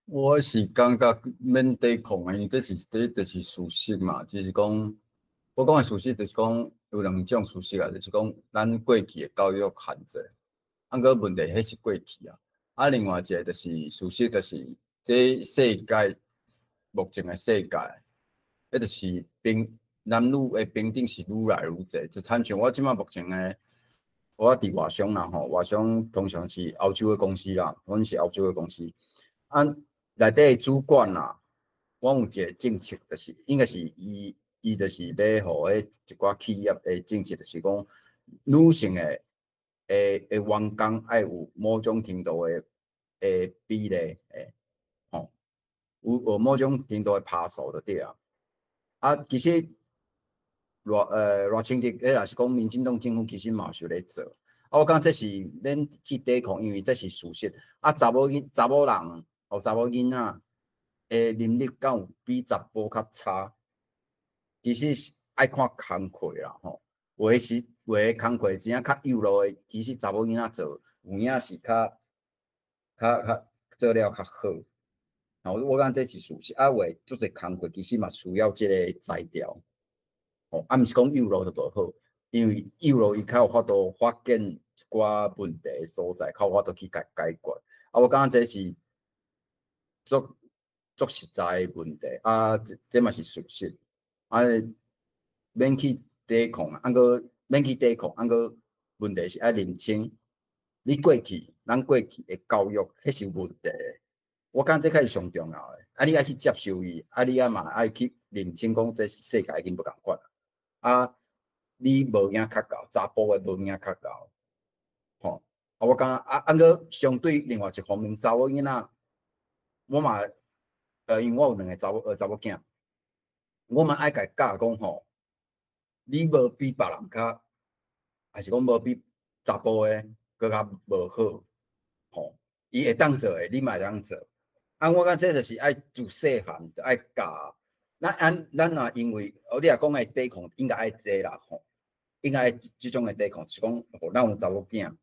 Speaker 3: 我是感覺免抵抗的，因為這就是事實嘛。就是講，我講的事實就是講有兩種事實啊，就是講咱過去的教育限制，啊，閣問題彼是過去啊。啊，另外一个就是事實，就是這世界目前的世界，彼就是平男女的平等是愈來愈濟，就親像我這馬目前的我佇外商啦吼，外商通常是歐洲的公司啦，阮是歐洲的公司。啊，內底的主管啦，阮有一個政策，就是應該是伊伊就是欲予彼一寡企業的政策，就是講女性的的的員工愛有某種程度的的比例，欸，吼，有某種程度的趴數就對啊。啊，其實賴清德，彼若是講民進黨政府，其實嘛是有咧做。啊，我感覺這是免去抵抗，因為這是事實。啊，查某人予查某囡仔的能力敢有比查埔較差？其實是愛看工課啦，吼。有的是有的工課真正較幼路的，其實查某囡仔做有影是較較較做了較好。吼，我感覺這是事實。啊，有的足濟工課其實嘛需要這个才調。吼，啊，毋是講幼路就無好，因為幼路伊較有法度發現一寡問題的所在，較有法度去共解決。啊，我感覺這是足足實在的問題，啊，這這嘛是事實。啊，免去抵抗，啊，閣免去抵抗，啊，閣問題是愛認清你過去，咱過去的教育，彼是有問題的。我感覺這才是上重要的。啊，你愛去接受伊，啊，你也嘛愛去認清講，這世界已經無仝款。啊，你無影較𠢕，查埔的無影較𠢕，吼。啊，我感覺啊，啊，閣相對另外一方面，查某囡仔，我嘛，因為我有兩个查某囝，我嘛愛共教講吼，你無比別人較，還是講無比查埔的閣較無好，吼，伊會當做的，你嘛會當做。啊，我感覺這就是愛自細漢就愛教。咱按咱若因為，哦，你若講的抵抗應該愛這啦吼，應該愛這種的抵抗，是講，吼，咱有查某囝，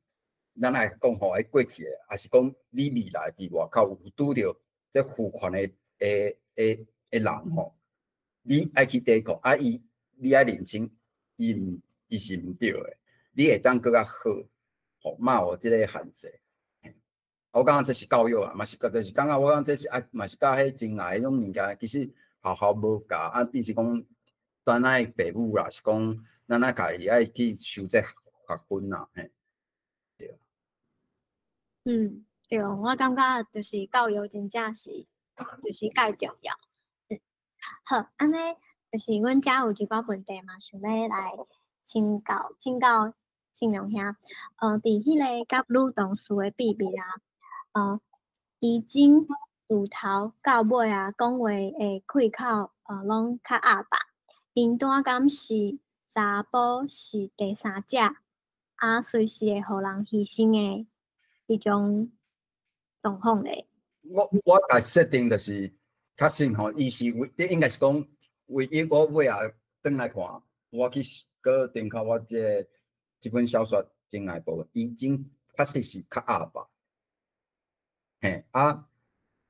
Speaker 3: 咱愛講吼，彼過去的，抑是講你未來佇外口有拄著這父權的的的的人吼，你愛去抵抗，啊，伊你愛認清，伊毋伊是毋對的，你會當閣較好，吼，嘛有這个限制。我感覺這是教育啊，嘛是就是感覺我感覺這是啊，嘛是佮彼情愛彼種物件，其實學校無教啊，變成講咱愛爸母啦，是講咱愛家己愛去修這學分啦，嘿，對。
Speaker 2: 嗯，對，我感覺就是教育真正是就是蓋重要。嗯，好，按呢就是阮遮有一寡問題嘛，想欲來請教信良兄。佇彼个佮女同事的秘密啊，伊真自頭到尾啊，講話的開口，攏較鴨霸。𪜶單敢是查埔是第三者，啊，隨時會予人犧牲的彼種狀況咧。
Speaker 3: 我共設定就是，確實吼，伊是唯，應該是講唯一我尾仔轉來看，我去閣頂較我這个這本小說情愛部分，伊真確實是較鴨霸。嘿，啊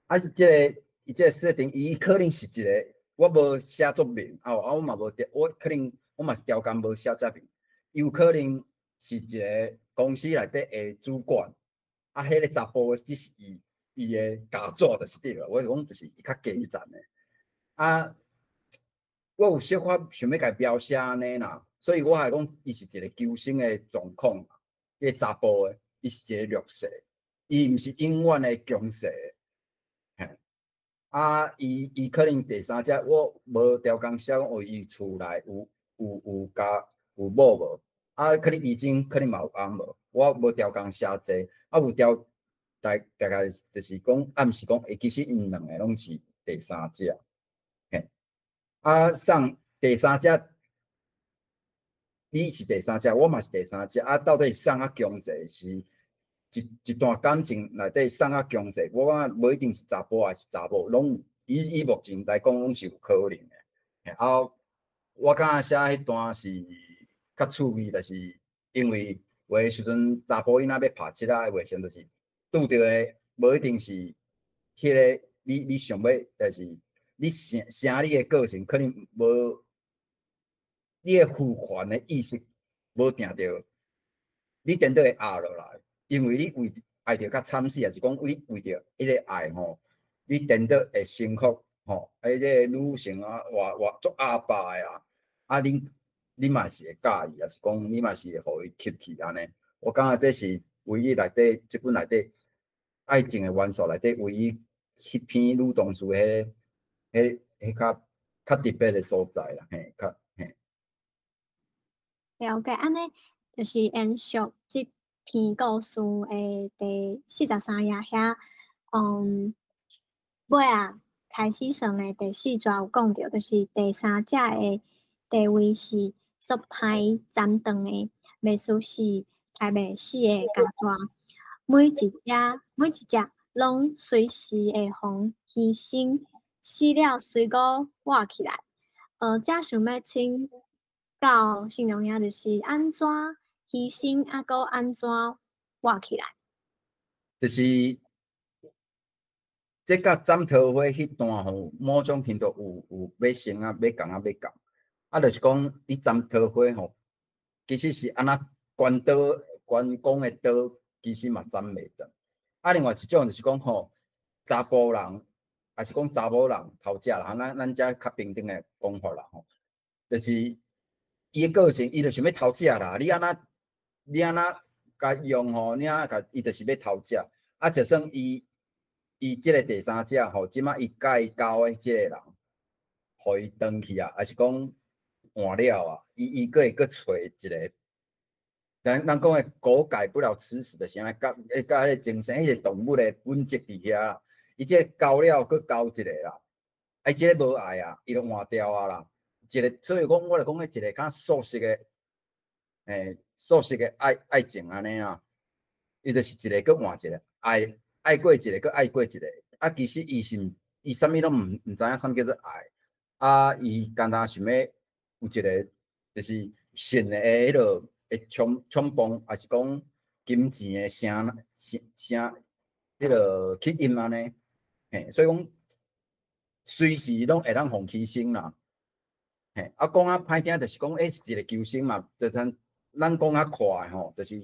Speaker 3: 啊，這个伊這个設定，伊可能是一个，我無寫作明，啊，啊，我嘛無調，我可能我嘛是調工無寫遮明，有可能是一个公司內底的主管，啊，彼个查埔只是伊伊的家族就是對了，我是講就是伊較基層的，啊，我有小可想欲共描寫按呢啦，所以我還講伊是一個求生的狀況，彼个查埔的，伊是一個弱勢。伊毋是永遠的強勢，嘿，啊，伊伊可能第三者，我無調工寫講，哦，伊厝內有有有家有某無？啊，可能伊前可能嘛有翁無？我無調工寫這，啊，有調大大概就是講，啊，毋是講，欸，其實𪜶兩个攏是第三者，嘿，啊，送第三者，你是第三者，我嘛是第三者，啊，到底是啥較強勢是？一一段感情內底啥較強勢，我感覺無一定是查埔抑是查某，攏以以目前來講，攏是有可能的。啊，我感覺寫彼段是較趣味，就是因為有的時陣查埔囡仔欲拍七仔的話，時陣就是拄著的，無一定是彼个你你想欲，就是你生生你的個性可能無你的父權的意識無定著，你顛倒會壓落來。因為你為愛著較慘死，抑是講你為著彼个愛吼，你顛倒會臣服吼，啊，這个女性啊，偌偌足鴨霸的啊，啊，恁你嘛是會佮意，抑是講你嘛是會予伊吸去按呢？我感覺這是唯一內底這本內底愛情的元素內底唯一彼篇女同事彼較較特別的所在啦，嘿，較嘿。
Speaker 2: 了解，按呢就是延續這篇故事的第43頁遐，尾仔開始算的第四逝有講著，就是第三者的地位是足歹斬斷的，袂輸是刣袂死的鉸逝，每一隻攏隨時會予犧牲，死了隨閣活起來。這想欲請教信良兄，就是按怎犧牲，猶閣按怎活起來？
Speaker 3: 就是這佮斬桃花彼段吼，某種程度有欲成啊，欲仝啊，欲仝。啊，就是講你斬桃花吼，其實是按怎關刀關公的刀，其實嘛斬袂斷。啊，另外一種就是講吼，查埔人，抑是講查某人偷食啦，咱遮較平等的講法啦吼，就是伊的個性，伊就想欲偷食啦。你按怎共用吼，你按怎共伊就是欲偷食。啊，就算伊這个第三者吼，這馬伊佮伊交的這个人，予伊轉去啊，抑是講換了啊，伊閣會閣揣一个。咱講的狗改不了吃屎，就是按呢，佮彼个精神，彼个動物的本質佇遐啦。伊這个交了，閣交一个啦，啊，伊這个無愛啊，伊就換掉啊啦。一个，所以講我來講，彼一個較素食的，素食的愛情按呢啊，伊就是一个閣換一個，愛過一个，閣愛過一個。啊，其實伊是伊啥物攏毋知影啥物叫做愛，啊，伊干焦想欲有一个就是性的彼落的衝動，抑是講金錢的聲聲聲，彼落吸引按呢，嘿，所以講隨時攏會當予犧牲啦。嘿，啊，講較歹聽，就是講，彼是一個求生嘛，就咱咱講較快吼，就是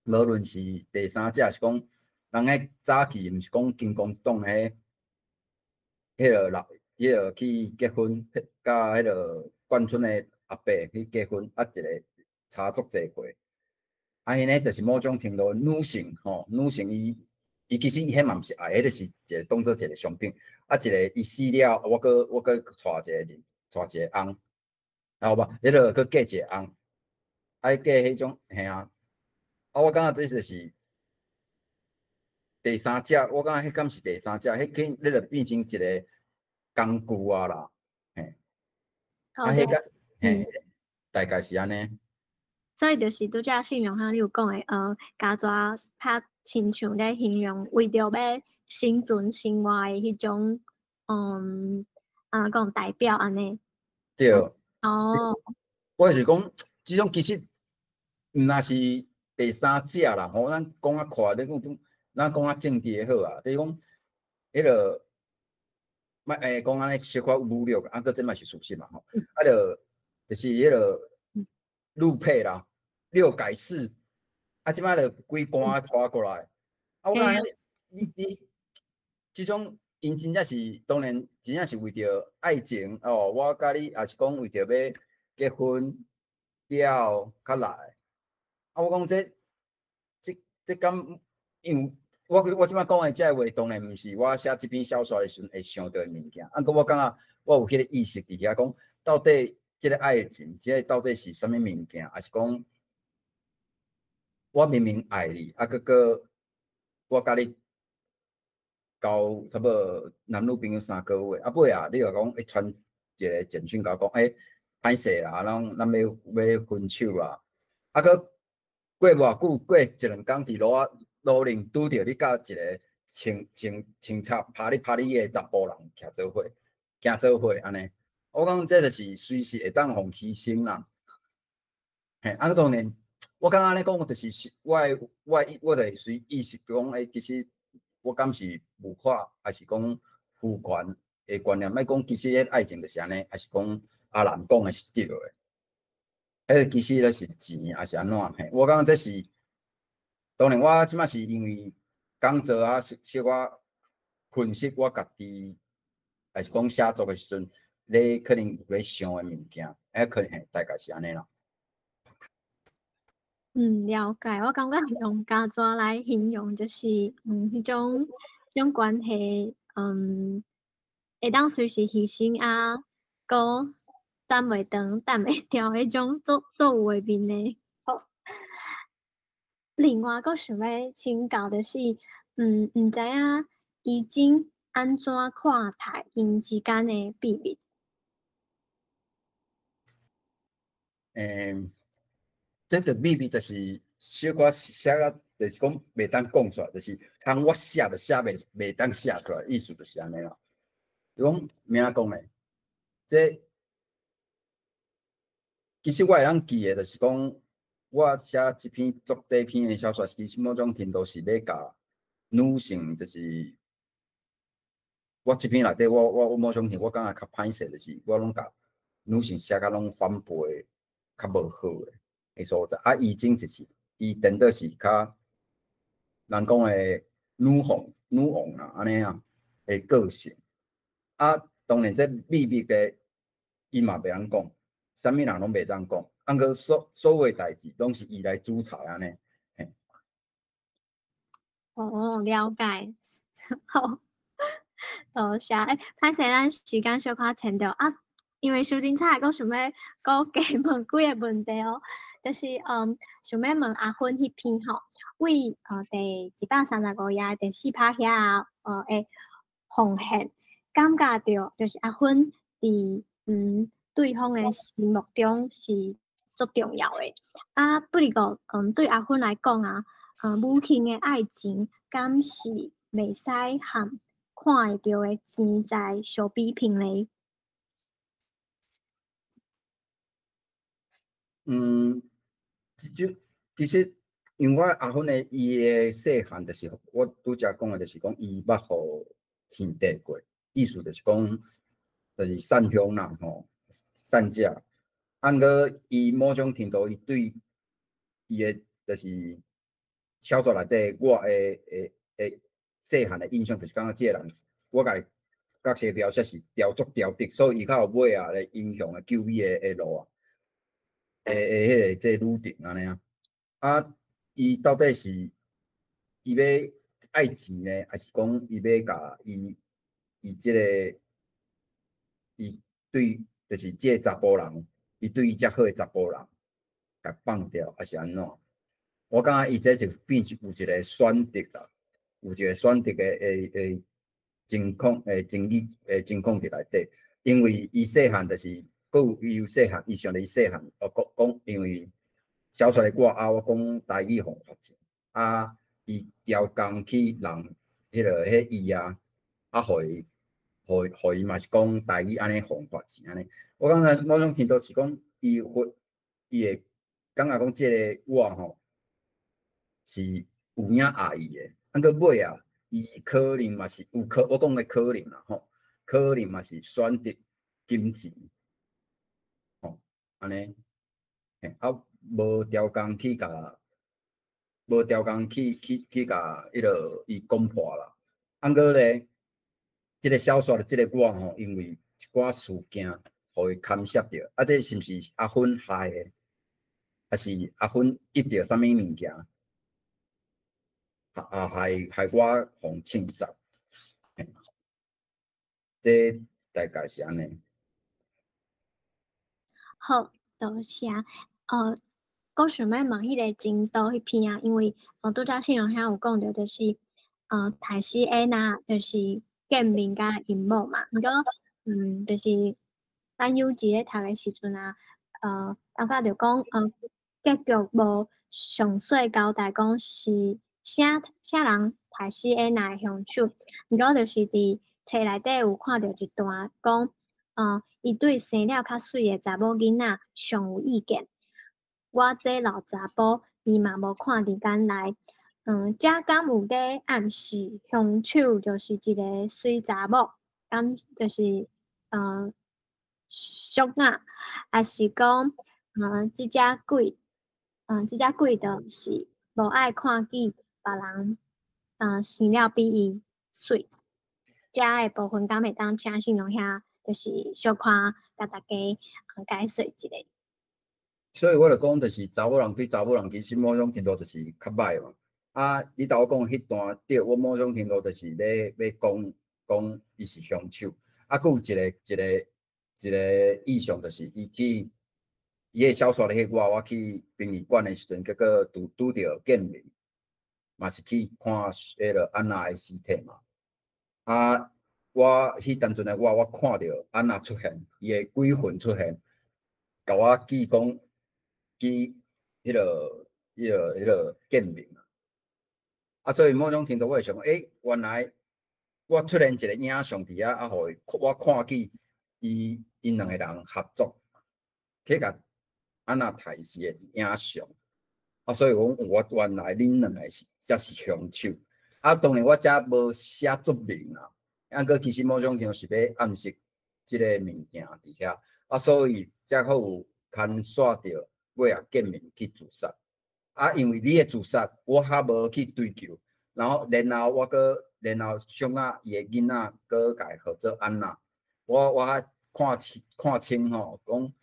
Speaker 3: 無論是第三者，是講人彼早期，毋是講金剛黨彼个老，彼个去結婚，佮彼个冠春的阿伯去結婚，啊，一个差足濟歲，啊，彼个就是某種程度女性吼，女性伊其實伊彼嘛毋是愛，彼就是一個當做一個商品，啊，一個伊死了，我閣娶一個人，娶一個翁，好無？彼个閣嫁一個翁，愛嫁彼種嘿啊，啊，我感覺這就是第三者，我感覺彼敢是第三者，彼去你就變成一個工具啊啦，嘿，啊，彼個嘿，大概是按呢。
Speaker 2: 所以就是拄才信良兄你有講的，鉸逝較親像咧形容為著欲生存生活的彼種，按怎講代表按呢？
Speaker 3: 對。
Speaker 2: 哦。
Speaker 3: 我是講，這種其實毋若是第三者啦，吼，咱講較快，你講講，咱講較政治的好啊，就是講，彼个，莫講按呢小可侮辱，啊，閣這嘛是事實嘛，吼，啊，就是彼个陸配啦，六改四，啊，這擺就規關拖過來，啊，我感覺你這種𪜶真正是當然真正是為著愛情哦，我佮你也是講為著欲結婚了較來，啊，我講這敢因為我這擺講的這個話，當然毋是我寫這篇小說的時陣會想著的物件，啊，毋過我感覺我有彼個意識佇遐講，到底這个愛情，這个到底是啥物物件，抑是講我明明愛你，啊，閣閣我佮你交差不多男女朋友3個月，啊尾啊，你若講會傳一個簡訊共我講，欸，歹勢啦，咱欲分手啦，啊，閣過偌久，過一兩工佇路仔路頂拄著你佮一個穿插拍你拍你的查埔人徛做伙，行做伙按呢。我講這就是隨時會當予犧牲啦。嘿，啊，當然，我感覺按呢講，就是我就是隨意識講，欸，其實我敢是物化，抑是講父權的觀念？莫講其實彼愛情就是按呢，抑是講阿蘭講的是對的。彼個其實咧是錢，抑是按怎？嘿，我感覺這是當然，我這擺是因為工作啊，小小可分析我家己，抑是講寫作的時陣，咧可能有咧想的物件，彼可能嘿，大概是按呢啦。
Speaker 2: 嗯，了解。我感覺用家紙來形容，就是彼種關係，會當隨時犧牲啊，閣等袂長、等袂牢彼種足足有畫面的。好，另外，閣想欲請教就是，毋知影怡蓁按怎看待𪜶之間的秘密？
Speaker 3: 這個秘密就是小可寫甲，就是講袂當講出來，就是通我寫就寫袂當寫出來，意思就是按呢啦。就講欲按怎講咧？這其實我會當記的，就是講我寫這篇足短篇的小說，其實某種程度是欲共女性，就是我這篇內底，我某種程度我感覺較歹勢，就是我攏共女性寫甲攏反背，較無好的所在。啊，怡蓁就是伊顛倒是較人講的女王女王啦，按呢啊的個性。啊，當然這秘密的，伊嘛袂曉講，啥物人攏袂當講。啊，毋過所有代誌攏是伊來主裁按呢。嘿。
Speaker 2: 哦，了解。好，多謝。欸，歹勢咱時間小可淺著啊，因為傷精彩，閣想欲閣加問幾個問題哦。就是想欲問阿芬彼篇吼，為第135頁第四拍遐的奉獻，感覺著就是阿芬佇對方的心目中是足重要的。啊，不過對阿芬來講啊，母親的愛情敢是袂使和看會著的錢財相比拼咧？
Speaker 3: 這種其實，因為我阿芬的伊的細漢，就是我拄才講的，就是講伊捌予錢綴過，意思就是講，就是散鄉啦吼，散者。啊，毋過伊某種程度，伊對伊的就是小說內底，我的的細漢的印象就是感覺這個人，我共伊角色描寫是雕足雕得，所以伊較有尾仔咧英雄的救美的路啊。的彼個這個女程按呢啊，啊，伊到底是伊欲愛錢呢，還是講伊欲共伊這個伊對，就是這個查埔人，伊對伊遮好的查埔人，共放掉，還是按怎？我感覺伊這就變成有一個選擇啦，有一個選擇的情況的情理的情況佇內底，因為伊細漢就是。閣有伊有細漢，伊想著伊細漢，哦，講講，因為小說的我啊，我講台語予罰錢，啊，伊調工去人彼個彼伊啊，啊，予伊，予伊嘛是講台語按呢予罰錢按呢。我感覺某種程度是講，伊會伊會感覺講這個我吼是有影愛伊的，啊，閣尾啊，伊可能嘛是有可，我講的可能啦吼，可能嘛是選擇金錢。按呢，嘿，啊，無調工去共，無調工去共彼個伊講破啦。啊，毋過咧，這個小說的這個我吼，因為一寡事件，予伊牽涉著，啊，這是毋是阿芬害的？還是阿芬得著啥物物件？啊，害我予凊殺？這大概是按呢。
Speaker 2: 好，多謝。閣想欲問彼個情刀彼篇啊，因為拄才信榮兄有講著，就是刣死安娜，就是見面佮𪜶某嘛。毋過，就是咱幼稚咧讀的時陣啊，感覺著講，結局無詳細交代講是啥啥人刣死安娜的兇手。毋過就是佇冊內底有看著一段講，伊對生了較媠的查某囡仔上有意見。我這老查埔，伊嘛無看佇眼內。這敢有咧暗示兇手就是一個媠查某，敢就是俗仔，還是講，這隻鬼就是無愛看見別人，生了比伊媠。這个部分敢會當請信榮兄，就是小可共大家解說一下。
Speaker 3: 所以我就講，就是查某人對查某人，其實某種程度就是較歹嘛。啊，你頭講彼段對，我某種程度就是欲講講伊是兇手。啊，閣有一個意象，就是伊去伊个小說咧，我去殯儀館的時陣，結果拄著見面，嘛是去看彼个安娜的屍體嘛。啊，我彼當陣的我看著安娜出現，伊的鬼魂出現，共我記講記彼個見面嘛。啊，所以某種程度我會想，欸，原來我出現一個影像佇遐，啊，予伊我看見伊𪜶兩個人合作去共安娜刣死的影像。啊，所以講我原來恁兩個是才是兇手。啊，當然我遮無寫足明啦，啊，閣其實某種程度是欲暗示這个物件佇遐。啊，所以才閣有牽涉著尾仔見面去自殺。啊，因為你的自殺，我較無去追究，然後我閣然後想啊，伊的囡仔閣共伊號做安娜，我較看清吼，講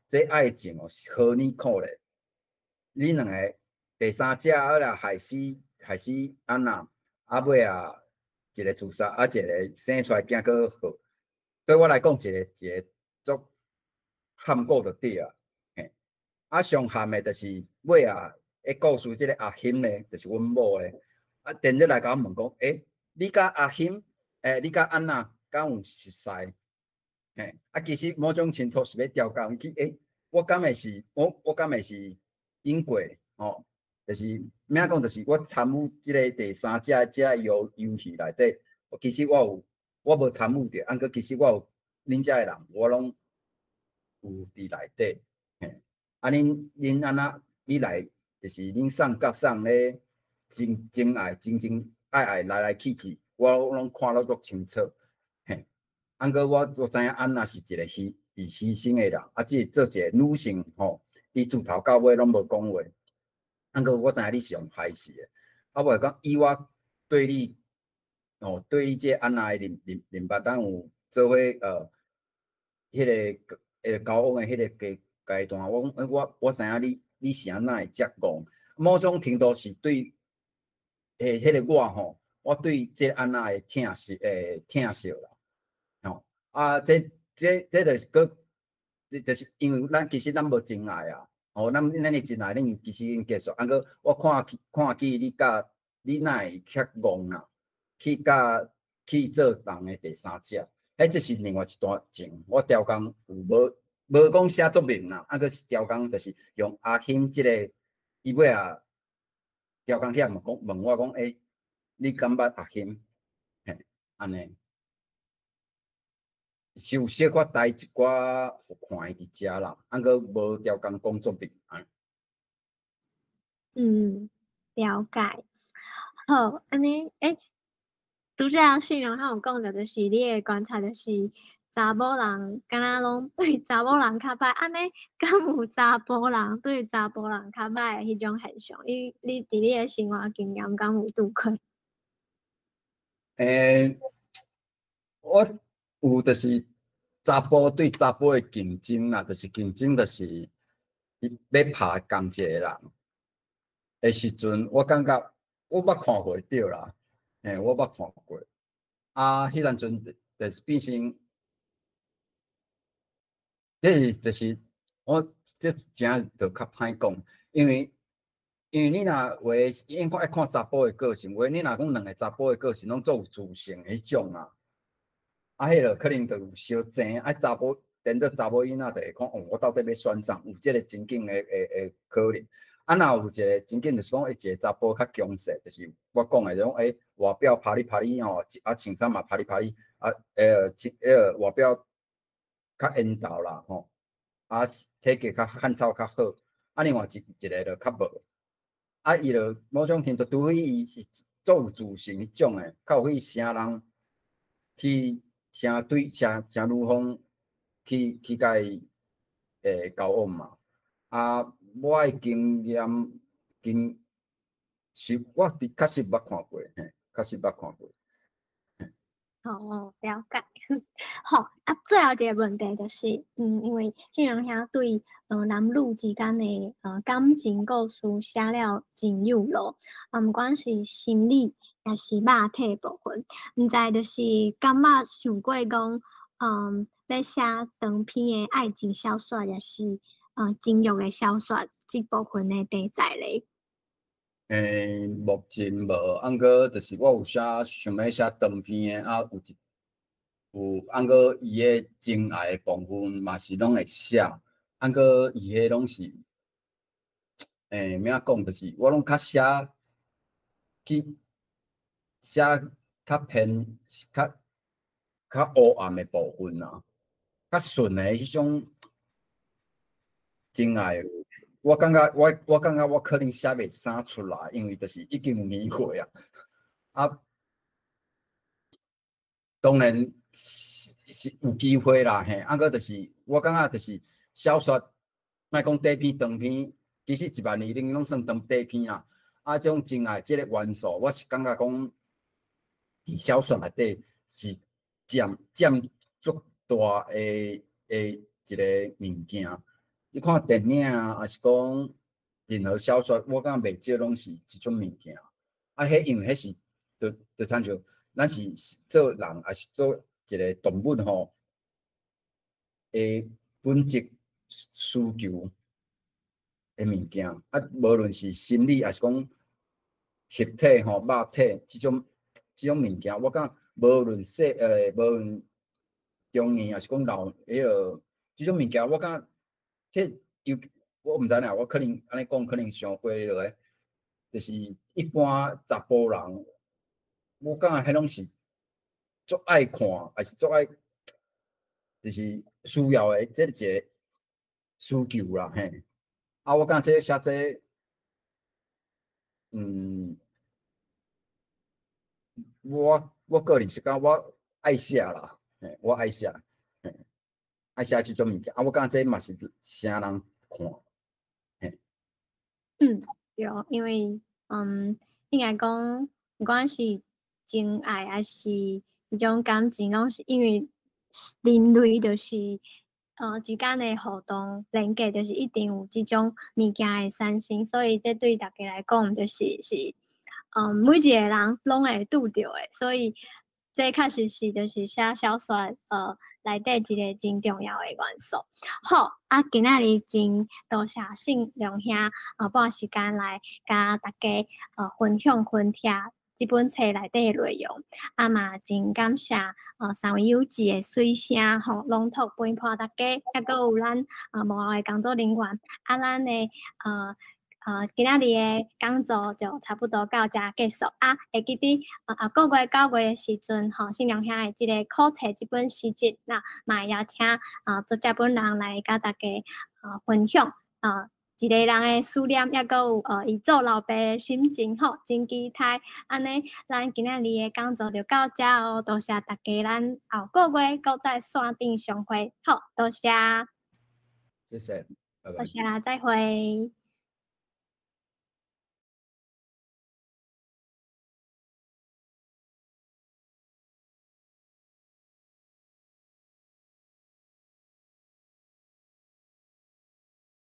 Speaker 3: 這愛情哦是何呢可咧？你兩個第三者啊，來害死安娜，啊尾仔一個自殺，啊一個生出來囝閣好，對我來講，一個一個足坎過就對啊。嘿，啊上坎的就是尾仔。彼故事，這个阿欣咧，就是阮某咧。啊，電日來共我問講，欸，你佮阿欣，欸，你佮安娜敢有熟似？嘿，啊，其實某種程度是欲調工去，欸，我敢會是隱過，吼，就是免講，就是我參與這个第三者這个遊戲內底，其實我有我無參與著，啊，毋過其實我有恁遮的人，我攏有佇內底，嘿，啊，恁按怎你來？就是恁送佮送咧，真真愛真真愛愛來來去去，我攏看得足清楚。嘿，啊，毋過我知影安娜是一個犧牲的人，啊，這做一個女性吼，伊自頭到尾攏無講話。啊，毋過我知影你是用害死的，啊，無講以我對你，哦，對你這安娜的認捌，咱有做伙彼個交往的彼個階段，我講我知影你是按怎會遮戇？某種程度是對，欸，彼個我吼，我對這安娜的疼惜，疼惜啦，吼，啊，這就是閣，就是因為咱其實咱無真愛啊，吼，咱的真愛，恁其實已經結束。啊，閣我看見你佮你哪會遐戇啊？去佮去做人的第三者，彼這是另外一段情。我調工有無講寫足明啦，啊，閣是調工，就是用阿欣這个，伊尾仔調工起來問講問我講，欸，你敢捌阿欣？嘿，按呢，是有小可帶一寡予看伊佇遮啦，啊，閣無調工講足明啊。
Speaker 2: 嗯，了解。好，按呢，欸，拄才信榮他有講著，就是你的觀察，就是查某人敢若攏對查某人較歹，按呢敢有查埔人對查埔人較歹的彼種現象？你佇你的生活經驗敢有拄過？
Speaker 3: 欸，我有就是查埔對查埔的競爭啦，就是競爭，就是伊欲拍仝一個人的時陣，我感覺我捌看過對啦，嘿，我捌看過。啊，彼當陣就是變成，這是就是我這真就較歹講，因為你若有的應該愛看查埔的個性，有的你若講兩个查埔的個性攏足有自信彼種啊，啊，彼个可能就有相爭，啊，查埔顛倒查某囡仔就會講，哦，我到底欲選啥？有這个情景的可能。啊，若有一个情景就是講，一个查埔較強勢，就是我講的種，欸，外表拍你拍你吼，啊，穿衫嘛拍你拍你，啊，穿彼个外表較緣投啦吼，啊，體格較漢草較好，啊，另外一個就較無，啊，伊就某種程度，除非伊是足有自信彼種的，較有去聲人去聲對聲聲女方去共伊交往嘛，啊，我的經驗經是，我佇確實捌看過，嘿，確實捌看過。
Speaker 2: 哦，了解。好，啊，最後一个問題就是，因為信良兄對男女之間的感情故事寫了真有路，啊，毋管是心理抑是肉體部分，毋知就是敢捌想過講，欲寫長篇的愛情小說，抑是情慾的小說這部分的題材咧？
Speaker 3: 目前無，啊毋過就是我有寫想欲寫長篇的，啊有一有，啊毋過伊的情愛的部分嘛是攏會寫，啊毋過伊彼攏是，欲按怎講，就是我攏較寫去寫較偏較較黑暗的部分啦，較純的彼種情愛。我感覺我可能寫袂啥出來，因為就是已經有年歲啊。啊，當然是有機會啦，嘿。啊，閣就是我感覺就是小說，莫講短篇長篇，其實1萬字攏算長短篇啦。啊，這種情愛這個元素，我是感覺講，佇小說內底是佔足大的一个物件。你看電影啊，抑是講任何小說，我感覺袂少攏是這種物件。啊，彼因為彼是，就親像咱是做人，抑是做一个動物吼，的本質需求的物件。啊，無論是心理，抑是講肉體吼、肉體這種物件，我感覺無論細無論中年，抑是講老，彼个這種物件，我感覺。這有我毋知影，我可能按呢講，可能傷過彼落個，就是一般查埔人，我感覺彼攏是足愛看，抑是足愛，就是需要的這一个需求啦，嘿。啊，我感覺這寫這，我個人是感覺我愛寫啦，嘿，我愛寫，嘿。愛寫這種物件，啊，我感覺這嘛是啥人看，嘿。
Speaker 2: 對，因為應該講，毋管是情愛抑是彼種感情，攏是因為人類就是之間的互動連結，就是一定有這種物件會產生，所以這對大家來講，就是每一個人攏會拄著的，所以這確實是就是寫小說內底一个真重要的元素。好，啊，今仔日真多謝信良兄撥時間來佮大家分享分聽這本冊內底的內容，啊嘛真感謝三位有志的水聲吼朗讀陪伴大家，抑閣有咱幕後的工作人員，啊，咱的今仔日的講座就差不多到遮結束啊！會記得後個月9月的時陣吼，信良兄的這个苦冊這本詩集，那嘛會邀請作者本人來佮大家分享一个人的思念，抑閣有伊做老爸的心情吼，真期待。按呢，咱今仔日的講座就到遮哦，多謝大家，咱後個月閣再線頂相會，好，多謝。
Speaker 3: 謝謝，拜拜。
Speaker 2: 多謝，再會。